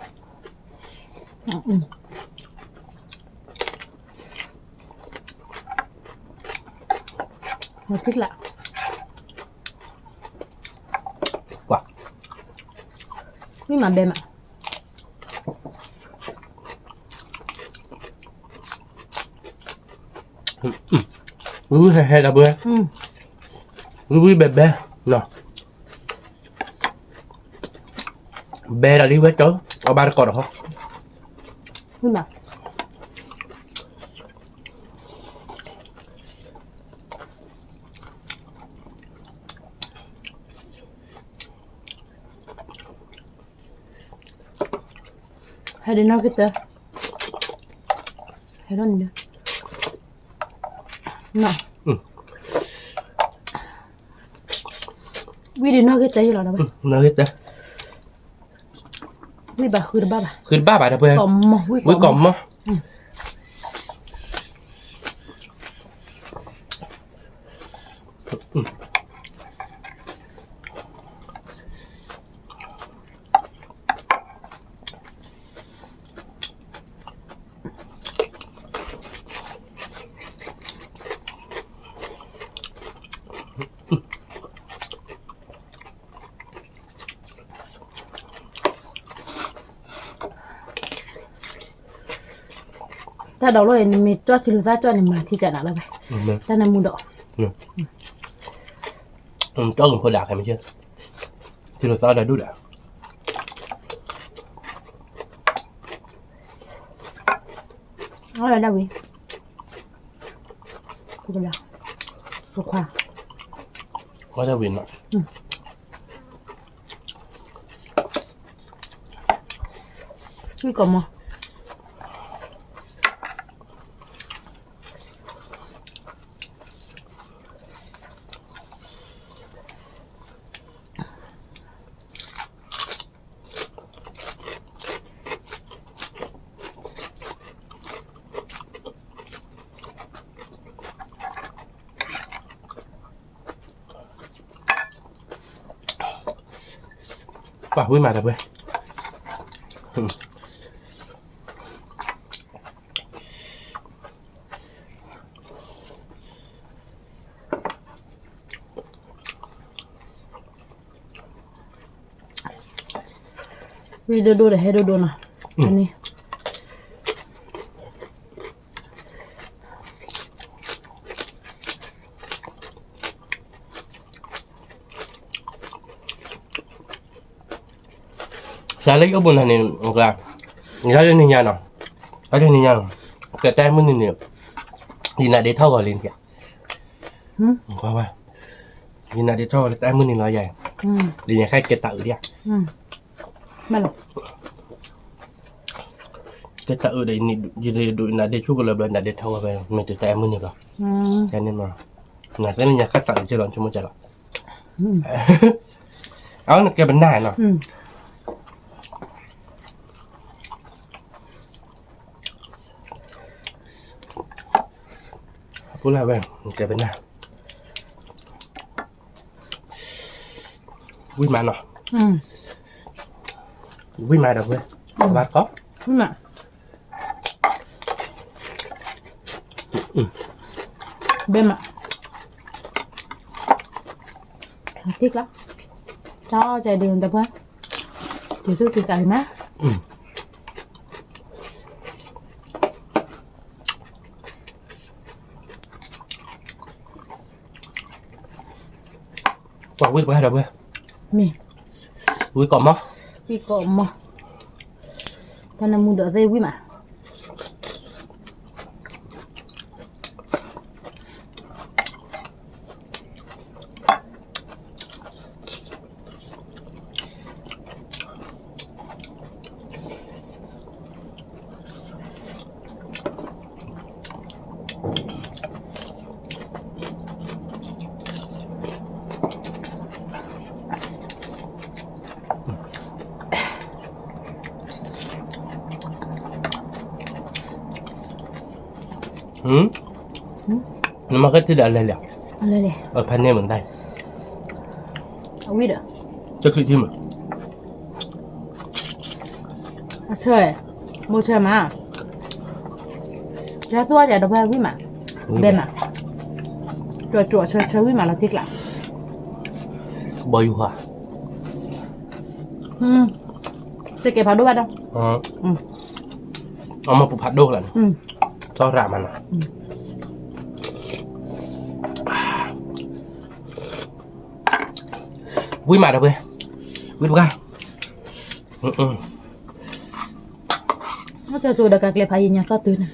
မၤထံကျါ, ဝံၣ်မၤဘဲမး, ဝံၣ်ဝံၣ်ဟဲဟဲဒီးဘၣ်, ဝံၣ်ဝံၣ်ဘဲဘဲ, ဘဲဒီးလံဝဲကၠီ, အဘၣ်တကိးဒီးဟီ, ဝံၣ်မး ဟဲဒ်နီၢ်က့တၢ, ဟဲဒ်န့ၣ်, ဝံၣ်ဒ်နီၢ်က့တၢယလီၤ, နီၢ်က့တၢ, ဝံၣ်ဘၣ်ဃုတဘၣ်ဘၣ်, ဃုတဘၣ်ဘၣ်ဒီးပှဲၤ, ဝံၣ်ကိးမီၢ် တၢ်ဒီးလီၤအံၤ နမ့ၢ်ကၠီၣ်ထံလိာ်သၣ်ကၠီၣ်န့ၣ် မၤထံကနၤလီၤဝဲ, တၢ်နၢမူဒီး, ကၠီၣ်ကဖိဒၣ်ခဲမ့ၢ်, ထံလိာ်သၣ်ဒီးဒူၣ်ဒီး, အီၣ်ဝဲဒၣ်ဝံၤ, ဖိကလၢ, ဖိခွါ, အီၣ်ဝဲဒၣ်ဝံၤနီၤ. ဝံၣ်ကိးမီၢ်, ဝံၣ်ကိးမီၢ်, ပှၤဝံၣ်မးဒီးပှဲၤ ဝံၣ်ဒိၣ်ဒိၣ်ဒီးဟဲဒိၣ်ဒိၣ်နီၤ, န့ၣ် စးလၢယအိၣ်ဘူးနၤန့ၣ်, ယၤလၢနံၤညါနီၤ, ယၤလၢနံၤညါနီၤ, ကတဲမုၢ်နံၤန့ၣ်, ယနါဒ့ထီၣ်ဂီၤလံ, ယနါဒ့ထီၣ်ဂီၤလၢတဲမုၢ်နံၤလီၤယၤ, လံညါခါကဲတၢ်အုးဒံး, ကဲတၢ်အုးဒီး, ယဒုးနါဒ့ဆူၣ်ကလၢဘျီ နါဒ့ထီၣ်ဂီၤဖဲ မ့ၢ်တုၤတဲမုၢ်နံၤဘျီ, နသ့ၣ်ညါခါတၢ်အုးကဲလီၤ ဆိကမိၣ်ကဲလီၤ, အဝဲနကဲပနၢ်နီၤ, ပူလၢဝဲ, နကဲပနၢ်, ဝံၣ်မးနီၤ, ဝံၣ်မးဒီးဝဲ, ဘၣ်ကီး, ဘဲမး, တံၢ်ကျါ, တၢ်အီၣ်ကဲဒုးတပှဲ, တုၤဆူတုၤသးလံမး ပှၤဝံၣ်တပှဲၤဒီးဝဲ, မ့ၢ်, ဝံၣ်ကိးမီ, ဝံၣ်ကိးမီ, တၢ်နမူဒီးသ့ၣ်ဝံၣ်မး, နမၤကဲထံဒီးအလဲၤလဲၤ, အလဲၤလဲၤ, ဖဲန့ၣ်မတၤ, အဝံၣ်ဒီး, တချံးထံမး, အဆၢ, မိၢ်ဆၢမး, ယသူအီၤဒီးပှဲၤဝံၣ်မး, ဘဲမး, ကၠီကၠီဆၢဆၢဝံၣ်မးလီၤတံၢ်ကျါ, ဘီယူၤဟါ စ့ၢ်ကီးဖးဒိၣ်ဘၣ်ဒီး, အမၤပူၤဖးဒိၣ်လီၤန့ၣ်, ထီၣ်ရၣ်မးနီၤ, ဝံၣ်မးဒီးပှဲၤ, ဝံၣ်တပှဲၤ, အကၠီကၠီဒီးကကျဲဖးယံၤညါသီၣ်တုၤန့ၣ်,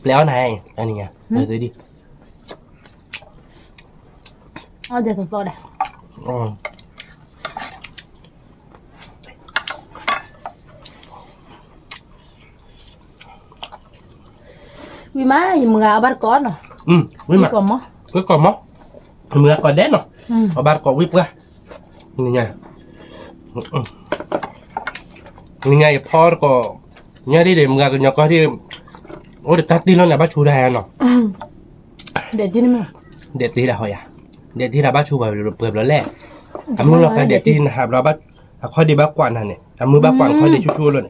ပျဲအီၣ်နၤ, တနံၤညါ, အီၣ်ဒဲးသီသီဒီး, ဝံၣ်မး ယမုၢ်ဂၤအဘၣ်တကိးနီၤ, ဝံၣ်မး, ဝံၣ်ကိးမီ, မုၢ်ဂၤကိးဒဲးနီၤ, အဘၣ်တကိးဝံၣ်ပှၢ်, နံၤညါယဖီတကိး, ညါဒ်ဒီး မုၢ်ဂၤကညီကီၢ်ဒ်, အိၣ်ဒီးတၢ်တံၢ်လီၤန့ၣ် အဘၣ်ဆူတၢ်နီၤ, ဒဲးတံၢ်ဒၣ်ဟီယၤ, ဒဲးတံၢ်တၢ်ဘၣ်ဆူပှဲၤဘျီလဲၣ်, အမုၢ်လီၤဃဲဒဲးတံၢ်နဟးဘျီ, အခီၣ်ဒံးဘၣ်ကွၢ်နၤန့ၣ် အမုၢ်ဘၣ်ကွၢ်နခီၣ်ဒံးဆူၣ်ဆူၣ်အိၣ်လီၤန့ၣ်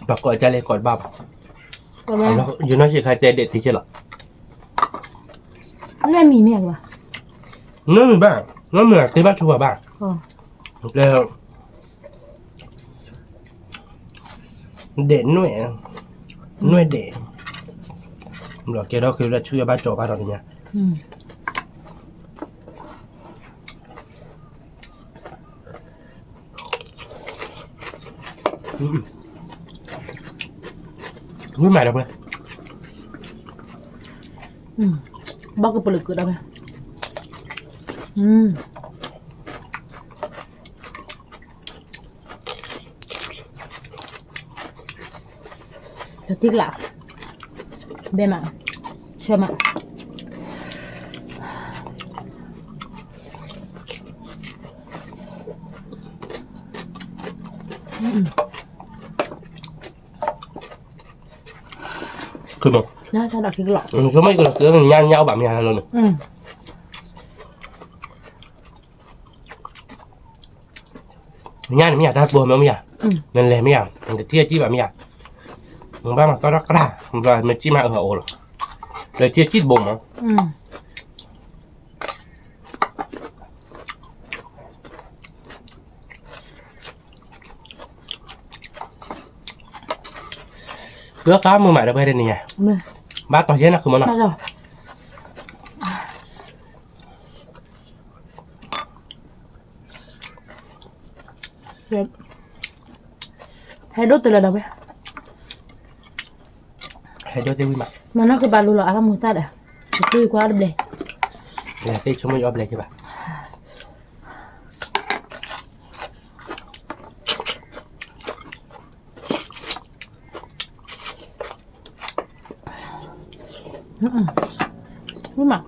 ပှၤကိးကလဲၣ်ကိးတဘၣ်ဘၣ်, ယနီၢ်ဆံးခါတဲဒဲးတံၢ်ကဲလီၤ, နမံၤမ့ၢ်ဘၣ်, နမံၤဘၣ်, နမံၤတ့ၢ်ဘၣ်ဆူပှၤဘၣ်, တဲ ဒဲးနွဲၣ်, နွဲၣ်ဒဲး, ဘျီကဲထီၣ်က့ၤလၢဆူယဘၣ်ကၠီၤဘၣ်ဒီးညါ, ဝံၣ်မးဒီးပှဲၤ, ဘၣ်ကပလၢၤကဒီးဖဲ, လီၤတံၢ်ကျါ, ဘဲမး, ဆၢမး, ခိမး, ဆိကမိၣ်ကလီၤက့ၤ ညါညါအိၣ်ဘၣ်မ့ၢ်ဟါလီၤန့ၣ်, ညါန့ၣ်မ့ၢ်ယၤ တၢ်ဘိမ့ၢ်မ့ၢ်ယၤ, နလဲၤမ့ၢ်ယၤ, နတထံၣ်အစံၣ်ဘၣ်မ့ၢ်ယၤ, နဘၣ်မၤသီထီၣ်ကြၢး, မ့ၢ်စံၣ်မးအၢအအိၣ်လီၤ, နထံၣ်အစံၣ်တဘိမး. ဃုအီၣ်ဃါမုာ်မးဒီးပှဲၤတနံၤညါ, ဘၣ်တီၤယဲၢ်နၤဃုမးနီၤ. ဟဲဒိၣ်တလၢဒီးဝဲ, ဟဲဒိၣ်တဝံၣ်မး, မၤနီၢ်ကဘၣ်လိၤလီၤအါထီၣ်မူသၣ်ဒီး, ယကွၢ်တဘျဲၣ်, ယသ့ၣ်ဆိကမိၣ်ယအီၣ်ဘျဲၣ်က့ၤဘၣ်. ဝံၣ်မး.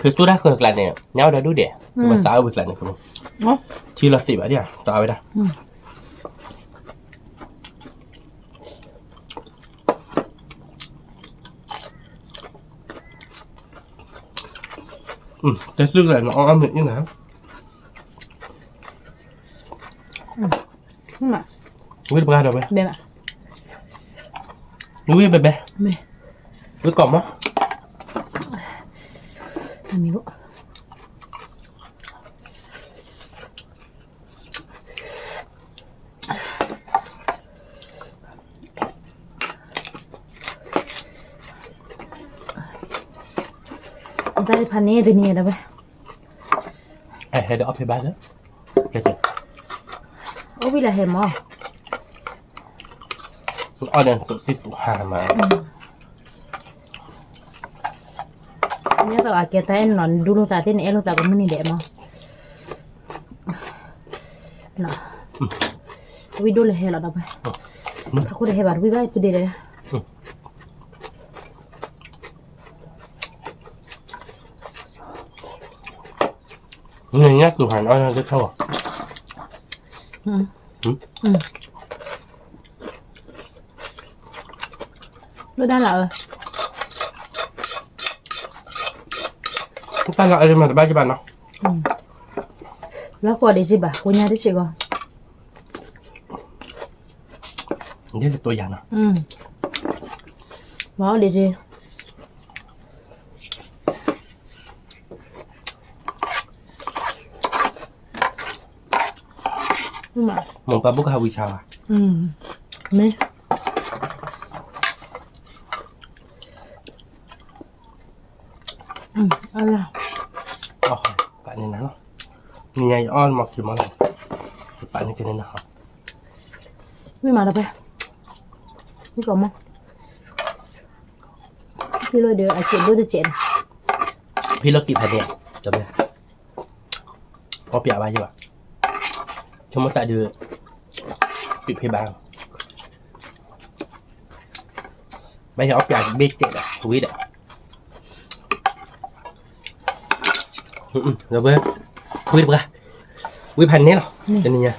ဖဲသူၣ်တၢ်ဃၢၤကျါန့ၣ် ညါဝဲဒီးဒူၣ်ဒဲး, ပသးအဝဲကျါန့ၣ်, ထံလီၤသ့ၣ်ဘၣ်ဒ်သးဝဲဒၣ်. တဲသုကျါန့ၣ် အီၣ်အီၣ်မ့ၢ်အံၤနၤ, ဝံၣ်တပှၢ်ဒီးဝဲ, ဝံၣ်ဘဲဘဲ, ဝံၣ်ကီၢ်မး. တၢ်တဖၣ်န့ၣ်တနံၤဒီးဝဲ, ဟဲဒီးအီၣ်ဖဲဘၣ်လၢ, အိၣ်ဝံၤလၢဟဲမး, အီၣ်ဒီးသုးသံၣ်တူၢ်ဟါမး. ဒ်သိးအကဲတၢ်အဲၣ်နၤ နဒူလိာ်သးသ့ၣ် နအဲၣ်လိာ်သးကမုၢ်နံၤဒဲးမး, ဝံၣ်ဒိၣ်လၢဟဲလီၤဒီးပှၤ, ထးခိၣ်တဟဲဘၣ်တဝံၣ်ဘၣ်ဖုဒဲးဒဲး. နညါသူၣ်ဟါန့ၣ် အီၣ်တထီၣ်ဘၣ်. လၢတၢ်လၢအၢ, တၢ်လၢအၢမးတဘၣ်ကဘၣ်နီၤ, လၢကွၢ်ဒံးစ့ၢ်ဘၣ် ကိညါတစ့ၢ်ကီး, ဒ်လၢတိယၤနီၤ, ဝဲအိၣ်ဒံးစ့ၢ် မိၢ်ပၢ်ဘိၣ်ကဟးဝံဆါဘၣ်, မ့ၢ်, ပာ်န့ၢ်နၤလီၤ, နံၤညါယအီၣ်မီၤခံမီၤလီၤ, ယပာ်န့ၢ်က့ၤန့ၢ်နၤ, ဝံၣ်မးဒီးပှဲၤ, ဝံၣ်ကီးမီၤ, ဖံလီၤဒီးအက့ၤဒိၣ်တစဲးန့ၣ်, ဖံလီၤကံၣ်ဖးဒဲး, အီၣ်ပျးဘၣ်ယဘၣ်, ဆိကမိၣ်သးဒုး, ကံၣ်ဖံဘၣ်, ဘၣ်ယအီၣ်ပျးဘ့ၣ်စဲးဒီး ဝံၣ်ဒီး, ဝံၣ်တပှၢ်, ဝံၣ်ဖးန့ၣ်လီၤ, တနံၤညါ,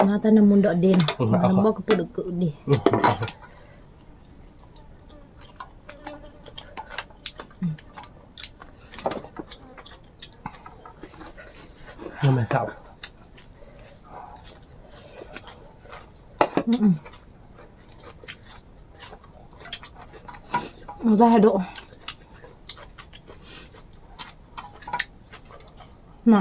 မၤတၢ်နမူဒီးဒ့နီၤ, မၤတဘီကပုၢ်ဒီးကဒ့ နမဲာ်သၣ်ဘၣ်, တၢ်ဟဲဒိၣ်, န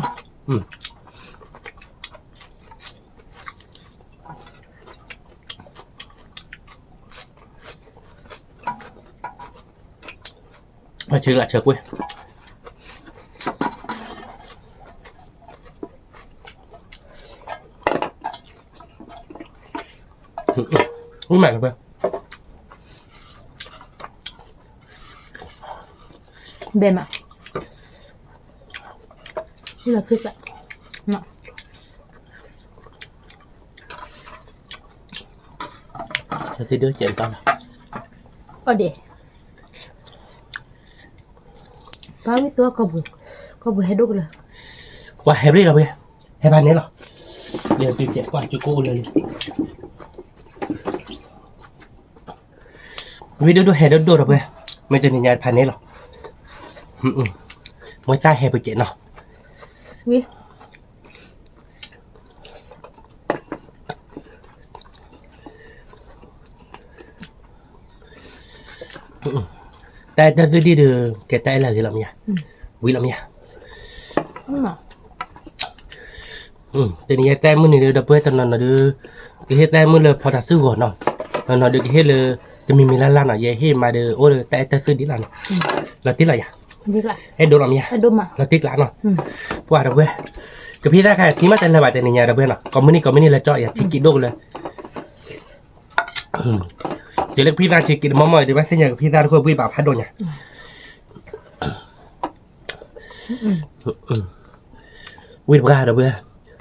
အဆၢကလးဆၢကွ့ၢ်, မ့ၢ်မးလၢပှဲၤ, ဘဲမး, လီၤခုသး, တဒၢကဲတၢ်လီၤ, အီၣ်ဒ့ၣ်, ပှၤဝံသီကီၢ်ပူၤ, ကီၢ်ပူၤဟဲဒိၣ်ကလၢာ်, ပှၤဟဲဘျ့လီၤဝဲ, ဟဲဖးန့ၣ်လီၤ, ယကဲပှၤကကိးအိၣ်လၢာ်လံ, ဝံဒိၣ်ဒိၣ်ဟဲဒိၣ်ဒိၣ်ဒီးဝဲ, မ့ၢ်တနံၤညါဖးန့ၣ်လီၤ, မ့ၢ်သၣ်ဟဲပကဲးနီၤ ဝံ တၢ်အဲၣ်တၢ်သုဒံၣ်ဒီး ကဲတၢ်အဲၣ်လၢအဂ့ၤလီၤမ့ၢ်ဧါ, ဝံၤလီၤမ့ၢ်ဧါ, တနံၤညါတၢ်အဲၣ်မုၢ်နံၤဒီး ဒီပုၢ်ဝဲၢ်တနီၤနီၤဒီး ကဟ့ၣ်တၢ်အဲၣ်မုၢ်လၢဖီတၢ်စုဂီၤနီၤ, နီၤနီၤဒီးကဟ့ၣ်လၢ တမံၤမံၤလၢ်လၢ်နီၤ, ယဟ့ၣ်မးဒီးအိၣ်ဒီးတၢ်အဲၣ်တၢ်သုဒံၣ်လီၤနီၤ, လီၤတံၢ်လီၤယၤ, အဲၣ်ဒိးလီၤမ့ၢ်ဧါ, လီၤတံၢ်ကျးနီၤ, ပှၤဒီပုၢ်ဝဲၢ်, ကဖံသၣ်ခါထံမးတလၢဘၣ်တနံၤညါဒီပုၢ်ဝဲၢ်နီၤ, ကိးမုၢ်နံၤကိးမုၢ်နံၤလၢကၠီယၤထံက့ၤဒိၣ်ကလၢာ် တုၤလၢကဖံသၣ်ထံက့ၤတမီၢ်မီၢ်ဒီး ဘၣ်သ့ၣ်ညါကဖံသၣ်တခိၣ်ဘှံးဘၣ်ဖးဒိၣ်ညါ, ဝံတပှၢ်ဒီပုၢ်ဝဲၢ်,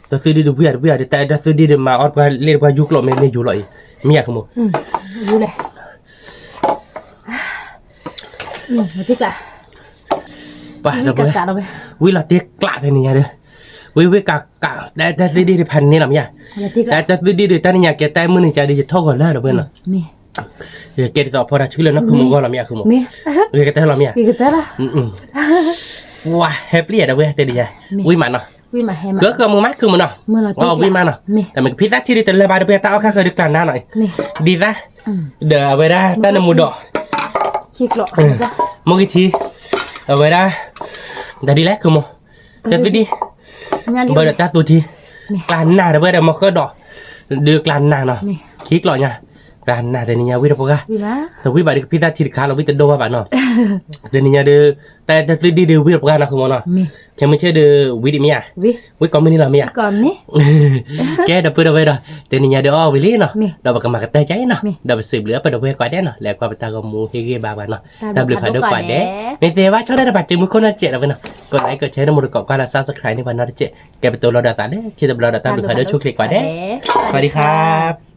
တၢ်သုဒံၣ်ဒီးဝံအီၤတဝံအီၤဒီး တၢ်အဲၣ်တၢ်သုဒံၣ်ဒီးမၤအီၣ်တပှၢ်လ့ၣ်တပှၢ်ယူကျိာ်မ့ၢ်မ့ၢ်ယူလီၤအံၤ, မ့ၢ်ယၤကမိၣ်, ပှၤဒီပုၢ်ဝဲၢ်, ဝံလီၤတံၢ်ကျးဖဲန့ၣ်ညါဒီး, ဝံဝံကးကး တၢ်အဲၣ်တၢ်သုဒံၣ်ဒီးဖးန့ၣ်လီၤမ့ၢ်ဧါ, တၢ်အဲၣ်တၢ်သုဒံၣ်ဒီး တၢ်နံၤညါကဲတၢ်အဲၣ်မုၢ်နံၤကဒီး ယထီၣ်ဂီၤလၢဒီပုၢ်ဝဲၢ်နီၤ ယကဲဒ်သိးဖီတၢ်ဆှုၣ်လၢနီၢ်ခုၣ်မုၢ်ဂီၢ်လီၤမ့ၢ်ယၤခုၣ်မုၢ်, ယကတဲလီၤမ့ၢ်ဧါ, ပှၤဟဲပျံၤယၤဒီပုၢ်ဝဲၢ်တနံၤညါ, ဝံမးနီၤ, ဃုဃုမုၢ်မးခုၣ်မုၢ်နီၤ, ဝံမးနီၤ, တၢ်မ့ၢ်ကဖံသၣ်ထံဒီးတလၢဘၣ်ဒီပုၢ်ဝဲၢ် တၢ်အီၣ်ခါဃၢၤဒီးကျးနါနီၤ, ဒ်သၣ်, ဒီးအဝဲဒၣ်တၢ်နမူဒီး, မိၢ်ဂံၢ်ထံ, အဝဲဒၣ်, တၢ်ဒ်လဲၣ်ခုၣ်မုၢ်, တၢ်သုဒံၣ် ဘၣ်ဒီးတၢ်သူထံ, ကျးနါဒီပုၢ်ဝဲၢ်ဒီးမီၤဃၢဒီး, ဒီးကျးနါနီၤ, ခံကျိာ်ညါ, ကျးနါတနံၤညါဝံတပှၢ်, တဝံဘၣ်ဒီးကဖံသၣ်ထံတခါလီၤ ဝံတဒိဘၣ်ဘၣ်နီၤ, တနံၤညါဒီး, တၢ်အဲၣ်တၢ်သုဒံၣ်ဒီးဝံတပှၢ်နီၤခုၣ်မုၢ်နီၤ, ခဲမုၢ်ဆ့ၣ်ဒီးဝံဒံးမ့ၢ်ဧါ, ဝံကိးမုၢ်နံၤလီၤမ့ၢ်ဧါ, ကဲဒီပုၢ်ဝဲၢ်ဒီး, တနံၤညါဒီးအီၣ်ဝံၤလံနီၤ, ဒီးပကမၤကတၢၢ်ကါအံၤနီၤ, ဒီးပစံးဘျုးအပှၤဒီပုၢ်ဝဲၢ်ကိးဂၤဒဲးနီၤ လၢကွၢ်ပတၢ်ဂီၤမူဟ့ၣ်ဂံၢ်ဘါပှၤနီၤ, တၢ်ဘျုးဖးဒိၣ်ကိးဂၤဒဲး, မ့ၢ်သ့ဝဲဆီၣ်ထွဲတၢ်ဘၣ်စံးမူခိၣ်နီၤတစဲးဒီပုၢ်ဝဲၢ်နီၤ, ကိးlikeကိးshareန့ၣ် မိၢ်တကိးကွၢ်လၢ subscribe န့ၢ်ပှၤနီၤတစဲး, ကဲပတိၤလီၤဒီးသးလၢခံတဘျီဒီး တၢ်ဘျုးဖးဒိၣ်ဆိၣ်ချ့ကိးဂၤဒဲး, สวัสดีครับ